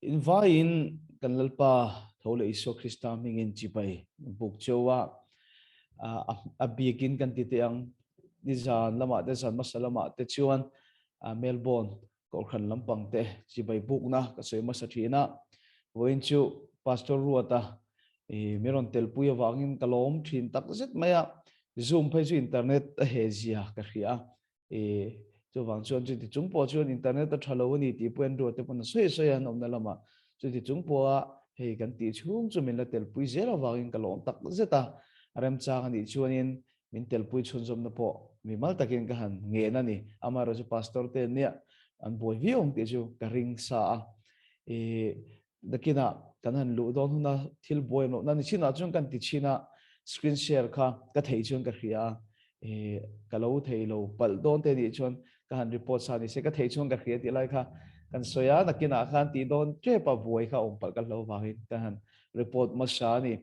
In vaiin kan Lalpa tho leh Isua Krista hmingin chibai buk cheu a, a bikin kan ti teh ang. Nizan lamah te zan hmasa lamah te chuan Melbourne Kohhran lampang te chibai bukna ka sawi hmasa thin a. Vawiin chu Pastor Ruata mi rawn telpui avangin ka lawm thin takzet mai a. Zoom phei chu internet a he zia ka hria a. E, chuvang chuan chuti chung pawh chuan internet a tha lo a ni tih pawh an ruat te pawn a sawi sawi a an awmna lamah chuti chung pawha hei kan tih chhung chu min la telpui zel avangin ka lawm tak zet a, a remchang a nih chuanin min telpui chhunzawmna pawh mimal takin ka han ngen a ni. Amaherawhchu pastor te nia an buai viau ang tih chu ka ring sa a. E, nakinah kan han luh dawn huna thil buai awm lohna ni chinah chuan kan ti chin a, screen share kha ka theih chuan ka hria a, eh ka lo thei lo palh dawn te nih chuan ka han report sa ni se ka theih chuan ka hria tih lai kha kan sawi a, nakinah khan tih dawn tep a buai kha awm palh ka hlo vangin ka han report hmasa a ni.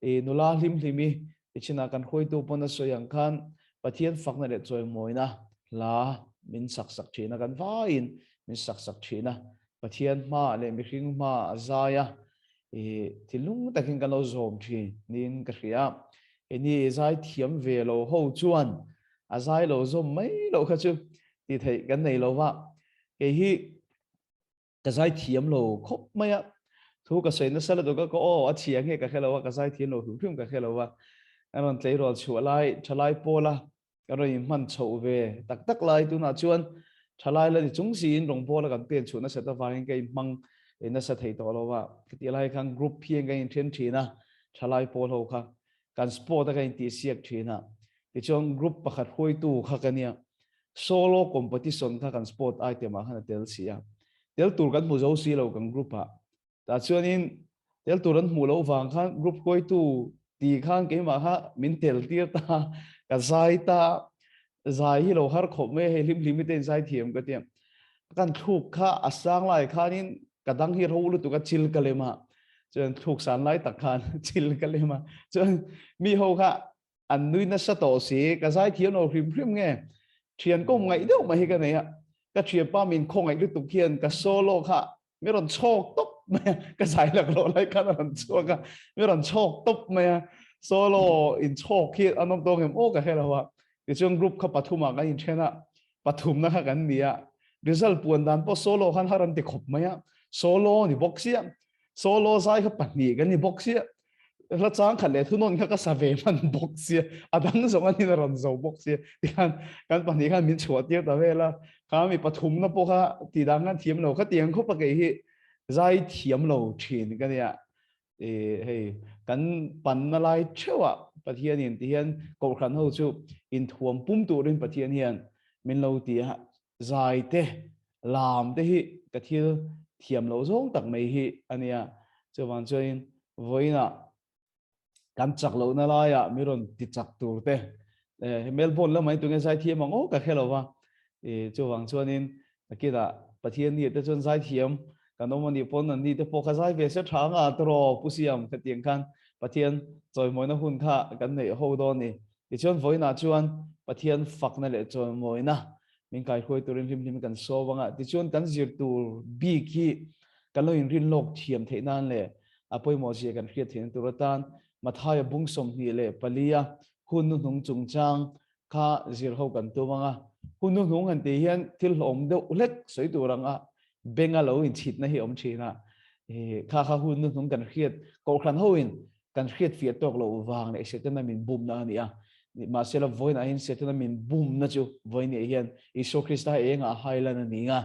Eh nula hlim hlim i ti chinah kan hruaitu pawn a sawi ang khan Pathian fakna leh chawimawina hla min sak sak thin a, kan vaiin min sak sak thin a, Pathian hmaah leh mihring hmaah a zai a, i thinlung takin kan lo zawm thin niin ka hria. Keini zai thiam ve lo ho chuan a zai lo zawm mai loh kha chu tih theih kan nei lo va, kei hi ka zai thiam lo khawp mai a, thu ka sawi nasa lutuk a, ka aw a chhia nge ka hre lo a, ka zai thiam lo hrim hrim ka hre lo va, kan rawn tleirawl chhuah lai thalai pawla Ka rawn inhman chhoh ve tak tak lai tunah chuan thalai la ni chung siin rawngbawla kan pen chhuah nasat avangin ka inhmang nasa thei tawh lo a. Khati lai khan group hian ka inthen thin a, thalai pawl ho kha kan sport a ka intihsiak thin a. Tichuan group pakhat hruaitu kha ka nia, solo competition kha kan sport item ah khan a tel si a. Tel tur kan hmu zo si lo kan group ah. Tah chuanin tel tur an hmuh loh vang khan group hruaitu tih khan keimah kha min tel tir ta, ka zai ta, zai hi lo har khawp mai a, hei hlim hlim i te in zai thiam ka tia. Kan thluk kha a sang lai khanin ka dang hi ro lutuk a chil ka lem a, chuan thluk san lai tak khan chil ka lem a, chuan mi ho kha an nui nasa tawh si, ka zai thiam lo hrim hrim nge, thian kawm ngaih deuh mai hi ka nei a, ka thianpa min khawngaih lutuk hian ka solo kha mi rawn chhawk tawp mai a, ka zai lak loh lai khan a rawn chhuak a, mi rawn chhawk tawp mai a, solo in chhawk hi an awm tawng em aw ka hre lo a, tichuan group kha pathumah kan inthen a, pathumna kha kan ni a, result puan dan pawh solo khan har an ti khawp mai a, solo ni bawk sia, solo zai kha pahnih kan ni bawk sia, hla chang khat leh thunawn kha ka sa ve hman bawk sia, a dang zawng a nin a rawn zo bawk sia, tikhan kan pahnih khan min chhuah tir ta vel a, kha mi pathumna pawh kha tih dan khan thiam lo, khatiang khawp a kei hi zai thiam lo thin ka nia, e hei kan panna lai theuhah Pathianin ti hian Kohhran ho chu inthuam pum turin Pathian hian min lo ti a, zai te lam te hi ka thil thiam loh zawng tak mai hi a nia. Chuvang chuanin vawiinah kan chak lohna laiah mi rawn ti chak tur te, Melbourne lamah hi tunge zai thiam ang aw ka hre lo va, chuvang chuanin nakinah Pathian ni te chuan zai thiam kan awm a nih pawn an ni te pawh kha zai ve se tha anga tawraw Pu Siam khatiang khan Pathian chawimawina hun kha kan neih ho dawn a ni. Tichuan vawiinah chuan Pathian fakna leh chawimawina min kaihruai turin hlim hlim kan sawm anga tichuan kan zir tur bik hi kan lo inrin lawk thiam theih nan leh a pawimawh zia kan hriat theihna tur atan Mathaia bung 24 a hun hnuhnung chungchang kha zir ho kan tum anga hun hnuhnung han tih hian thil hlawm deuh hlek sawi tur anga benga lo inchhitna hi awm thin a kha kha hun hnuhnung kan hriat kohhran hoin kan hriat fiah tawk loh vang leh Setana min bumna a ni a. Mahse la vawiinah hian Setana min bumna chu vawiinah hian Isua Krista engah a hailan a ni a.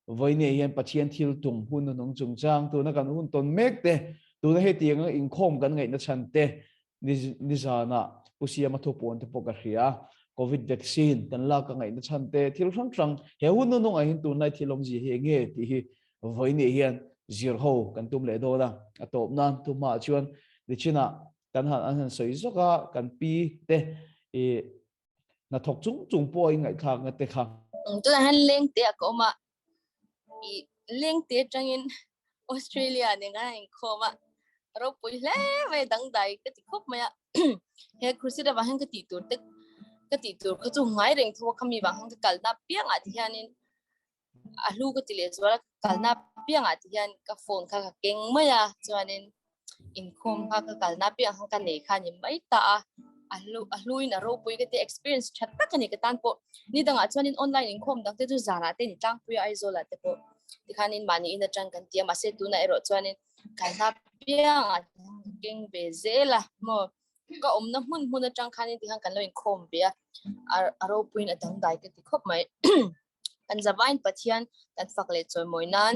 Vawiinah hian Pathian thil tum hun nunung chungchang tuna kan hun tawn mek te, tuna hetianga inkhawm kan ngaihna chhan te, nizanah Pu Siama thupuan te pawh ka hria a. Covid vaccine kan lak a ngaihna chhan te, thil hrang hrang he hun nunungah hian tunlai thil awmzia hi enge tih hi Vawiin hian zir ho kan tum leh dawn a, a tawp nan thu hmaah chuan nichinah kan han an han sawi zawk a, kan pi te i hnathawk chung chung pawh a inngaihthlakna te kha. Tunah hian lengte ah ka awm a, i lengte atangin Australia nen khan a inkhawm a, ropui hle mai dangdai ka ti khawp mai a, he crusade avang hian ka tih tur te ka tih tur kha chu ngai reng tho a, khami vang hian ka kalna piangah te hianin. A hlu ka ti leh zual a, ka kalna piangah ti hian ka phone kha ka keng mai a, chuanin inkhawm kha ka kalna piang khan ka nei kha a ni mai ta a, a hlu a hluin a ropui ka ti experience tha tak a ni ka tan pawh. Ni dangah chuanin online inkhawm dang te chu zanah te a ni tlangpui a Aizawlah te pawh tikhanin mahni in atang kan ti a, mahse tunah erawh chuanin kalna piangah ka keng ve zel a maw. Ka awmna hmun hmun atang khanin tikhan kan lo inkhawm ve a, a ropuiin a dangdai ka ti khawp mai. Kan zavain Pathian kan fak leh chawimawi nan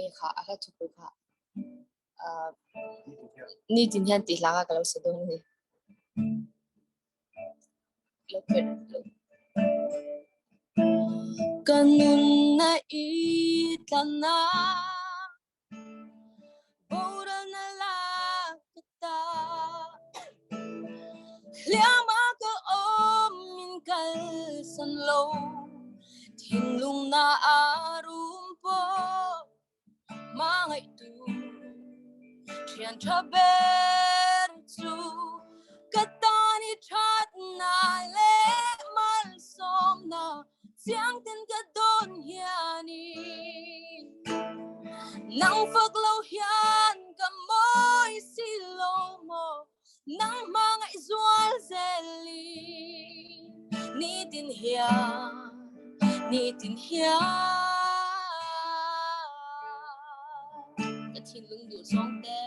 e kha a hla thupui kha ni tin hian tih hla kha ka lo sa dawn a ni. Lo pherh lo. Ka nunna i tlanna Boralna la ka ta Hliama ka awm min kalsan lo Thinlung na a rum pawh Hmangaihtu thian tha ber chu Ka tan i thatna leh malsawmna Chiang ten ka dawn hianin Nang fak lo hian ka mawi si lo maw Nang hmangaih zual zelin Nitin hian, nitin hian Ka thinlung duh zawng te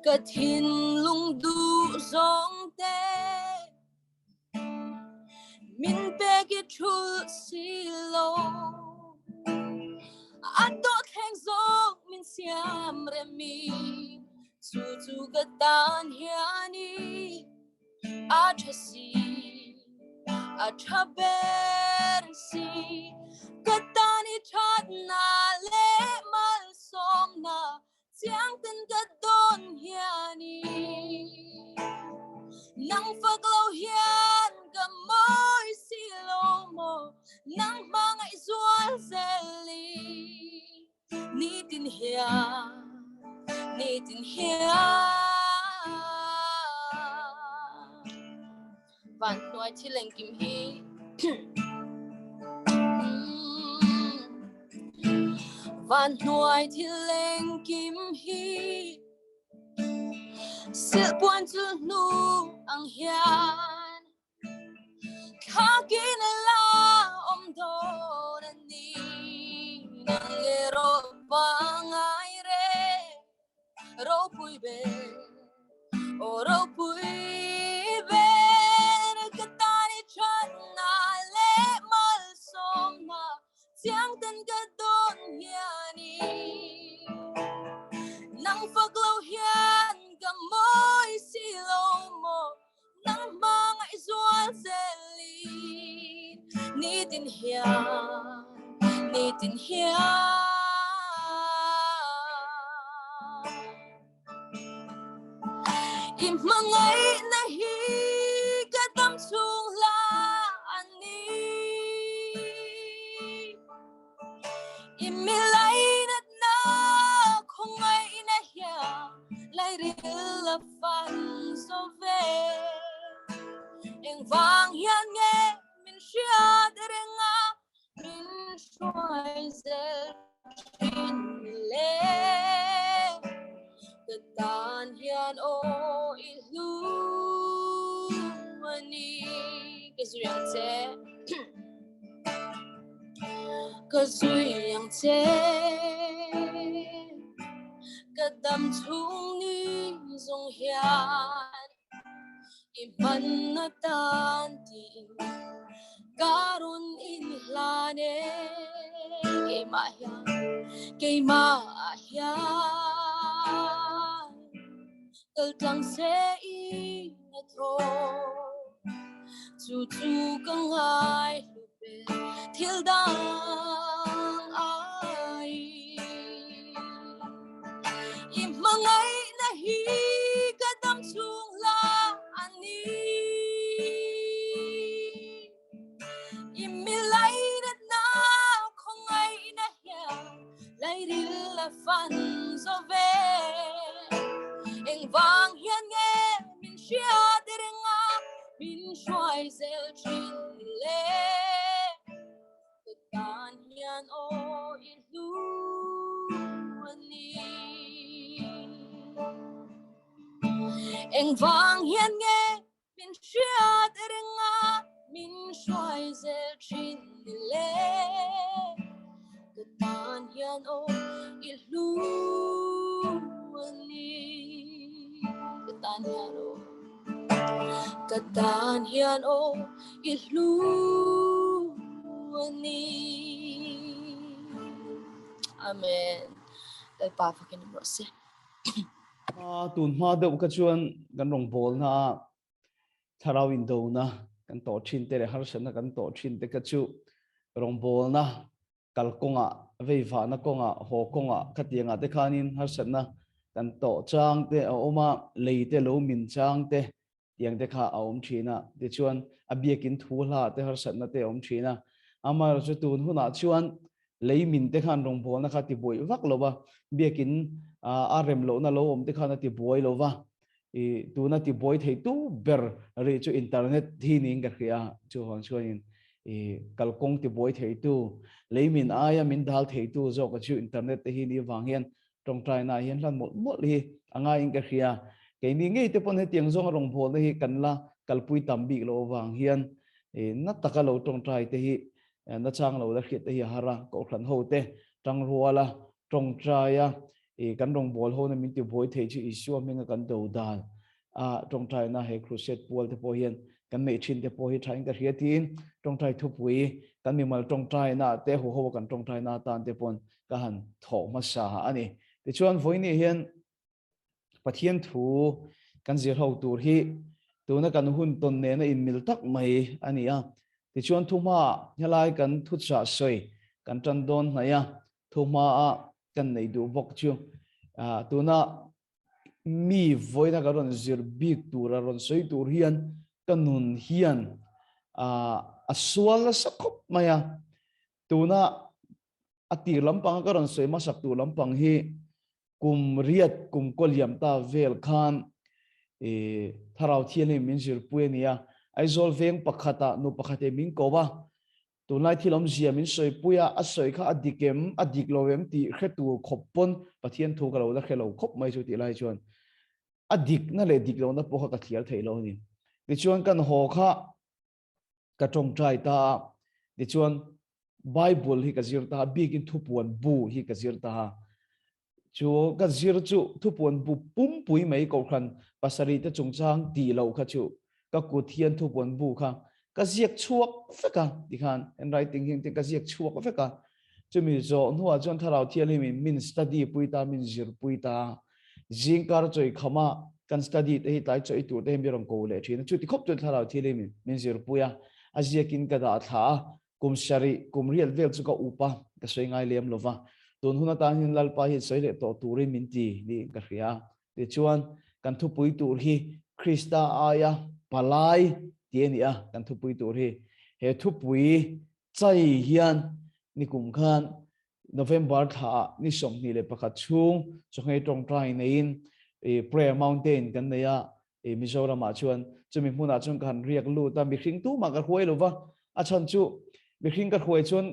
Ka thinlung duh zawng te Min pek i thulh si lo A dawhthleng zawk min siam rem i Chu chu ka tan hian i a tha si A tha ber si Ka tan i thatna leh malsawmna Chiang ten ka dawn hian i Nang fak lo hian ka mawi si lo maw Nang hmangaih zual zel i Nitin hian, nitin hian Van hnuai thil engkim hi Van hnuai thil engkim hi Silhpuan chu hnu ang hian Thlakin a la awm dawn a ni Nang erawh pangai reng Ropui ber, aw ropui ber Ka tan i thatna leh malsawmna Chiang ten ka dawn hianin Nang fak lo hian ka mawi si lo maw Nang hmangaih zual zelin Nitin hian, nitin hian I hmangaihna hi ka dam chhung hla a ni I mi lainatna khawngaihna hian lairil a fan zo ve. Engvang hian nge min hriat reng a, min hruai zel thin le. Ka tan hian aw i hlu a ni. Ka zui ang che. Ka zui ang che Ka dam chhung ni zawng hian I hman atan tiin ka rawn inhlan e Keimah hian, keimah hian Kal tlang se i na thaw Chu chu ka ngai hlu ber thil dang ai I hmangaihna hi ka dam chhung hla a ni I mi lainatna khawngaihna hian lairil a fan zo ve Engvang hian nge min hriat reng a min hruai zel thin le. hian aw i hlu a ni. Engvang hian nge min hriat reng a, min hruai zel thin ni le. Ka tan hian aw i hlu a ni. Ka tan hian aw. Ka tan hian aw i hlu a ni. Amen. Lalpa fakin awm rawh se. A tun hma deuh kha chuan kan rawngbawlna a thlarau indona kan tawh thin te leh harsatna kan tawh thin te kha chu rawngbawlna kal kawngah, veivahna kawngah, haw kawngah khatiangah te khanin harsatna kan tawh chang te a awm a, lei te lo min chang te tiang te kha a awm thin a. Tichuan a biakin thu hla te harsatna te a awm thin a. Amaherawhchu tun hunah chuan lei min te khan rawngbawlna kha ti buai vak lo va, biakin a rem lohna lo awm te khan a ti buai lo va. I tuna ti buai thei tu ber rih chu internet hi niin ka hria. Chuvang chuanin i kalkawng ti buai thei tu, lei min aia min dal thei tu zawk chu internet te hi ni vang hian tawngtaina hian hlan mawlh mawlh hi a ngaiin ka hria. Keini ngei te pawn hetiang zawnga rawngbawlna hi kan la kalpui tam bik loh avang hian na taka lo tawngtai te hi nachang lo la hriat te hi a har a, Kohhran ho te tangruala tawngtaia kan rawngbâwl hona min tibuai thei chu Isua hminga kan do dan a tawngtaina he crusade pual te pawh hian kan neih thin te pawh hi thain ka hria tiin tawngtai thupui kan mimal tawngtaina te huho kan tawngtaina atan te pawn ka han thawh hmasa a ni. Tichuan vawiini hian Pathian thu kan zir ho tur hi tuna kan hun tawn nena inmil tak mai a ni a. Tichuan thuhma helai kan thuchah sawi kan tan dawn hnaih a, thuhma a kan nei duh bawk chu tuna mi vawiina ka rawn zir bik tur a rawn sawi tur hian ka nun hian a sual nasa khawp mai a. Tuna a tir lampanga ka rawn sawi hmasak tur lampang hi kum riat kum kaw liam ta vel khan i Thlarau Thianghlim min zirpui a ni a. Aizawl veng pakhatah nu pakhat hi min ko a, tunlai thil awmzia min sawipui a, a sawi kha a dik em, a dik lo em tih hre tur khawp pawn Pathian thu ka lo la hre lo khawp mai chu tih lai chuan a dikna leh dik lohna pawh kha ka thliar thei lo a ni. Tichuan kan haw kha ka tawngtai ta a, tichuan Bible hi ka zir ta a, bikin thupuan bu hi ka zir ta a. Chu ka zir chu thupuan bu pumpui mai kohhran pasarih te chungchang tih loh kha chu ka kut hian thupuan bu kha ka ziak chhuak vek a, tikhan handwriting hi engtin ka ziak chhuak vek a. Chumi zawh hnuah chuan Thlarau Thianghlimin min study pui ta, min zir pui ta a. Zingkar chawi khama kan study te hi tlai chawi tur te hi mi rawn ko leh thin a, chuti khawp chuan Thlarau Thianghlimin min zir pui a, a ziakin ka dah thla a, kum sarih, kum riat vel chu ka up a, ka sawi ngai lem lo va, tun hun atan hian Lalpa hian sawi leh tawh turin min ti niin ka hria a. Tichuan, kan thupui tur hi Krista aia palai tih a ni a, kan thupui tur hi. He thupui chai hian nikum khan November thlaah ni 21 chhung chawhngei tawngtai neiin Prayer Mountain kan nei a, Mizoramah chuan chumi hmunah chuan ka han riak lut a, mihring tumah ka hruai lo va, a chhan chu mihring ka hruai chuan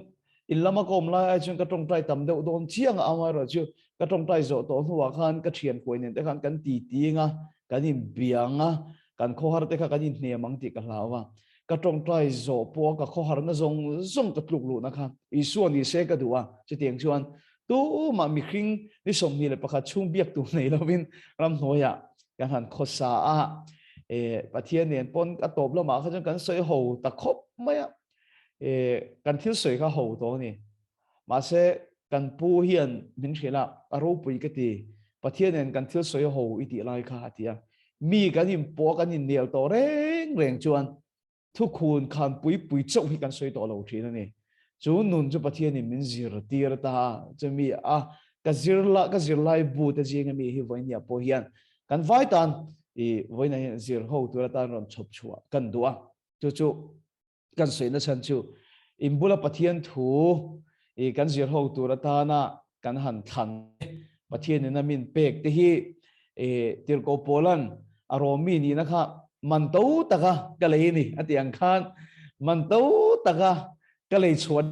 in lama ka awm lai ai chuan ka tawngtai tam deuh dawn chiang a, amaherawh chu ka tawngtai zawh tawh hnuah khan ka thian huai nen te khan kan titi ang a, kan inbiang a, kan khawhar te kha kan inhnem ang tih ka hlau a. Ka tawngtai zawh pawh a ka khawharna zawng zawng ka tluk luhna kha Isua ni se ka duh a, chutiang chuan tumah mihring ni 21 chhung biak tur nei lovin ramhnuaiah kan han khawsa a, e Pathian nen pawn a tawp lamah kha chuan kan sawi ho ta khawp mai a, e kan thil sawi kha ho tawh a ni. Mahse kan pu hian min hrilh a, a ropui ka ti, Pathian nen kan thil sawi ho i tih lai kha a ti a. Mi kan inpawh a kan innel tawh reng reng chuan thukhun khan pui pui chauh hi kan sawi tawh lo thin a ni. Chu nun chu Pathianin min zirtir ta a, chumi a ka zirla ka zirlai bu te zinga mi hi vawinia pawh hian kan vai tan i vawiina hian zir ho tur atan rawn chhawp chhuah kan duh a, chu chu kan sawi na chhan chu inbula Pathian thu i kan zir ho tur atana kan han thlan Pathianin a min pek te hi i Tirhkoh Paulan a Romi nihna kha man to taka ka lei ni a tih ang khan man to taka ka lei chhuan.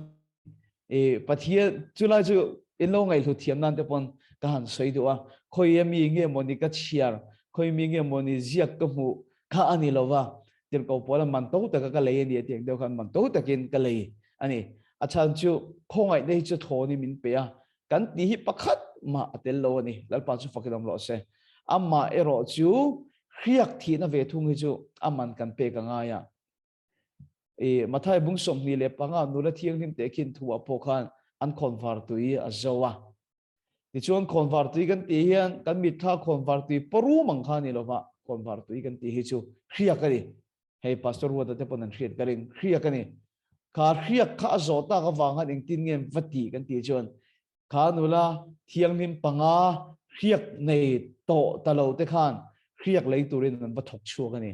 E Pathian chulai chu in lo ngaihlu thiam nan te pawn ka han sawi duh a, khawi a mi nge mawni ka chhiar, khawi mi nge mawni ziak ka hmuh kha a ni lova, tirhkoh pawla man to taka ka lei a ni a tih ang deuh khan man to takin ka lei a ni. A chhan chu khawngaihna hi chu thawn in min pe a, kan tih hi pakhat mah a tel lo a ni. Lalpa chu fakin awm rawh se. Amah erawh chu hriak thihna ve thung hi chu a man kan pek a ngai a. I Mathai bung 25 nula thianghlim te khin thu ah pawh khan an khawnvar tui a zo a. Tichuan khawnvar tui kan tih hian kan mitthla khawnvar tui parum ang kha a ni lova, khawnvar tui kan tih hi chu hriak a ni. Hei Pastor Ruata te pawn an hriat ka ring, hriak a ni. Kha hriak kha a zawh tak avang khan engtin nge va tih kan tih chuan kha nula thianghlim panga hriak nei tawh ta lo te khan hriak lei turin an va thawk chhuak a ni.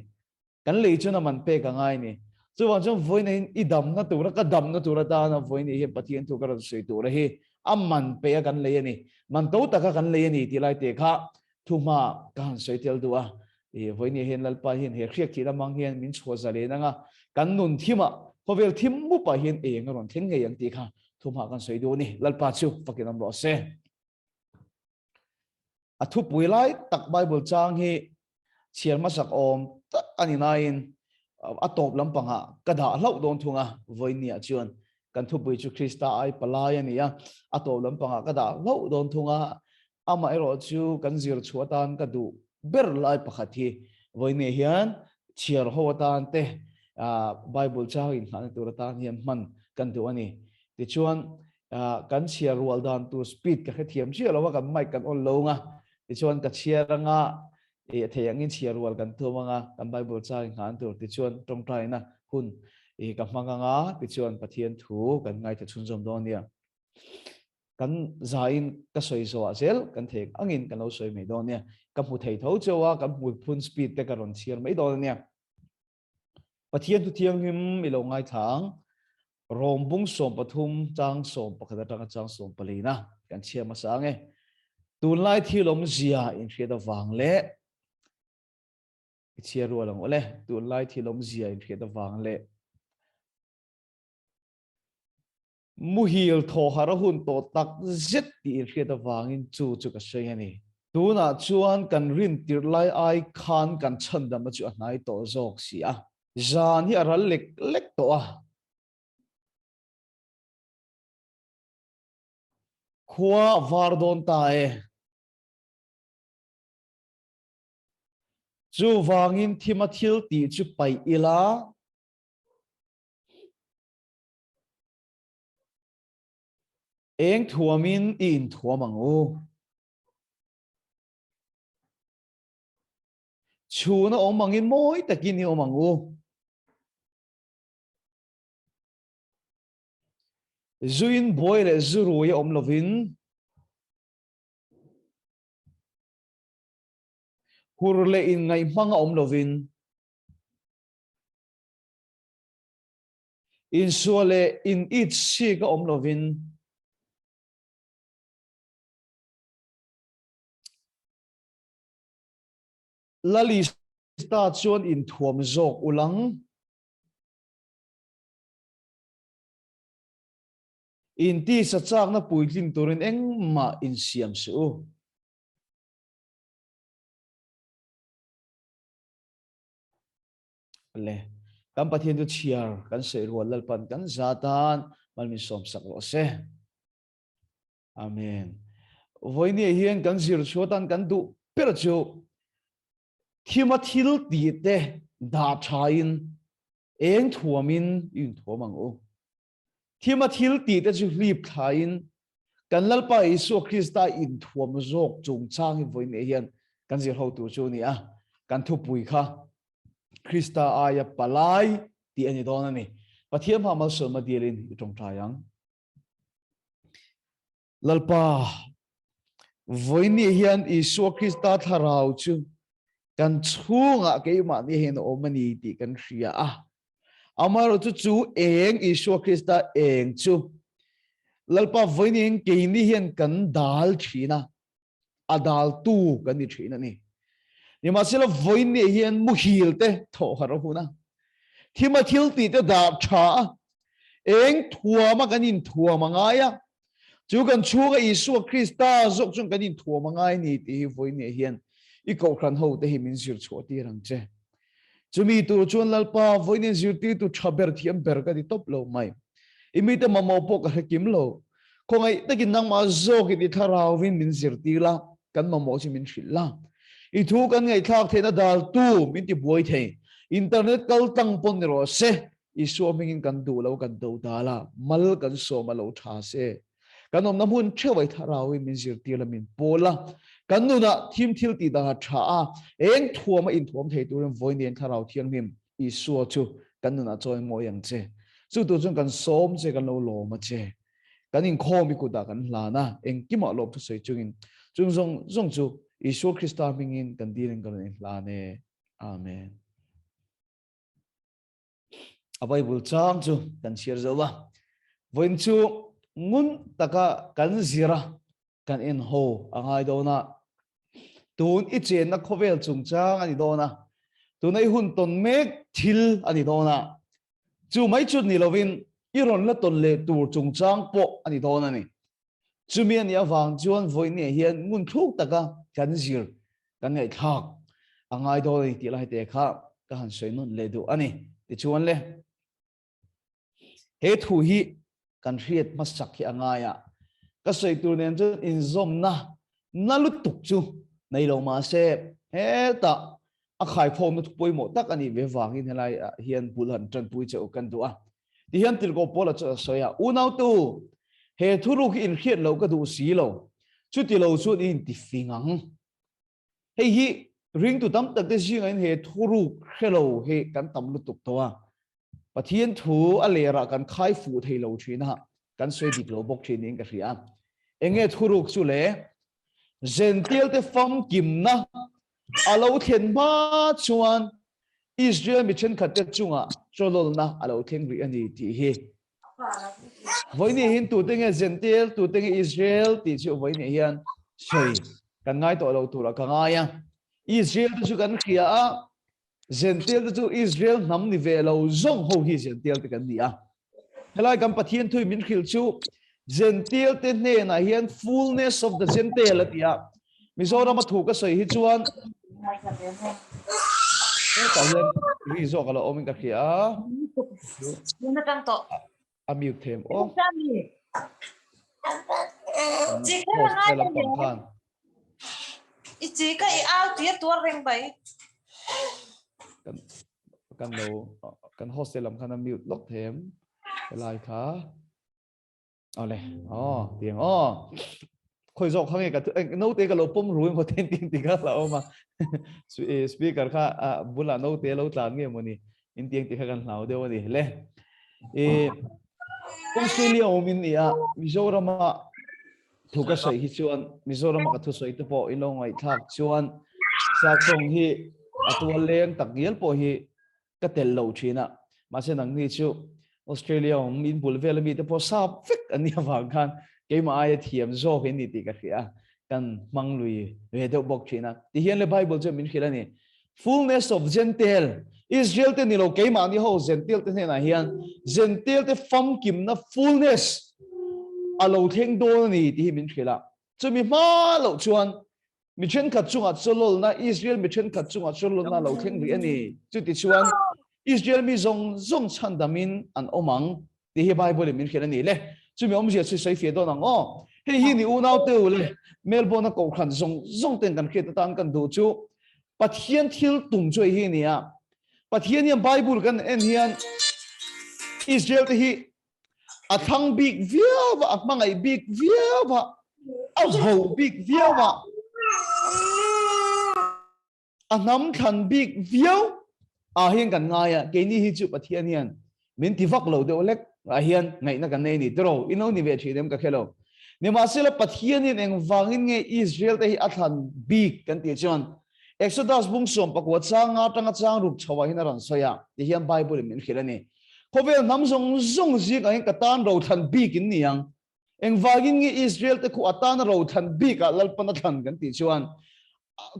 Kan lei chuan a man pek a ngai ni. Chuvang chuan vawiin hian i damna tura ka damna tur atana vawiin hian Pathian thu ka rawn sawi tura hi a man pe a kan lei a ni. Man to taka kan lei a ni tih lai te kha thuhma ka han sawi tel duh a. I vawiin hian Lalpa hian he hriak thih lamang hian min chhuah zalen anga kan nun thimah khawvel thim mupah hian eng a rawn thleng ngei ang tih kha thuhma kan sawi duh a ni. Lalpa chu fakin awm rawh se. A thupui lai tak Bible chang hi chhiar hmasak awm tak a ni nain a tawp lampangah ka dah hlauh dawn thung a, vawinia chuan kan thupui chu Krista ai palai a ni a, a tawp lampangah ka dah hlauh dawn thung a, amaherawh chu kan zir chhuah atan ka duh ber lai pakhat hi vawinia hian chhiar ho atan te Bible chang inngahna tur atan hian hman kan duh a ni. Tichuan kan chhiar rual dan tur speed ka hrethiam chiah lo a, kan mic kan on lo nga, tichuan ka chhiar anga i thei angin chhiar rual kan tum anga kan Bible chang in nghan tur tichuan tawngtaina hun i ka hmang anga tichuan Pathian thu kan ngaithla chhunzawm dawn nia. Kan zain ka sawi zawh zel kan thei angin kan lo sawi mai dawn nia. Ka hmu thei tho cheu a, kan hmu phun speed te ka rawn chhiar mai dawn ania. Pathian thu thianghlim i lo ngaithla ang. Rom bung 13 chang 11 atanga chang 14 na kan chhiar hmasa ang e. Tunlai thil awmzia inhriat avang leh i chhiar rual ang awle. Tunlai thil awmzia inhriat avang leh Muhil thaw har a hun tawh tak zet tih inhriat avangin chu chu ka sawi a ni. Tunah chuan kan rin tirh lai ai khan kan chhandamna chu a hnai tawh zawk si a. Zan hi a ral lek lek tawh a. Khua a var dawn ta e. Chuvangin thima thil tih chu paih ila. Eng thuamin i inthuam ang u. Chhuna awm angin mawi takin i awm ang u. Zuin buai leh zurui a awm lovin hur leh inngaihhmang a awm lovin Insual leh in it sik a awm lovin Lalista chuan inthuam zawk ulang. Intisa chakna puitlin turin engmah insiam suh u. Le kan Pathian chu chhiar kan sawi rual Lalpan kan za tan mal min sawm sak rawh se. Amen. Vawinia hian kan zir chhuah tan kan duh ber chu thima thil tih te dah thain eng thuamin i inthuam ang u. Thima thil tih te chu hlip thlain kan Lalpa Isua Krista inthuam zawk chungchang hi vawinia hian kan zir ho tur chu a ni a. Kan thupui kha Krista aia palai tih a ni dawn a ni. Pathian hma malsawmna dilin i tawngtai ang. Lalpa, vawinia hian Isua Krista thlarau chu kan chhungah keimahni hian a awm a ni tih kan hria a. Amaherawhchu chu eng Isua Krista eng chu Lalpa vawinia hian keini hian kan dal thin a, a daltu kan ni thin a ni. Nimahsela vawinia hian muhil te thawh harh a hun a, thima thil tih te dah tha a, Eng thuama kan inthuam a ngai a, chu kan chhunga Isua Krista zawk chuan kan inthuam a ngai ni tih hi vawiin hian i kohhran hote hi min zir chhuah tir ang che. Chumi tur chuan Lalpa vawiin zirtirtu tha ber thiam ber ka ti tawp lo mai. I mite mamawh pawh ka hre kim lo. Khawngaih takin nangmah zawkin i thlarauvin min zirtir la, kan mamawh chu min hrilh la. I thu kan ngaihthlak theihna daltu min ti buai thei. Internet kal tlang pawn ni rawh se, Isua hmingin kan duh lo kan do dal a, mal kan sawm a lo tha se. Kan awmna hmun theuh ai thlarauvin min zirtir la min pawl a, kan nunah thim thil tih dan a tha a, eng thuam a inthuam thei turin vawi nen thlarau thianghlim Isua chu kan nunah chawi mawi ang che. Chu tur chuan kan sawm che kan lo lawm a che. Kan inkhawm i kutah kan hlan a, engkimah lawm thusawi chungin chung zawng zawng chu Isua Krista hmingin kan dilin kan rawn inhlan e. Amen. A Bible chang chu kan chhiar zo a. Vawiin chu ngun taka kan zir a, kan en ho a ngai dawn a. Tun i chenna khawvel chungchang a ni dawn a. Tuna i hun tawn mek thil a ni dawn a. Chu mai chu ni lovin i rawn la tawn leh tur chungchang pawh a ni dawn a ni. Chumi a nih avang chuan vawiin hian ngun thluk taka kan zir kan ngaihthlak a ngai dawn a ni tih lai te kha ka han sawi nawn leh duh a ni. Tichuan le, he thu hi kan hriat hmasak hi a ngai a, ka sawi tur nen chuan inzawmna na lutuk chu nei lo mahse hetah a khaikhawmna thu pawimawh tak a nih ve vangin helai ah hian bul han tanpui che u kan duh a. Tihian Tirhkoh Paula chuan a sawi a, Unautu, he thuruk hi inhriat loh ka duh si lo, chuti lo chuan i intifing ang. Hei hi ringtu tam tak te zingah in he thuruk hre lo hi kan tam lutuk tawh a. Pathian thu a lerah kan khai fuh thei lo thin a, kan sawi dik lo bawk thin niin ka hria. Enge thuruk chu le? Zential te famkimna a lo thlen hma chuan Israel mi thenkhat te chungah chawlawlna a lo thleng rih a ni tih hi. Vawiin hian tute nge Zential, tute nge Israel tih chu vawiin hian sawi kan ngai tawh lo turah ka ngai a. Israel te chu kan hria a, Zential te chu Israel hnam ni ve lo zawng ho hi Zential te kan ni a. Helai kan Pathian thui min hrilh chu Zential te hnenah hian fullness of the Gentile a ti a. Mizorama thu ka sawi hi chuan hetah hian ri zawk a lo awm in ka hria a. A mute them aw. Host te lampang khan. I chi ka i au tir tuar reng bai. Kan kan lo kan host te lam khan a mute lawk them helai kha. Ole oh tiang oh khoi zawk kha nge ka note ka lo pawm ru emaw ten tin ti kha la awm a speaker kha bulah note lo tlan nge maw ni in tiang ti kha kan hlau deuh a ni le e Australia awmin ni a Mizorama thu ka sawi hi chuan Mizorama ka thu sawi te pawh i lo ngaihthlak chuan Saktawng hi a tual leng tak ngial pawh hi ka tel lo thin a mahse nangni chu Australia awm in bul vel ami te pawh sap vek an nih avang khan keimah aia thiam zawk in ni tih ka hria kan hmang lui ve deuh bawk thin a ti hian le Bible chuan min hrilh a ni fullness of Gentile Israel te ni lo keimah ni ho Gentile te hnenah hian Gentile te famkimna fullness a lo thleng dawn a ni tih hi min hrilh a chumi hma loh chuan Mi thenkhat chungah chawlawlna, Israel mi thenkhat chungah chawlawlna a lo thleng rih a ni. Chutichuan, Israel mi zawng zawng chhandamin an awm ang tih hi Bible-in min hrilh a ni le. Chumi awmzia chu sawi fiah dawn ang aw. Hei hi ni unaute u le, Melbourne-a kohhran zawng zawng ten kan hriat atan kan duh chu Pathian thil tum chu hei hi a ni a. Pathian hian Bible kan en hian Israel te hi a thlang bik viau a, a hmangaih bik viau a, a vo bik viau a, a hnam thlan bik viau ah hian kan ngai a, keini hi chu Pathian hian min ti vak lo deuh lek ah hian ngaihna kan nei a ni tiraw, i lo ni ve thin em ka hre lo. Nimahsela Pathian hian engvangin nge Israel te hi a thlan bik kan tih chuan Exodus bung 14 chang nga atanga chang ruk chho ah hian a rawn sawi a, tihian Bible in min hrilh a ni. Khawvel hnam zawng zawng zingah hian ka tan rothlan bik in ni ang. Engvangin nge Israel te khu a tana rothlan bikah Lalpan a thlan kan tih chuan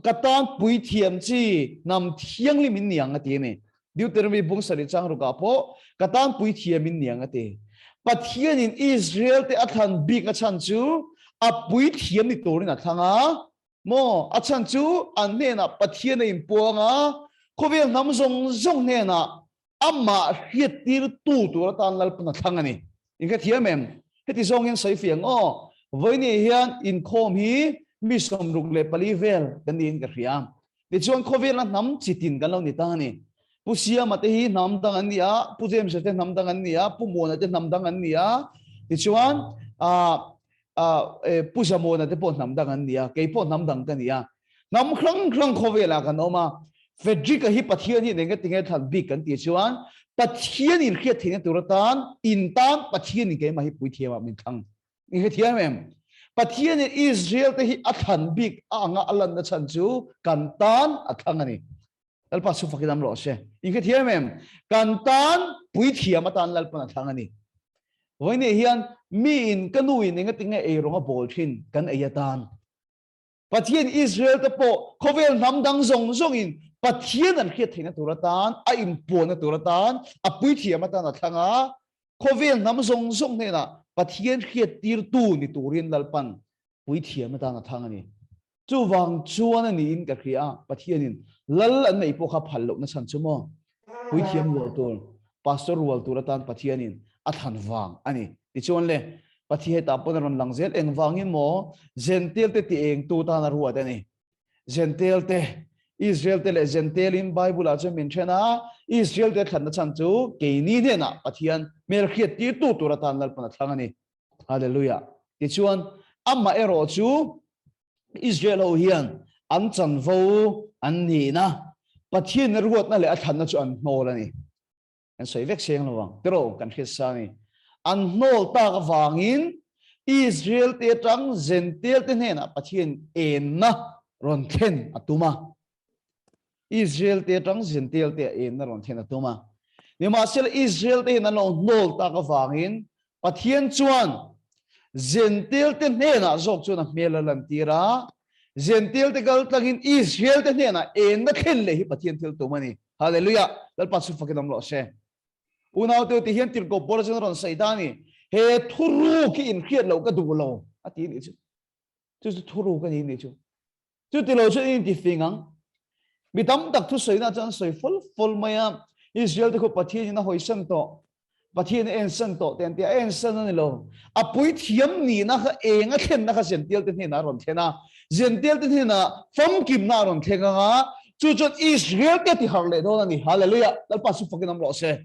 ka tan puithiam chi hnam thianghlim in ni ang a ti a ni. Deuteronomy bung sarih chang rukah pawh ka tan puithiam in ni ang a ti. Pathianin Israel te a thlan bik a chhan chu a puithiam ni turin a thlang a, maw? A chhan chu an hnenah Pathian a inpuang a, khawvel hnam zawng zawng hnenah amah hriattirtu tur atan Lalpan a thlang a ni. In hrethiam em? Heti zawngin sawi fiang aw. Vawiini hian inkhawm hi mi 64 vel kan niin ka hria. Tichuan khawvela hnam chitin kan lo ni ta a ni. Pu Siama te hi hnam dang an ni a, Pu James-a te hnam dang an ni a, Pu Muana te hnam dang an ni a, tichuan Pu Zamona te pawh hnam dang an ni a, kei pawh hnam dang ka ni a. Hnam hrang hrang khawvelah kan awm a, Frederick-a hi Pathian hi eng nge thlan bik kan tih chuan Pathian in hriat theihna tur atan in tan Pathian in keimah hi puithiamah min thlang. I hrethiam em? Pathian in Israel te hi a thlan bik a anga a lanna chhan chu kan tan a thlang a ni. Lalpa chu fakin am rawh se. I hrethiam em? Kan tan puithiam atan Lalpan a thlang a ni. Vawiin hian mi in ka nu in engatinge eirawng a bawl thin kan ei atan. Pathian Israel te pawh khawvel hnam dang zawng zawngin Pathian an hriat theihna tur atan, a inpuanna tur atan, a puithiam atan a thlang a, khawvel hnam zawng zawng hnenah Pathian hriattirtu ni turin Lalpan puithiam atan a thlang a ni. Chuvang chuan a niin ka hria a, Pathianin lal an neih pawh kha phal lohna chhan chu maw? Puithiam rual tur, pastor rual tur atan Pathianin a thlan vang a ni. Tichuan le, Pathian hetah pawn a rawn lang zel engvangin maw Gentile te ti engtu tan a ruat a ni. Gentile te, Israel te leh Gentile in Bible ah chuan min then a, Israel te thlanna chhan chu keini hnenah Pathian hmelhriat tirtu tur atan Lalpan a thlang a ni. Hallelujah. Tichuan, amah erawh chu Israel ho hian an chanvo an nihna, Pathian ruatna leh a thlanna chu an hnawl a ni. Kan sawi vek seng lo ang, tiraw kan hriat sa a ni. An hnawl tak avangin Israel te atang Gentile te hnenah Pathian enna rawn thlen a tum a. Israel te atang Gentile te a enna rawn thlen a tum a. Nimahsela Israel te hian an lo hnawl tak avangin Pathian chuan Gentile te hnenah zawk chuan a hmel a lantir a, Gentile te kal tlangin Israel te hnenah enna thlen leh hi Pathian thil tum a ni. Hallelujah! Lalpa chu fakin awm rawh se. Unaute ti hian tirhkoh Paula chuan a rawn sawi ta a ni, He thuruk hi inhriat loh ka duh lo, a ti a nih chu. Chu chu thuruk a ni nih chu. Chu ti lo chuan in inti fing ang. Mi tam tak thusawina chuan an sawi ful ful mai a, Israel te khu Pathian in a hawisan tawh, Pathian a ensan tawh te an ti a, a ensan a ni lo. A puithiam nihna kha eng a thlenna kha Gentile te hnenah a rawn thlen a, Gentile te hnenah famkimna a rawn thleng ang a, chu chuan Israel te a ti harh leh dawn a ni. Hallelujah! Lalpa chu fakin awm rawh se.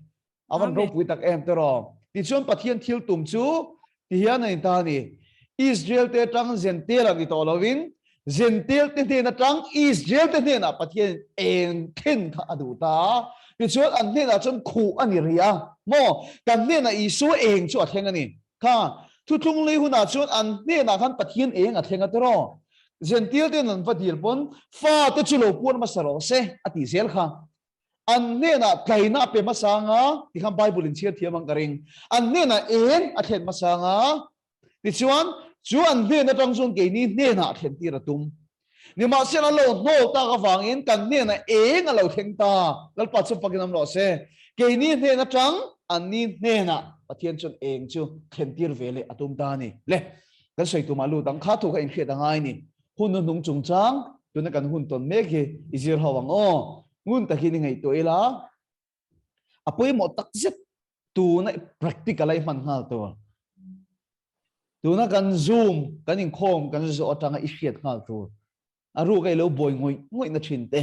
A van ropui tak em tiraw? Tichuan Pathian thil tum chu ti hian a ni ta a ni. Israel te atang Gentile ah ni tawh lovin Gentile te hnen atang Israel te hnenah Pathian eng thlen kha a duh ta a. Tichuan an hnenah chuan khuh a ni rih a. Maw? Kan hnenah Isua eng chu a thleng a ni. Kha thuthlung lei hunah chuan an hnenah khan Pathian eng a thleng a tiraw? Gentile ten an va dil pawn fa te chu lo puan hmasa rawh se a tih zel kha. An hnenah tlaina a pe hmasa anga, tikhan Bible in chhiar thiam ang ka ring. An hnenah eng a thlen hmasa anga, tichuan chu an hnen atang chuan keini hnenah a thlen tir a tum. Nimahsela an lo hnawl tak avangin kan hnenah eng a lo thleng ta. Lalpa chu fakin awm rawh se. Keini hnen atang anni hnenah Pathian chuan eng chu thlen tir ve leh a tum ta a ni. Le, kan sawi tumah lut ang kha thu kha inhriat a ngai a ni. Hun hnuhnung chungchang tuna kan hun tawn mek hi i zir ho ang aw. Ngun takin i ngaihtuah ila, a pawimawh tak zet tuna practical a i hman nghal tur. Tuna kan zoom, kan inkhawm, kan zawh atanga i hriat nghal tur. A ruk a i lo buai ngawih ngawih na thin te,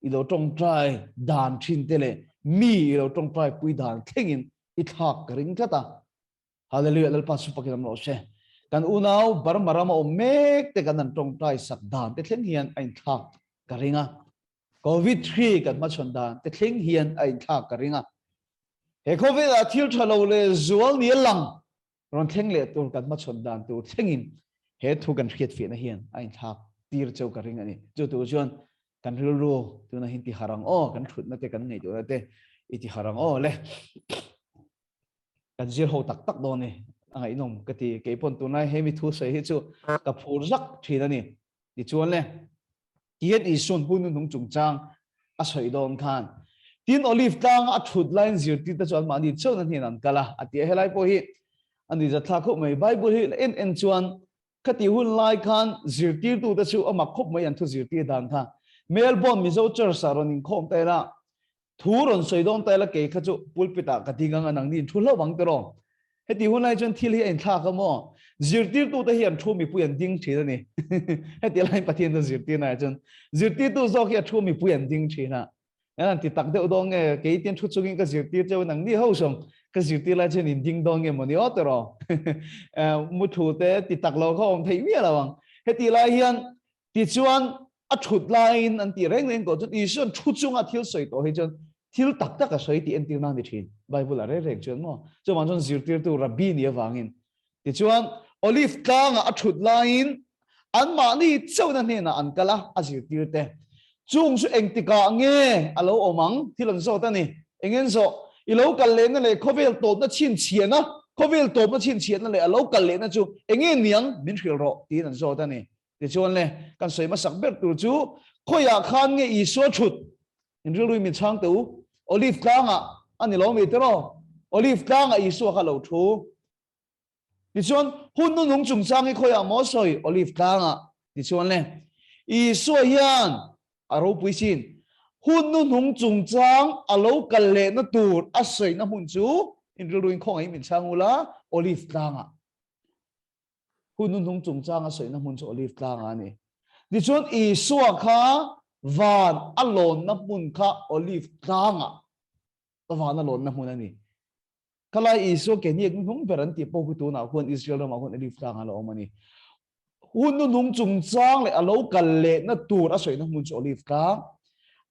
i lo tawngtai dan thin te leh mi i lo tawngtai pui dan thlengin i thlak ka ring tlat a. Hallelujah Lalpa chu pakin awm rawh se. Kan unau Burma rama awm mek te kan han tawngtai sak dan te thleng hian a inthlak ka ring a. Covid hri kan hmachhawn dan te thleng hian a inthlak ka ring a. He khawvelah thil tha lo leh zual ni a lang rawn thleng leh tur kan hmachhawn dan tur thlengin he thu kan hriatfiahna hian a inthlak tir cheu ka ring a ni. Chu tur chuan kan rilru tuna hin ti harh ang aw, kan thutna te kan ngaihtuahna te i ti harh ang aw le. Kan zir ho tak tak dawn ni a ngaihnawm ka ti. Kei pawn tunlai hemi thu sawi hi chu ka phur zak thin a ni. Tichuan le, tihian Isua'n hun hnuhnung chungchang a sawi dawn khan tin Olive tlanga a thut laiin zirtirte chu anmahni chauhna hnenah an kal a, a ti a. Helai pawh hi. Ani zathlak khawp mai. Bible hi en en chuan khati hun lai khan zirtirtute chu a mak khawp mai an thu zirtir dan kha. Melbourne Mizo Church ah rawn inkhawm ta ila, thu rawn sawi dawn ta ila kei kha chu pulpit ah ka ding ang a nangni in thu hlauh ang tiraw. Heti hun lai chuan thil hi a inthlak a maw? Zirtirtute hi an thu mipui an ding thin a ni. Heti laiin Pathian chu zirtirna ah chuan zirtirtu zawk hi a thu mipui an ding thin a. An han ti tak deuh dawn nge, kei tin thu chungin ka zirtir cheu nang ni ho sawm ka zirtir lai chuan in ding dawn nge maw ni aw tiraw? Mu thu te ti tak lo kha awm theih miah lo ang. Heti lai hian tichuan a thut laiin an tih reng reng tawh chuan Isuan thu chunga thil sawi tawh hi chuan thil tak tak a sawi tih entir nan ni thin. Bible ah reng reng chuan maw? Chuvang chuan zirtirtu Rabbi ni avangin tichuan Olive tlangah a thut laiin Anmahni chauhna hnenah an kal a, a zirtirte. Chung chu engtikah nge a lo awm ang? Thil an zawt a ni. Eng en zawh? I lo kal lehna leh khawvel tawpna chhinchhiahna, khawvel tawpna chhinchhiahna leh a lo kal lehna chu eng nge niang? Min hrilh rawh, tiin an zawt a ni. Tichuan le, kan sawi hmasak ber tur chu, khawiah khan nge Isua thut? In rilru min chhang teh u. Olive tlangah a ni lo mi tiraw? Olive tlangah Isua kha a lo thu. Tichuan, hun nunung chungchang hi khawiah maw sawi? Olive tlangah. Tichuan le, Isua hian a ropui sin. Hun nunung chungchang a lo kal lehna tur a sawina hmun chu in rilruin khawngaih min chhang ula, Olive tlangah. Hun nunung chungchang a sawina hmun chu Olive tlangah a ni. Tichuan, Isua kha van a lawnna hmun kha Olive tlangah van a lawnna hmun a ni. Khalai Isua ke hniak hnung ber an tih pawh khi tunah khuan Israel ramah khuan Olive tlang a la awm a ni. Hun nunung chungchang leh a lo kal lehna tur a sawina hmun chu Olive tlang,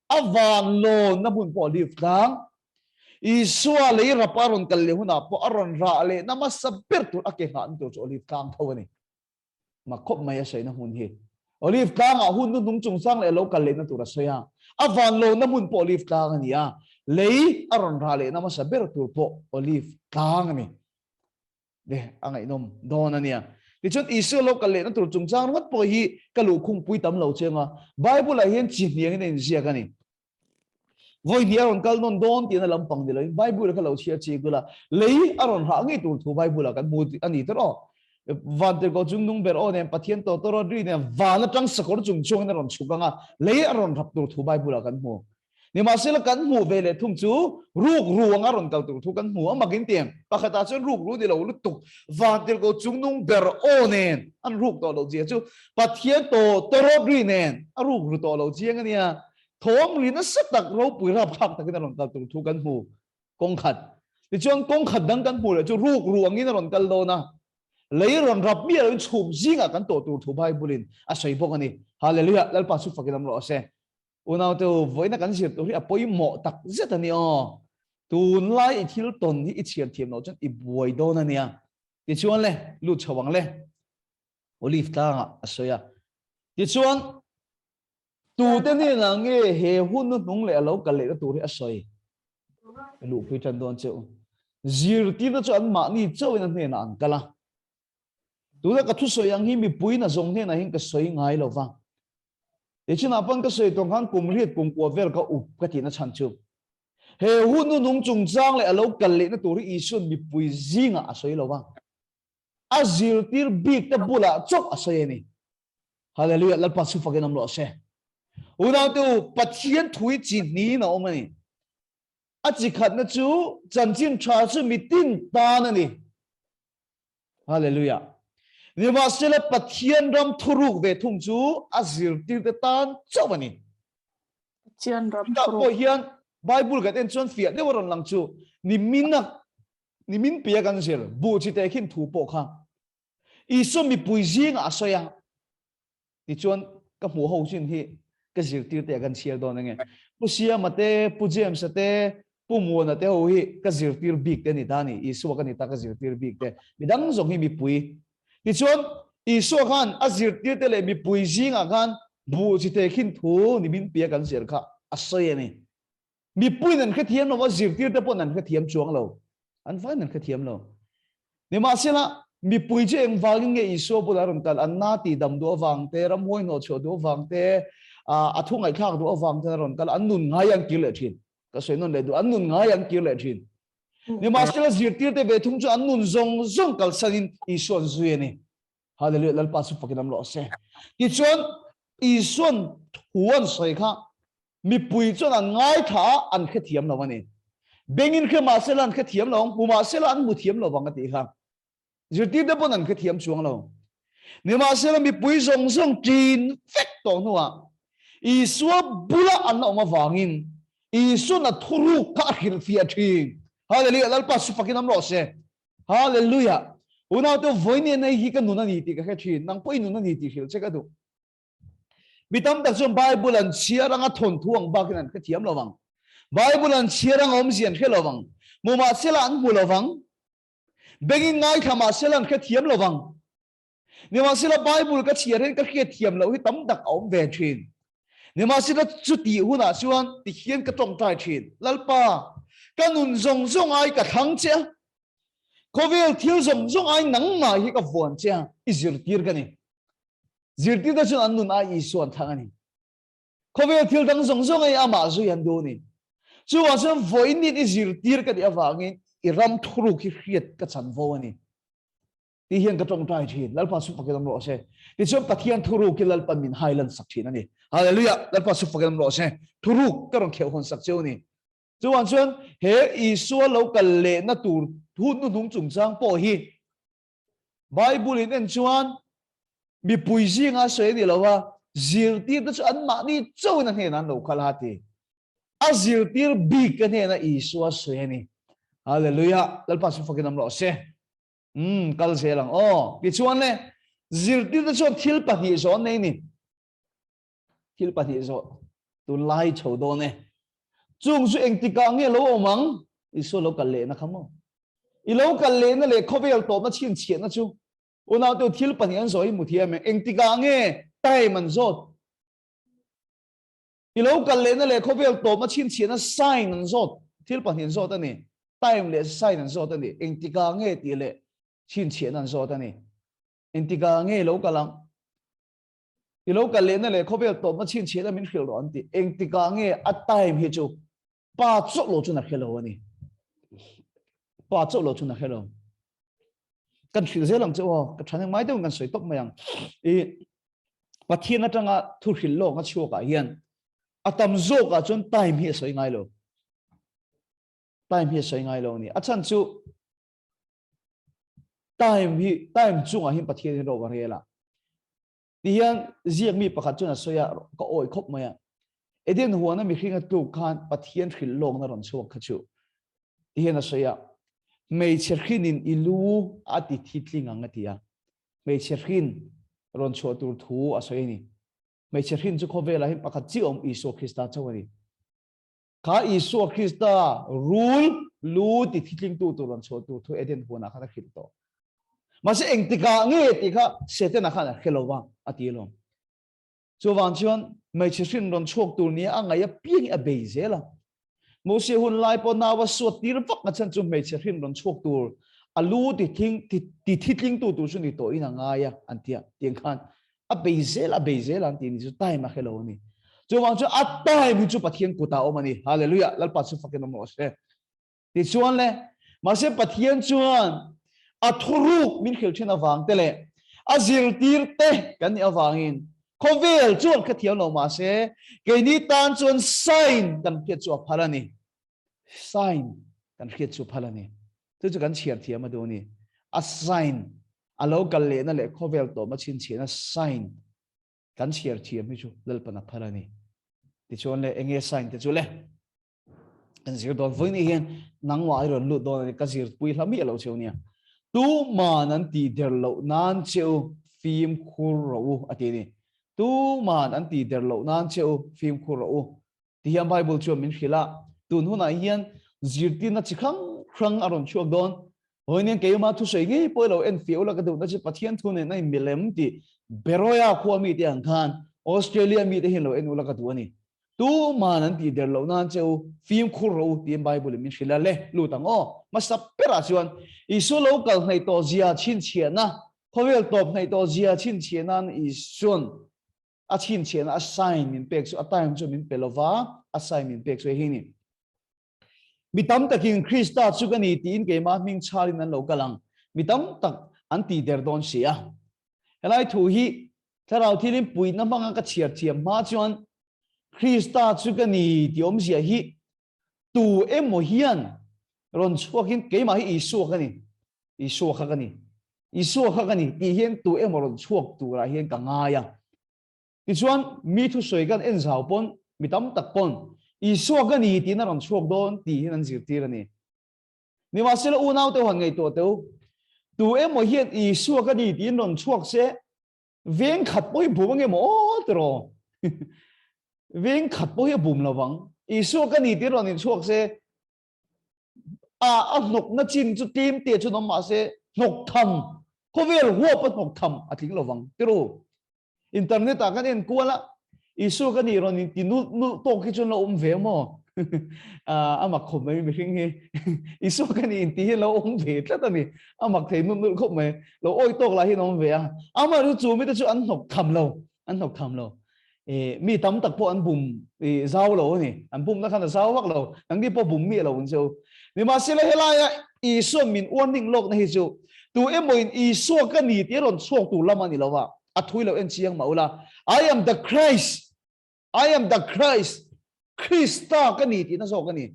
a van lawnna hmun pawh Olive tlang, Isua lei rapa a rawn kal leh hunah pawh a rawn rah lehna hmasa ber tur a ke nghahna tur chu Olive tlang tho a ni. Mak khawp mai a sawina hmun hi. Olive tlangah hun hnuhnung chungchang leh lo kal lehna tur a sawi a. A van lohna hmun pawh Olive tlang a ni a. Lei a rawn rah lehna hmasa ber tur pawh Olive tlang a ni. Le a ngaihnawm dawn a nia. Tichuan Isua lo kal lehna tur chungchang ringawt pawh hi ka luhkhungpui tam lo chiang a. Bible ah hian chi hniangin a inziak a ni. Vawi hnih a rawn kal nawn dawn tihna lampang ni loin Bible kha lo chhiar chik ula, lei a rawn hrah ngei tur thu Bible ah kan hmu a ni tawrh aw. Vantirhkoh chung nung ber aw nen Pathian tawtawrawt ri nen van atang sakawr chung chuangin a rawn chhuk ang a, lei a rawn rap tur thu Bible ah kan hmu. Nimahsela kan hmuh ve leh thung chu ruk ru anga rawn kal tur thu kan hmu a makin tiang pakhatah chuan ruk ru ni lo lutuk Vantirhkoh chung nung ber aw nen an ruk tawh loh zia chu Pathian tawtawrawt ri nen a ruk ru tawh lo chiang a nia. Thawm ri nasa tak ropui rapthlak takin a rawn kal tur thu kan hmu kawng khat. Tichuan kawng khat dang kan hmuh leh chu ruk ru angin a rawn kal dawn a, lei rawn rap miah loin chhum zingah kan tawh tur thu Bible-in a sawi bawk a ni. Hallelujah! Lalpa chu fakin awm rawh se. Unaute u, vawiina kan zir tur hi a pawimawh tak zet a ni aw. Tunlai i thil tawn hi i chhiar thiam loh chuan i buai dawn a nia. Tichuan le, lut chho ang le. Olive tlangah a sawi a. Tichuan. Tute hnenah nge he hun hnuhnung leh a lo kal lehna tur hi a sawi? Ka luhpui tan dawn che u. Zirtirna chu anmahni chauhin a hnenah an kal a. Tuna ka thusawi ang hi mipui na zawng hnenah hian ka sawi ngai lo va. Tichinah pawn ka sawi tawng khan kum riat kum kua vel ka up ka tihna chhan chu. He hun hnuhnung chungchang leh a lo kal lehna tur hi Isuan mipui zingah a sawi lo va. A zirtir bikte bulah chauh a sawi a ni. Hallelujah, Lalpa chu fakin awm rawh se. Unaute u, Pathian thu hi chi hnihin a awm a ni. A chi khatna chu chanchin tha chu mitin tan a ni. Hallelujah. Nimahsela Pathian ram thuruk ve thung chu a zirtirte tan chauh a ni. Pathian ram Tah thuruk. pawh hian Bible kan en chuan fiah deuh a rawn lang chu nimina nimin pia kan zir buh chi te khin thu pawh kha Isua mipui zingah a sawi a, tichuan ka hmuh ho chin hi ka zirtirte ah kan chhiar dawn ange. Pu Siama te, Pu James-a te, Pu Muana te ho hi ka zirtir bik te a ni ta a ni, Isua ka ni ta ka zirtir bik te. Midang zawng hi mipui. Tichuan Isua khan a zirtirte leh mipui zingah khan buh chi te khin thu ni min pia kan zir kha a sawi a ni. Mipuiin an hrethiam lo a, zirtirte pawhin an hrethiam chuang lo. An vaiin an hrethiam lo. Nimahsela, mipui chu engvangin nge Isua bulah rawn kal? An na tih dam duh avang te, ramhuai hnawhchhuah duh avang te, a thu ngaihthlak duh avang ten a rawn kal a, an nun ngai an kir leh thin. Ka sawi nawn leh duh, an nun ngai an kir leh thin. Nimahsela zirtirte ve thung chu an nun zawng zawng kalsanin Isua an zui a ni. Hallelujah, Lalpa chu fakin am rawh se. Tichuan Isuan thu an sawi kha mipui chuan an ngaithla a, an hrethiam lo a ni. Bengin hre mahsela an hrethiam lo ang, hmu mahsela an hmu thiam lo vang a tih kha. Zirtirte pawn an hrethiam chuang lo. Nimahsela mipui zawng zawng ṭin vek tawh hnuah Isua bula an la awm avangin Isuan a thuruk kha a hrilhfiah ṭhin. Hallelujah! Lalpa su fakin awm rawh se. Hallelujah! Unaute vawiin nei hi ka nun a ni tih ka hre ṭhin. Nang pawh i nun a ni tih hrilh che ka duh. Mi tam tak chuan Bible an chhiar anga thawnthu ang bakin an hrethiam lo vang. Bible an chhiar anga awmzia an hre lo vang. Hmu mahsela an hmu lo vang. Bengin ngaithla mahsela an hrethiam lo vang. Nimahsela Bible ka chhiar hian ka hriatthiam loh hi tam tak a awm ve thin. Nimahsela chutih hunah chuan tihian ka tawngtai thin, Lalpa, ka nun zawng zawng ai ka thlang che a, khawvel thil zawng zawng ai nangmah hi ka vuan che a, i zirtir ka ni. Zirtirte chuan an nun ai Isua an thlang a ni. Khawvel thil dang zawng zawng ai amah zui an duh a ni. Chuvang chuan vawiin i zirtir ka nih avangin i ram thuruk hi hriat ka chanvo a ni. Ti hian ka tawngtai thin. Lalpa su fakin awm rawh se. Tichuan Pathian thuruk hi Lalpan min hailan sak thin a ni. Hallelujah! Lalpa su fakin awm rawh se. Thuruk ka rawn kheuh hawn sak cheu a ni. Chuvang chuan he Isua lo kal lehna tur hun hnuhnung chungchang pawh hi Bible in en chuan mipui zinga sawi a ni lo a, zirtirte chu anmahni chauhin a hnenah an lo kal a ti. A zirtir bik ka hnena Isua sawi a ni. Hallelujah! Lalpa chu fakin awm rawh se. Umm, kal zel ang aw. Tichuan le, zirtirte chuan thil pahnih zawh an nei ni. Thil pahnih zawh tunlai chho dawn e. Chung chu engtikah nge lo awm ang? Isua lo kal lehna kha maw? I lo kal lehna leh khawvel tawpna chhinchhiahna chu unaute thil pahnih an zawh hi hmu thiam em? Engtikah nge time an zawt? I lo kal lehna leh khawvel tawpna chhinchhiahna sign an zawt, thil pahnih an zawt a ni. Time leh sign an zawt a ni. Engtikah nge tih leh chhinchhiahna an zawt a ni. Engtikah nge lo kal ang? I lo kal lehna leh khawvel tawpna chhinchhiahna min hrilh rawh an ti. Engtikah nge a time hi chu pa chauh lo chuan a hre lo a ni. Pa chauh lo chuan a hre lo. Kan hrilh zel ang che aw, ka tha neng mai deuhin kan sawi tawp mai ang. I Pathian atanga thu hrilh lawk a chhuakah hian a tam zawkah chuan time hi a sawi ngai lo. Time hi a sawi ngai lo a ni. A chhan chu time hi time chungah hian Pathian hi ro a rel a. Ti hian ziak mi pakhat chuan a sawi a, ka awi khawp mai a. Eden huana mihring a tluk khan Pathian hrilh lawkna rawn chhuak kha chu ti hian a sawi a, hmeichhe hrinin i lu a ti thi tling ang a ti a. Hmeichhe hrin rawn chhuah tur thu a sawi a ni. Hmeichhe hrin chu khawvelah hian pakhat chiah awm Isua Krista chauh a ni. Kha Isua Krista rul lu ti thitlingtu tur rawn chhuah tur thu Eden huanah khan a hrilh tawh. Mahse engtikah nge tih kha Setana khan a hre lo va a ti alawm. Chuvang chuan hmeichhe hrin rawn chhuak tur nia a ngaih apiang hi a bei zel a. Mosia hun lai pawh nau a suat tir vak a chhan chu hmeichhe hrin rawn chhuak tur a lu ti thing ti thitlingtu tur chu ni tawhin a ngai a an ti a. Tiang khan a bei zel a bei zel a an tih ni chu time a hre lo a ni. Chuvang chuan a time hi chu Pathian kutah a awm a ni. Hallelujah! Lalpa chu fakin awm rawh se. Tichuan le, mahse Pathian chuan a thuruk min hrilh thin avang te leh a zirtir te kan nih avangin khawvel chuan kha thiam lo mahse keini tan chuan sign kan hriat chu a phal a ni. Sign kan hriat chu phal a ni. Chu chu kan chhiar thiam a duh a ni. A sign a lo kal lehna leh khawvel tawm a chhinchhiahna sign kan chhiar thiam hi chu Lalpan a phal a ni. Tichuan le, enge sign te chu le? Kan zir dawn vawi ni hian nangmah i rawn lut dawn a ni, ka zirpui hla miah lo cheu nia. Tuman an tih der loh nan cheu fimkhur rawh u a ti a ni. Tuman an tih der loh nan cheu fimkhur rawh u ti hian Bible chuan min hrilh a, tun hunah hian zirtirna chi hrang hrang a rawn chhuak dawn. Vawi nian keimah thusawi ngei pawh i lo en fiah ula ka duhna chu Pathian thu nen a inmilem tih Beroia khua mite ang khan Australia mite hian lo en ula ka duh a ni. Tuman an tih der loh nan che u, fimkhur rawh u tiin Bible in min hrilh a, le lut ang aw. Hmasa berah chuan Isua lo kal hnaih tawh zia chhinchhiahna, khawvel tawp hnaih tawh zia chhinchhiah nan Isuan a chhinchhiahna a sign min pek chu a time chu min pe lova, a sign min pek chu hei hi ni. Mi tam takin Krista chu ka ni tiin keimah hming chhalin an lo kal ang. Mi tam tak an ti der dawn si a. Helai thu hi thlarau thilin puitna hmanga ka chhiar thiam hma chuan Krista chu ka ni tih awmzia hi tu emaw hian rawn chhuakin keimah hi Isua ka ni, Isua kha ka ni, Isua kha ka ni tih hian tu emaw rawn chhuak turah hian ka ngai a. Tichuan, mi thusawi kan en zau pawn, mi tam tak pawn, Isua ka ni tiin a rawn chhuak dawn tih hian an zirtir a ni. Nimahsela unau te han ngaihtuah teh u, tu emaw hian Isua ka ni tiin rawn chhuak se, veng khat pawh hi bum ange maw aw tiraw? Veng khat pawh hi a bum lo vang. Isua ka ni tiin rawn inchhuak se, a a hnawkna chin chu tlem te chu awm mahse hnawk tham, khawvel huap a hnawk tham a tling lo vang tiraw? Internet ah kan en kual a, Isua ka nih rawn in ti nulh nulh tawk hi chuan lo awm ve maw? A mak khawp mai mihring hi. Isua ka nih in ti hi lo awm ve tlat a ni. A mak thei nulh nulh khawp mai. Lo awi tawk lah hian awm ve a. Amaherawhchu chu mite chu an hnawk tham lo, an hnawk tham lo. Mi tam tak pawh an bum zau lo a ni. An bumna khan a zau vak lo. Nangni pawh bum miah lo ang che u. Nimahsela helaia Isua min warning lawkna hi chu tu emawin Isua ka ni tih a rawn chhuak tur lam a ni lo va. A thui lo en chiang mah ula, I am the Christ, I am the Christ, Krista ka ni tihna zawk a ni.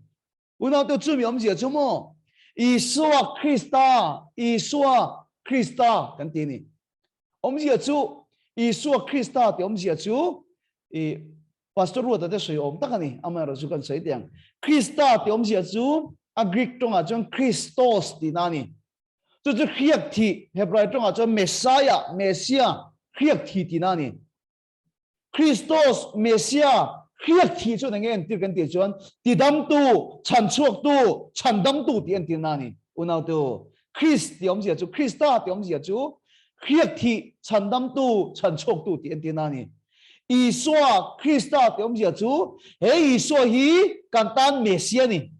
Unaute chu mi awmzia chu maw? Isua Krista, Isua Krista kan ti a ni. Awmzia chu Isua Krista tih awmzia chu i Pastor Ruata te sawi awm tak a ni, amaherawh chu kan sawi teh ang. Krista tih awmzia chu a Greek tawngah chuan Christos tihna a ni. Chu chu hriak thih, Hebrai tawngah chuan Messiah, Messia, hriak thih tihna a ni. Christos, Messia, hriak thih chuan enge entir kan tih chuan tidamtu, chhanchhuaktu, chhandamtu tih entirna a ni. Unautu, Christ tih awmzia chu, Krista tih awmzia chu hriak thih, chhandamtu, chhanchhuaktu tih entirna a ni. Isua, Krista tih awmzia chu he Isua hi kan tan Messia a ni.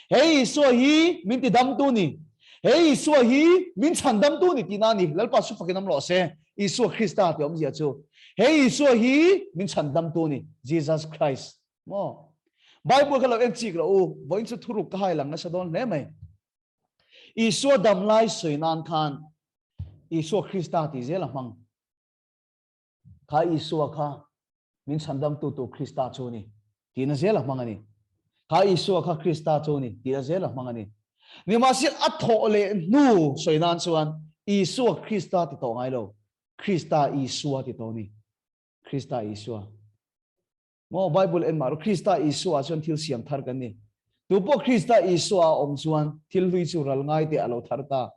He Isua hi min tidamtu ni. He Isua hi min chhandamtu ni tihna a ni. Lalpa chu fakin awm rawh se. Isua Krista tih awmzia chu. He Isua hi min chhandamtu ni. Jesus Christ. Maw? Bible kha lo en chik rawh u. Vawiin chu thuruk ka hai lang nasa dawn hle mai. Isua dam lai sawi nan khan Isua Krista tih zel a hmang. Kha Isua kha min chhandamtu tur Krista chu a ni tihna zel a hmang a ni. Kha Isua kha Krista chu a ni tihna zel a hmang a ni. Nimahsela a thawh leh hnu sawi nan chuan Isua Krista ti tawh ngai lo, Krista Isua ti tawh a ni. Krista Isua. Maw Bible en mah rawh Krista Isua chuan thil siam thar kan ni. Tu pawh Krista Isua a awm chuan thil hlui chu ral ngai teh a lo thar ta.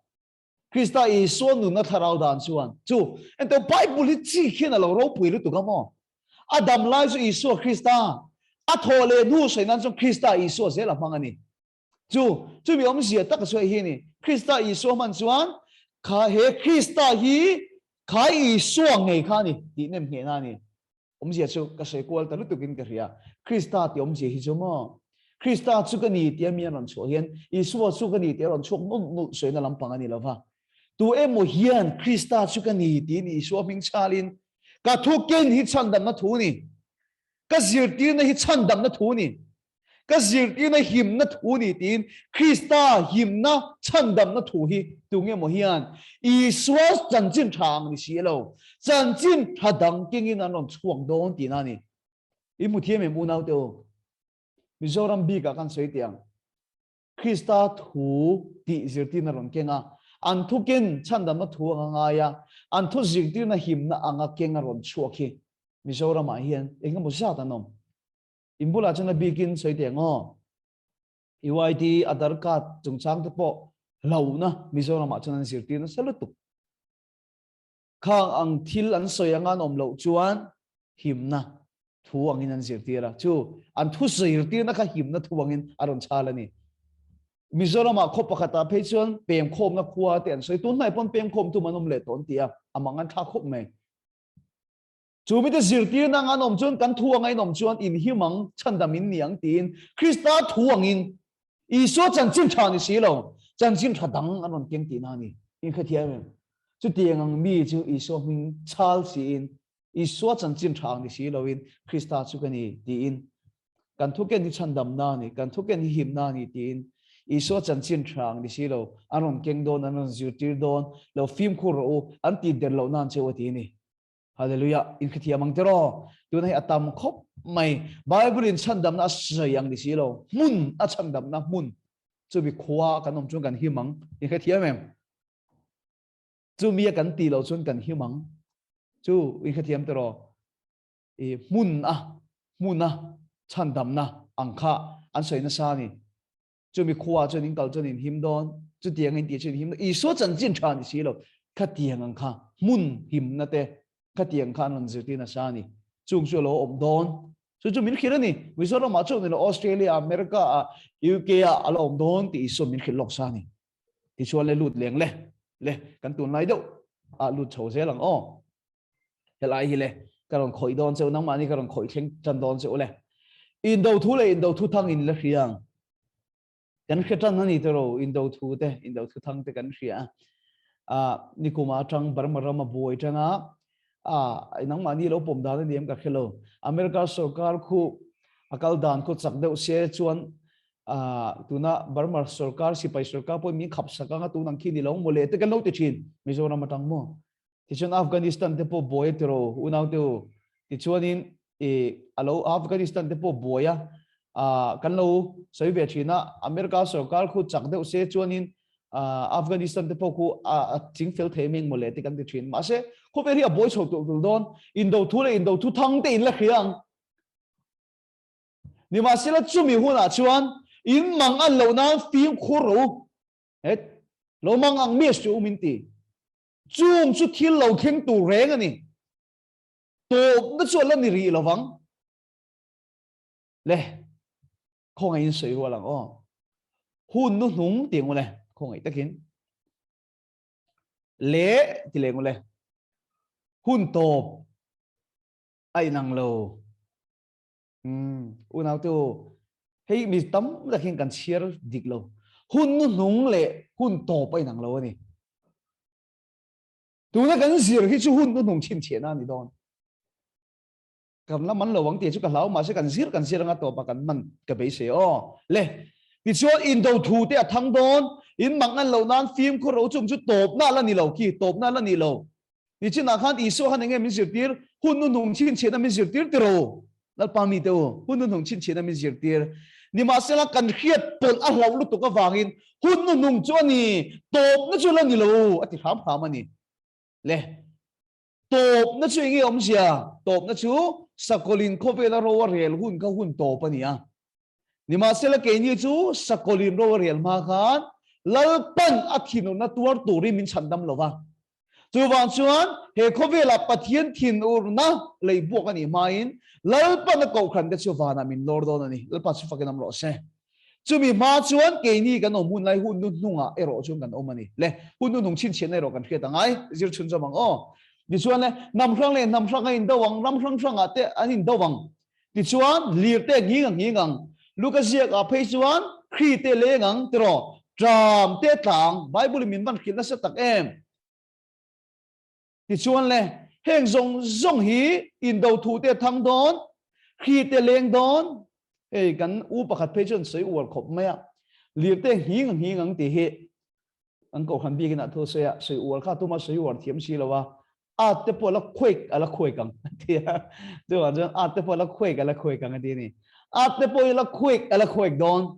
Krista Isua nunna thlarau dan chuan chu ento Bible hi chi khian a lo ropui lutuk a maw? A dam lai chu Isua Krista, a thawh leh hnu sawi nan chuan Krista Isua zel a hmang a ni. Chu chumi awmzia tak a sawi hi a ni. Krista Isua hman chuan kha he Krista hi kha Isua ngei kha a ni tih nem nghehna a ni. Awmzia chu ka sawi kual ta lutukin ka hria. Krista tih awmzia hi chu maw? Krista chu ka ni tia mi an rawn chhuah hian Isua chu ka ni tih a rawn chhuak nulh nulh sawina lampang a ni lo va. Tu emaw hian Krista chu ka ni tiin Isua hming chhalin ka thu ken hi chhandamna thu ni. Ka zirtirna hi chhandamna thu ni. Ka zirtirna himna thu ni tiin Krista himna chhandamna thu hi tunge maw hian Isua chanchin tha ang ni si lo, chanchin tha dang kengin an rawn chhuak dawn tihna a ni. I hmu thiam em unaute u? Mizoram bikah kan sawi teh ang. Krista thu tih zirtirna rawn keng a, an thu ken chhandamna thu anga ngai a, an thu zirtirna himna anga keng a rawn chhuak hi Mizoramah hian engemaw zat an awm. In bulah chuan a bikin sawi teh ang aw. UID Aadhaar card chungchang te pawh hlauhna Mizoramah chuan an zirtir nasa lutuk. Khang ang thil an sawi anga an awm loh chuan himna thu angin an zirtir a. Chu an thu zirtirna kha himna thu angin a rawn chhal a ni. Mizoramah khaw pakhatah phei chuan pemkhawmna khua te an sawi. Tunhnai pawn pemkhawm tum an awm leh tawh an ti a, a mang an thlak khawp mai. Chu mite zirtirna anga an awm chuan kan thu anga in awm chuan in him ang, chhandam in ni ang tiin Krista thu angin Isua chanchin tha ni si lo, chanchin tha dang an rawn keng tihna a ni. In hrethiam em? Chutiang ang mi chu Isua hming chhal siin Isua chanchin tha ang ni si loin Krista chu ka ni tiin. Kan thuken hi chhandamna a ni, kan thuken hi himna a ni tiin Isua chanchin tha ang ni si lo, an rawn keng dawn, an rawn zirtir dawn, lo fimkhur rawh u, an tih der loh nan cheu a ti a ni. Hallelujah! In khithiam ang tiraw? Tuna hi a tam khawp mai. Bible in chhandamna a sawi ang ni si lo, hmun a chhandamna hmun chumi khua kan awm chuan kan him ang. In hrethiam em? Chumi a kan tih loh chuan kan him ang. Chu in hrethiam tiraw? I hmun a hmun a chhandamna ang kha an sawi nasa a ni. Chumi khua chuan in kal chuan in him dawn, chutiang in tih chuan in him dawn. Isua chanchin tha ni si lo, khatiang ang kha hmun himna te khatiang kha an rawn zirtir nasa a ni. Chung chu a lo awm dawn. Chu chu min hrilh a ni. Mizoramah chuan ni lo, Australia, America ah, UK ah a lo awm dawn tih Isua min hrilh lawk sa a ni. Tichuan le lut leng le, le kan tunlai deuh ah lut chho zel ang aw. Helai hi le ka rawn khawih dawn cheu, nangmahni ka rawn khawih thleng tan dawn cheu le. Indo thu leh indo thu thang in la hria ang. Kan hre tan a ni te ro, indo thu te, indo thu thang te kan hria. A nikuma atang Burma rama buai tanga a nangmahni lo pawm dan a ni em ka hre lo. America sorkar khu a kal dan khu chak deuh se chuan tuna Burma sorkar sipai sorkar pawh min khap sak anga tun ang khi ni lo maw le te kan lo ti thin Mizoram atang maw. Tichuan Afghanistan te pawh buai a ti ro unau te u. Tichuanin i a lo Afghanistan te pawh buai a kan lo sawi ve thin a, America sorkar khu chak deuh se chuanin Afghanistan te pawh khu a ching fel thei meng mawle te kan ti thin. Mahse khawvel hi a buai chho tulh tulh dawn. Indo thu leh indo thu thang te in la hria ang. Nimahsela chumi hunah chuan in mang an loh nan fimkhur rawh u. Het, lo mang ang mi su min ti. Chung chu thil lo thleng tur reng a ni. Tawpna chu a la ni rih lovang. Le, khawngaihin sawi rual ang aw. Hun nu hnung ti ang u le, khawngaih takin. Le ti leng u le. Hun tawp a inang lo. Um, unau te u, hei mi tam tak hian kan chhiar dik lo. Hun nu hnung leh hun tawp a inang lo a ni. Tuna kan zir hi chu hun nu hnung chhinchhiahna a ni dawn. Kan la man lo ang tih chu ka hlau mahse kan zir kan zir anga tawpa kan man ka beisei aw. Le, tichuan indo thu te a thang dawn, in mang an loh nan fimkhur ro chung chu tawpna la ni lo khi, tawpna la ni lo. Nichinah khan Isua khan enge min zirtir? Hun nuhnung chhinchhiahna min zirtir ti ro. Lalpa mite u, hun nuhnung chhinchhiahna min zirtir. Nimahsela kan hriat pawlh a hlauh lutuk avangin hun nuhnung chu a ni, tawpna chu la ni lo a ti hram hram a ni. Le, tawpna chu enge awmzia? Tawpna chu Sakawlin khawvela ro a rel hun kha hun tawp a ni a. Nimahsela keini chu Sakawlin ro a rel hma khan Lalpan a thinurna tuar turin min chhandam lo va. Chuvang chuan he khawvelah Pathian thinurna lei buak a nih hmain Lalpan a kohhran te chu vanah min lawr dawn a ni. Lalpa chu fakin awm rawh se. Chumi hma chuan keini kan awm hun lai hun nu hnungah erawh chuan kan awm a ni. Le, hun nu hnung chhinchhiahna erawh kan hriat ang ai, zir chhunzawm ang aw. Tichuan le, hnam hrang leh hnam hrang a indo ang, ram hrang hrangah te an indo ang. Tichuan, lir te nghing a nghing ang. Luka ziak ah phei chuan Kri te leng ang tiraw, tram te tla ang. Bible in min van hrilh nasa tak em? Tichuan le, heng zawng zawng hi indo thu te thang dawn, Kri te leng dawn. Hei kan u pakhat phei chuan sawi uar khawp mai a, lir te nghing a nghing ang tih hi an kohhran biakin ah thu a sawi a, sawi uar kha tuma sawi uar thiam si lo a, At te pawh la khuaik a la khuaik ang a ti a. Chuvang chuan at te pawh la khuaik a la khuaik ang a ti a ni. At te pawh hi la khuaik a la khuaik dawn.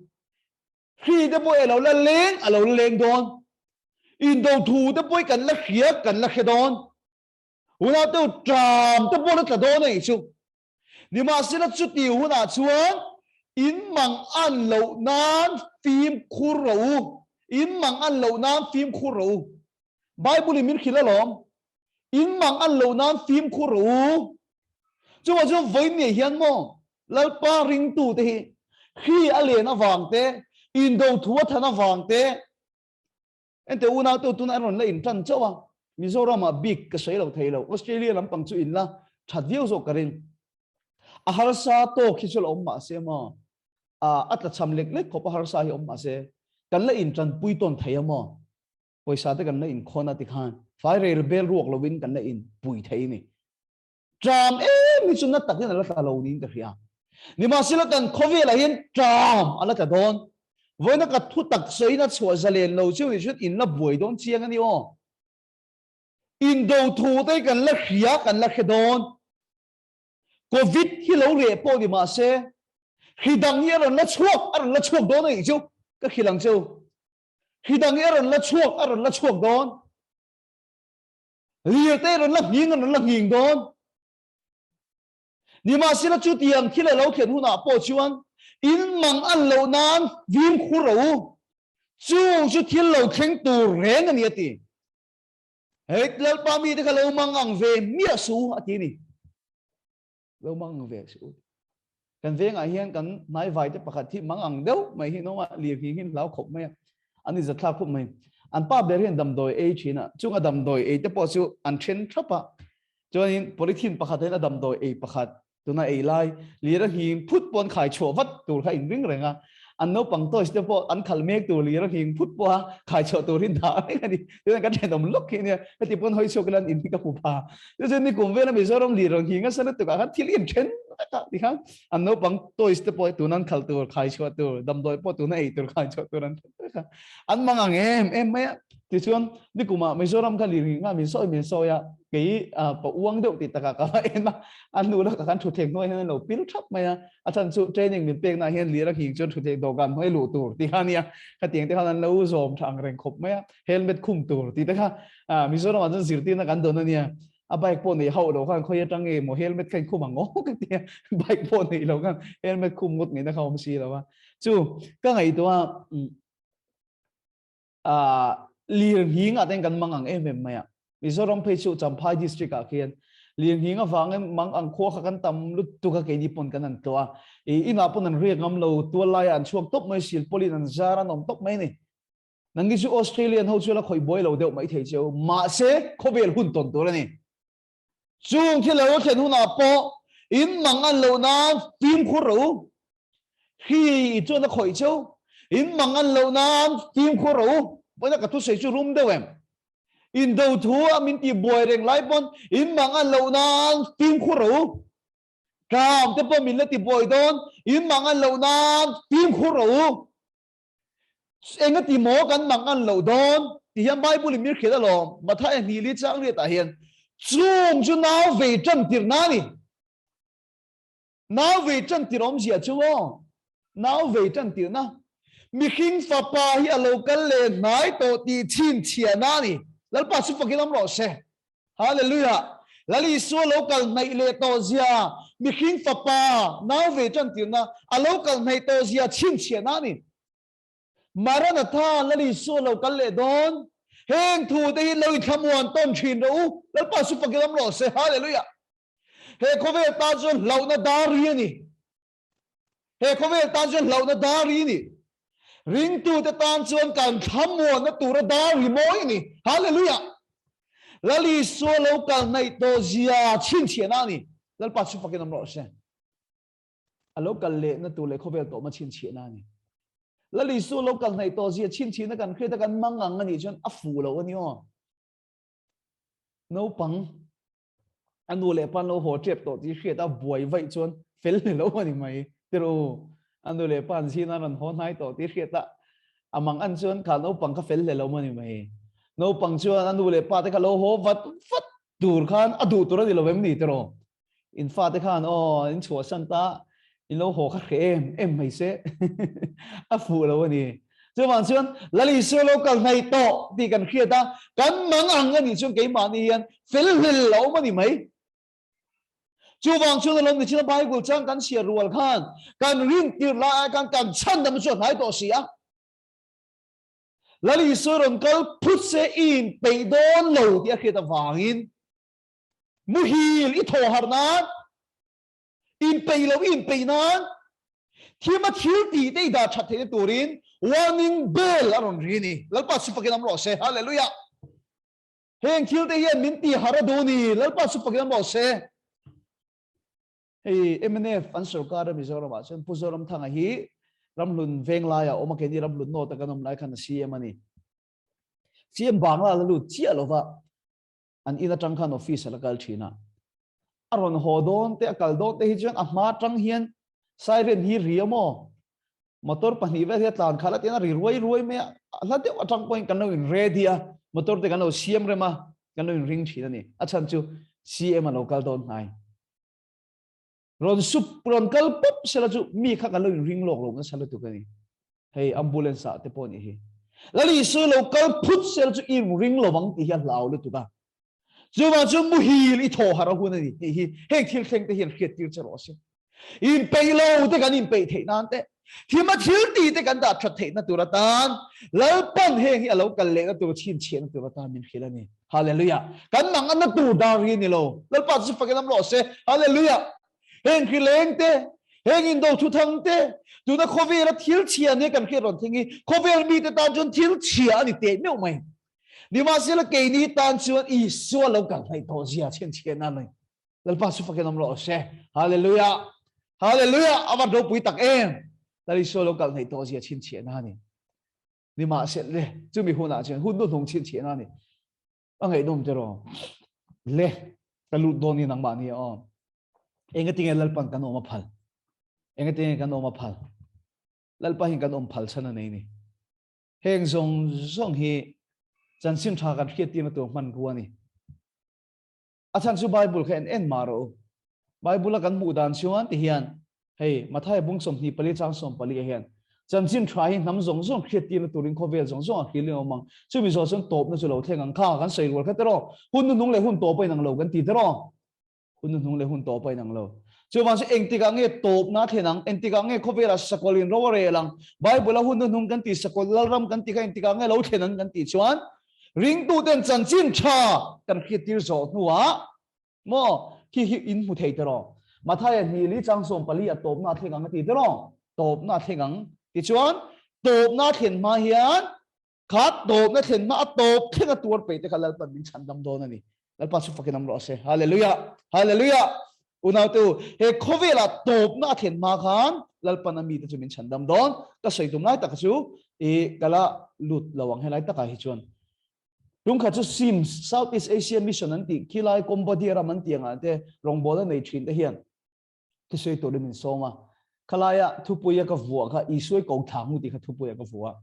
Hri te pawh hi a lo la leng a lo la leng dawn. Indo thu te pawh hi kan la hria kan la hre dawn. Hunah te ṭam te pawh la tla dawn a nih chu. Nimahsela chuti hunah chuan in mang an loh nan fimkhur rawh u. In mang an loh nan fimkhur rawh u. Bible in min hrilh alawm. In mang an loh nan fimkhur rawh u. Chuvang chuan vawiin ni ah hian maw Lalpa ringtute hi hri a len avang te, indo thu a than avang te, Ente unau te tuna an rawn la in tan chauh a, Mizoram ah bik ka sawi lo thei lo, Australia lampang chu in la that viau zawk ka ring. A harsa tawk hi chu la awm mah se maw, a tla cham lek lek khawp a harsa hi awm mah se, kan la in tanpui tawn thei a maw, pawisa te kan la in khawn a tikhan fai rel bel ruak lovin kan la in pui thei a ni. Tram em hi chu na takin a la tla lo niin ka hria. Nimahsela kan khawvelah hian ṭam a la tla dawn. Vawiina ka thu tak sawiin a chhuah zalen lo chu ni chuan in la buai dawn chiang a ni aw. Indo thu te hi kan la hria, kan la hre dawn. Covid hi lo reh pawh ni mahse hri dang hi a rawn la chhuak, a rawn la chhuak dawn a nih chu ka hrilh ang che u. Hri dang hi a rawn la chhuak, a rawn la chhuak dawn. Lir te rawn la nghing, a rawn la nghing dawn. Nimahsela chutiang thil a lo thlen hunah pawh chuan in mang an loh nan fimkhur rawh u. Chung chu thil lo thleng tur reng a ni a ti. Hei Lalpa mite kha lo mang ang ve miah suh u a ti a ni. Lo mang ang ve suh u. Kan vengah hian kan hnaivai te pakhat hi mang ang deuh mai hi nawnga lir nghing hi hlau khawp mai a. An inzathlak khawp mai. An pa ber hian damdawi ei thin a, chung a damdawi ei te pawh chu an then thap a. Chuanin polythene pakhat hian a damdawi ei pakhat tuna ei lai lir a nghing phut pawh an khai chhuah vat tur kha inring reng a. An naupang toys te pawh an khalh mek tur lir a nghing phut pawha khai chhuah tur hi dah reng a ni. Chuan kan thenawm lawk hi nia heti pawn hawi chhuak ila an in hi ka hmu pha. Chu chuan nikum vela Mizoram lir rawn nghing nasa lutuk ah khan thil in then vek a ti khan an naupang toys te pawh tuna an khalh tur khai chhuah tur damdawi pawh tuna ei tur khai chhuah tur an then vek a. An mang ang em em mai a. Tichuan nikumah Mizoram kha lir nghing a min sawi min sawi a kei pa uang deuh tih takah ka va en a a hnu lakah khan thutthleng hnuai hian an lo pil thap mai a a chhan chu training min pekna hian lir a nghing chuan thutthleng dawhkan hnuai luh tur tih kha a nia khatiang te khan an lo zawm tha ang reng khawp mai a helmet khum tur tih te kha Mizoram ah chuan zirtirna kan dawn a nia a bike pawh nei hauh lo khan khawi atang nge maw helmet kha inkhum ang aw ka ti a bike pawh nei lo khan helmet khum ngawt ngaihna kha awm si lo a chu ka ngaihtuah a lir nghing ah ten kan mang ang em em mai a Mizoram phei chu Champhai district ah khian lir nghing avangin mang ang khua kha kan tam lutuk a keini pawn kan han tlawh a i inah pawn an riak ngam lo tual laiah an chhuak tawp mai sil pawlin an zar an awm tawp mai a ni nangni chu Australian ho chu la khawih buai lo deuh mai thei cheu mahse khawvel hun tawn tur a ni chung thil lo thlen hunah pawh in mang an loh nan fimkhur rawh u Hi chuan a khawih cheu. In mang an loh nan fimkhur rawh u. Vawiina ka thusawi chu rum deuh em? In do thu a min tih buai reng lai pawn in mang an loh nan fimkhur rawh u. Tlam te pawh min la ti buai dawn. In mang an loh nan fimkhur rawh u. Engati maw kan mang an loh dawn tih hian Bible in min hrilh alawm. Mathaia hnih li chang riatah hian chung chu nau vei tan tirhna a ni. Nau vei tan tir awmzia chu aw, nau vei tan tirna. Mihring fapa hi a lo kal leh hnai tawh tih chhinchhiahna a ni. Lalpa chu fakin awm rawh se. Hallelujah! Lal Isua lo kal hnaih leh tawh zia, mihring fapa nau vei tan tirna a lo kal hnaih tawh zia chhinchhiahna a ni. Maranatha, Lal Isua lo kal leh dawn. Heng thu te hi lo inthlamuan tawn thin rawh u. Lalpa chu fakin awm rawh se. Hallelujah! He khawvel tan chuan hlauhna dar ri a ni. He khawvel tan chuan hlauhna dar ri a ni. Ringtute tan chuan kan thlamuanna tura dar ri mawi a ni. Hallelujah! Lal Isua lo kal hnaih tawh zia chhinchhiahna a ni. Lalpa chu fakin awm rawh se. A lo kal lehna tur leh khawvel tawhma chhinchhiahna a ni. Lal Isua lo kal hnaih tawh zia chhinchhiahna kan hriat a kan mang ang a nih chuan a fuh lo a ni aw. Naupang a nu leh pa an lo haw tep tawh tih hriat a buai vaih chuan fel ni lo a ni mai tirh u a nu leh pa an zin a rawn haw hnai tawh tih hriat a a mang an chuan kha naupang kha fel hle lo a ni mai naupang chuan a nu leh pa te kha lo haw vat vat tur khan a duh tur a ni lo em ni tirh In fate khan aw in chhuahsan ta in lo haw kha hreh em em mai se a fuh lo a ni. Chuvang chuan Lal Isua lo kal hnaih tawh tih kan hriat a, kan mang ang a nih chuan keimahni hian fel hlel a awm a ni mai. Chuvang chuan alawm ni chin a Bible chang kan chhiar rual khan kan rintir lai ai khan kan chhandam chu a hnai tawh si a. Lal Isua rawn kal phut se i inpeih dawn lo tih a hriat avangin Muhil i thaw harh nan, inpeih loh i inpeih nan, thima thil tih te i dah that theihna turin warning bell a rawn ri a ni. Lalpa chu fakin awm rawh se. Hallelujah! Heng thil te hian min tih harh a duh ni. Lalpa chu fakin awm rawh se. Hei mnf an sorkar a Mizoram ah chuan Pu Zoramthanga hi Ramhlun Venglai ah awm a, keini Ramhlun North a kan awm lai khan a CM a ni. CM Bangla la lut chiah lova an in atang khan office a la kal thin a. A rawn haw dawn te, a kal dawn te hi chuan a hma atang hian Siren hi ri a maw? Motor pahnih vel hi a tlan khalh a tiang a ri ruai ruai mai a, a hla deuh atang pawhin kan lo in ready a, motor te kan lo siam rem a, kan lo in ring thin a ni. A chhan chu CM a lo kal dawn hnai. Rawn sup, rawn kal pawp sela chu mi kha kan lo in ring lawk lo nasa lutuk a ni. Hei ambulance ah te pawh nih hi. Lal Isua lo kal phut sela chu i ring lovang tih hi a hlau lutuk a. Chuvang chu muhil i thaw harh a hun a ni tih hi heng thil thleng te hian hriat tir che rawh se. Inpeih lo te kan inpeih theih nan te, thima thil ti te kan dah that theihna tur atan Lalpan heng hi a lo kal lehna tur chhinchhiahna tur atan min hrilh a ni. Hallelujah! Kan mang anna tur dar hi a ni lo. Lalpa chu fakin am rawh se. Hallelujah! Heng hrileng te, heng indo thuthang te, tuna khawvela thil chhia nia kan hriat rawn thleng hi khawvel mite tan chuan thil chhia a ni teh meuh mai. Nimahsela keini tan chuan Isua lo kal hnaih tawh zia chhinchhiahna a ni. Lalpa chu fakin awm rawh se. Hallelujah! Hallelujah! A van ropui tak em! Lal Isua lo kal hnaih tawh zia chhinchhiahna a ni. Nimahsela le, chumi hunah chuan hun hnuhnung chhinchhiahna a ni. A ngaihnawm tiraw? Le, ka lut dawn ni nangmah ni aw. Engatinge Lalpan kan awm a phal? Engatinge kan awm a phal? Lalpa hin kan awm phal chhan a nei ni. Heng zawng zawng hi chanchin tha kan hriat tirna tur hmanrua a ni. A chhan chu Bible kha en en mah rawh u. Bible a kan hmuh dan chuan ti hian hei Mathaia bung 24 chang 14 ah hian chanchin tha hi hnam zawng zawng hriat tirna turin khawvel zawng zawng a hril in awm ang. Chumi zawh chuan tawpna chu lo thleng ang kha kan sawi rual kha tiraw. Hun hnuhnung leh hun tawp a inang lo kan ti tiraw. Hun hnuhnung leh hun tawp a inang lo. Chuvang chu engtikah nge tawpna thlen ang? Engtikah nge khawvelah sakawlin ro a rel ang? Bible-a hun hnuhnung kan tih sakawl lalram kan tih kha engtikah nge lo thlen ang kan tih chuan ringtuten chanchin tha kan hriattir zawh hnuah maw khi hi in hmu thei tiraw? Mathaia hnih li chang 14 a tawpna thleng ang a ti tiraw? Tawpna thleng ang tichuan tawpna thlen hma hian Kha tawpna thlen hma a tawp thleng a tuar peih te kha Lalpan min chhan dam dawn a ni. Lalpa chu fakin am rawh se. Hallelujah! Hallelujah! Unaute u, he khawvela tawpna a thlen hma khan Lalpan a mite chu min chhan dam dawn. Ka sawi tum lai taka chu i kala lut lo ang helai takah hi chuan. Tungkhat chu SIMS, South East Asia Mission an tih khilai Cambodia ram an tih angah te rawngbawlna nei thin te hian thusawi turin min sawm a. Khalaia thupuia ka vuah kha Isuai ko thla hmu tih kha thupuia ka vuah.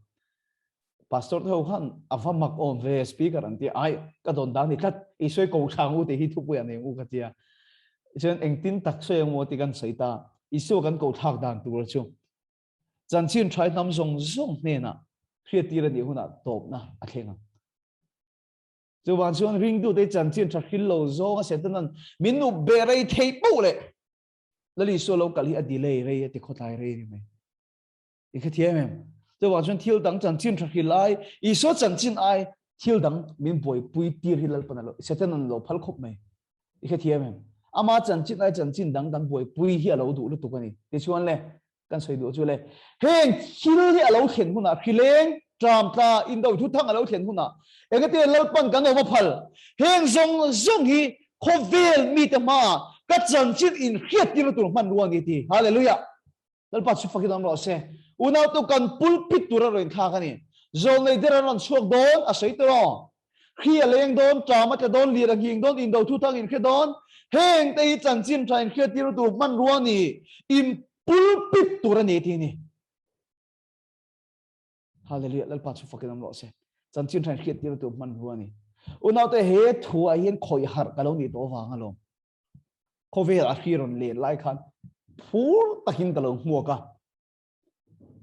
Pastor te ho khan a va mak awm ve speaker an ti ai ka dawn dan ni tlat Isuai ko thla ngu tih hi thupuia nei u ka tia. Chuan engtin tak sawi ang maw ti kan sawi ta. Isua kan ko thlak dan tur chu chanchin thai hnam zawng zawng hnenah hriattir a nih hunah tawpna a thleng ang. Chuvang chuan ringtute chanchin tha hril lo zawng a Setanan min nup be rei thei poh leh Lal Isua lo kal hi a delay rei a ti khawtlai rei ni mai. I kha thiam em? Chuvang chuan thil dang chanchin tha hril ai Isua chanchin ai thil dang min buaipui tir hi Lalpan a lo Setanan lo phal khawp mai. I kha thiam em? Ama chanchin ai chanchin dang kan buaipui hi a lo duh lutuk a ni. Tichuan le kan sawi duh chu le heng thil hi a lo thlen hunah hrileng tram tla indo thu thang a lo thlen hunah engati lalpan kan awm a phal heng zawng zawng hi khawvel mite hma ka chanchin in hriat tir tur hman ruang ni ti hallelujah lalpa chu fakin awm rawh se unau tu kan pulpit tur a rawn thlak ani zawl nei der an rawn chhuak dawn a sawi tawh Hri a leng dawn, ṭam a tla dawn, lir a nghing dawn, indo thu thang in hre dawn. Heng te hi chanchin ṭha in hriattir tur hmanrua a ni, in pulpit tur a ni tih a ni. Hallelujah, Lalpa chu fakin awm rawh se. Chanchin ṭha in hriattir tur hmanrua a ni. Unaute he thu ah hian khawih harh ka lo nih tawh vang alawm. Khawvel a hri rawn len lai khan phur takin ka lo hmuak a.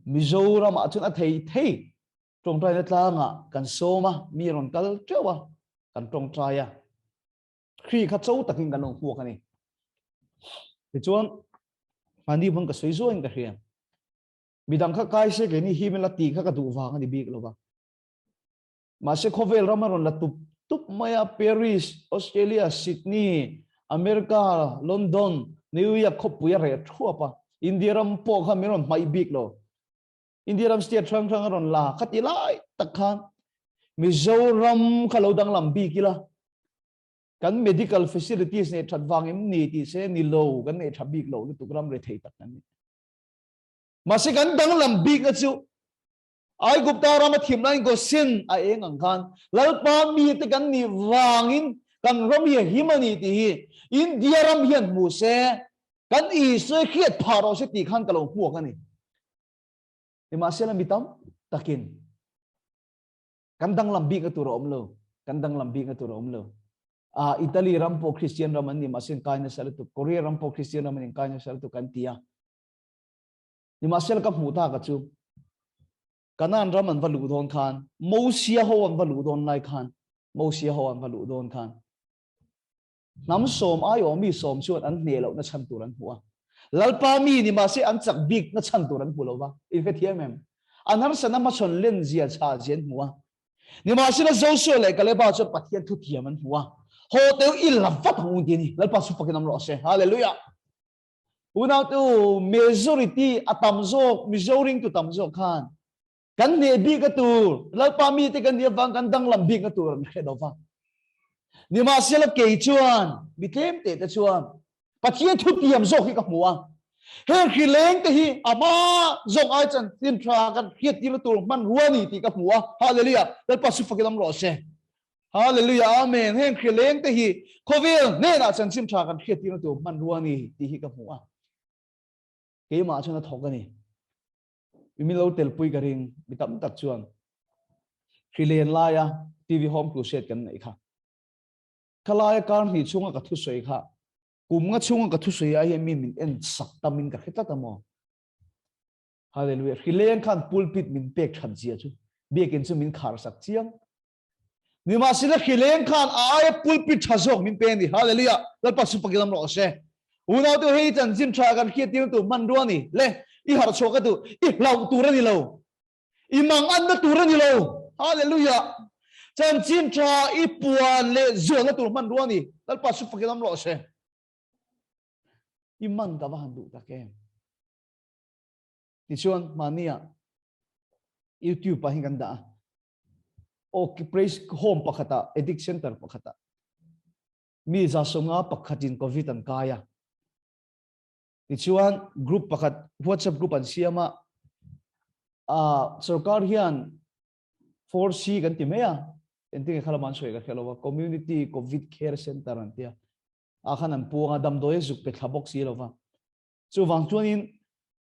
Mizoram ah chuan a thei thei Tawngtaina tlangah kan sawm a, mi rawn kal teuh a, kan tawngtai a. Hri kha cho takin kan lo hmuak a ni. Tichuan, mahni hmun ka sawi zuain ka hria. Midang kha kai se keini hi min la tih kha ka duh vang a ni bik lova. Mahse khawvel ram a rawn la tup tup mai a, Paris, Australia, Sydney, America, London, New York khawpui a reh thuap a. India ram pawh kha min rawn hmaih bik lo. India ram state hrang hrang a rawn la kha ti lai tak khan Mizoram kha lo danglam bik ila kan medical facilities nei that vang em ni ti se ni lo kan nei tha bik lo lutuk ram re thei tak kan ni mahse kan danglam bik na chu Aigupta rama thim lain Gosen a eng ang khan Lalpa mi te kan ni wangin kan ram hi him ani ti hi India ram hian hmu se. Kan Isua hriat phah rawh se tih khan ka lo hmuak a ni. Nimahsela mi tam takin kan danglam bik na tur a awm lo. Kan danglam bik na tur a awm lo. Ah, Italy ram pawh Christian ram an ni mahse an kai nasa lutuk. Korea ram pawh Christian ram an in kai nasa lutuk an ti a. Nimahsela ka hmuh tak a chu Kanaan ram an va luh dawn khan Mosia ho an va luh dawn lai khan Mosia ho an va luh dawn khan Hnam sawm aiawh mi sawm chuan an hneh lohna chhan tur an hmu a. Lalpa mi ni mahse an chak bikna chhan tur an hmu lo va. In hrethiam em? An harsatna hmachhawn len zia chha zia an hmu a. Nimahsela Joshua leh Kaleba chuan Pathian thutiam an hmu a. Haw teu i la vat ang u ti a ni. Lalpa chu fakin awm rawh se. Hallelujah! Unautu majority a tam zawk, Mizo ringtu tam zawk khan kan hneh bik a tur Lalpa mite kan nih avang kan danglam bik na tur an hre lo va. Nimahsela kei chuan mi tlem te te chuan Pathian thutiam zawk hi ka hmu a. Heng hri leng te hi ama zawng ai chan tin tha kan hriat tir tur hman rua ni tih ka hmu a. Hallelujah. Lalpa su fakin awm rawh se. Hallelujah. Amen. Heng hri leng te hi khawvel hnenah chanchin tha kan hriat tir tur hman rua ni tih hi ka hmu a. Keimah chuan a thawk a ni. Mi min lo telpui ka ring mi tam tak chuan hrilen laia TV Home Crusade kan neih kha. Khalaia kar hnih chhunga ka thusawi kha kum nga chhunga ka thusawi ai hian mi min en sak tamin ka hre tlat a maw. Hallelujah. Hrileng khan pulpit min pek that zia chu biakin chu min khar sak chiang. Nimahsela hrileng khan a aia pulpit tha zawk min pe a ni. Hallelujah! Lalpa chu fakin awm rawh se. Unaute hei chanchin tha kan hriattir tur hmanrua a ni. Le, i harh chhuah ka duh. I hlauh tur a ni lo. I mang anna tur a ni lo. Hallelujah! Chanchin tha i puan leh zualna tur hmanrua a ni. Lalpa chu fakin awm rawh se. I man ka va han duh tak em. Tichuan, mahnia YouTube ah hian kan dah a. Ok, praise home pakhata, addict center pakhata. Mi za songa pakhatin COVID an kai a. Tichuan group pakhat WhatsApp group an siam a. A sarkar hian 4C kan ti mai a. Entinge khala man sawi ka hre lo a. Community COVID Care Center an tia. A khan an puang a damdawi a zuk pe thla bawk si lova. Chuvang chuanin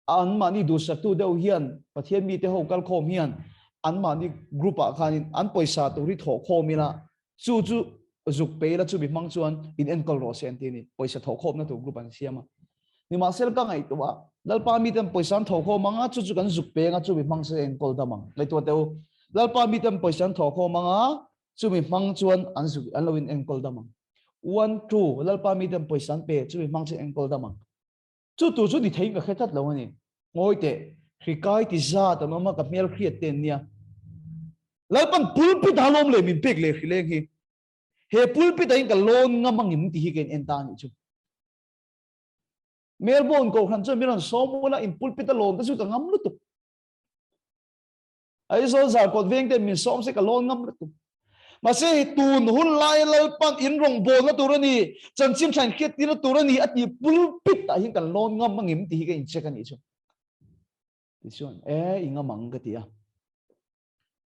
anmahni duhsaktu deuh hian Pathian mite ho kalkhawm hian anmahni group ah khanin an pawisa tur hi thawhkhawm ila chu chu zuk pe ila chumi hmang chuan in enkawl rawh se an ti a ni. Pawisa thawhkhawmna tur group an siam a. Nimahsela ka ngaihtuah a, Lalpa miten pawisa an thawhkhawm ang a, chu chu kan zuk pe anga chumi hmang se enkawl dam ang. Ngaihtuah teh u, Lalpa miten pawisa an thawhkhawm ang a, chumi hmang chuan an zuk an lo in enkawl dam ang. One, two, Lalpa miten pawisa an pe, chumi hmang chu enkawl dam ang. Chu tur chu ni theiin ka hre tlat lo a ni. Ngawi teh, hri kai ti zat an awm a, ka hmel hriat te an nia. Lalpan pulpit a lawm leh min pek leh hri leng hi. He pulpit ah hian ka lawn ngam angem tih hi ka in en ta a nih chu. Melbourne Kohhran chuan min rawn sawm ula, in pulpit a lawn te chu ka ngam lutuk. Aizawl Zarkawt veng ten min sawm se ka lawn ngam lutuk. Mahse hei tun hun laia Lalpan in rawngbawlna tur a ni, chanchin tha in hriattirna tur a ni a tih pulpit ah hian kan lawn ngam angem tih hi ka incheck a nih chu. Tichuan e i ngam ang ka ti a.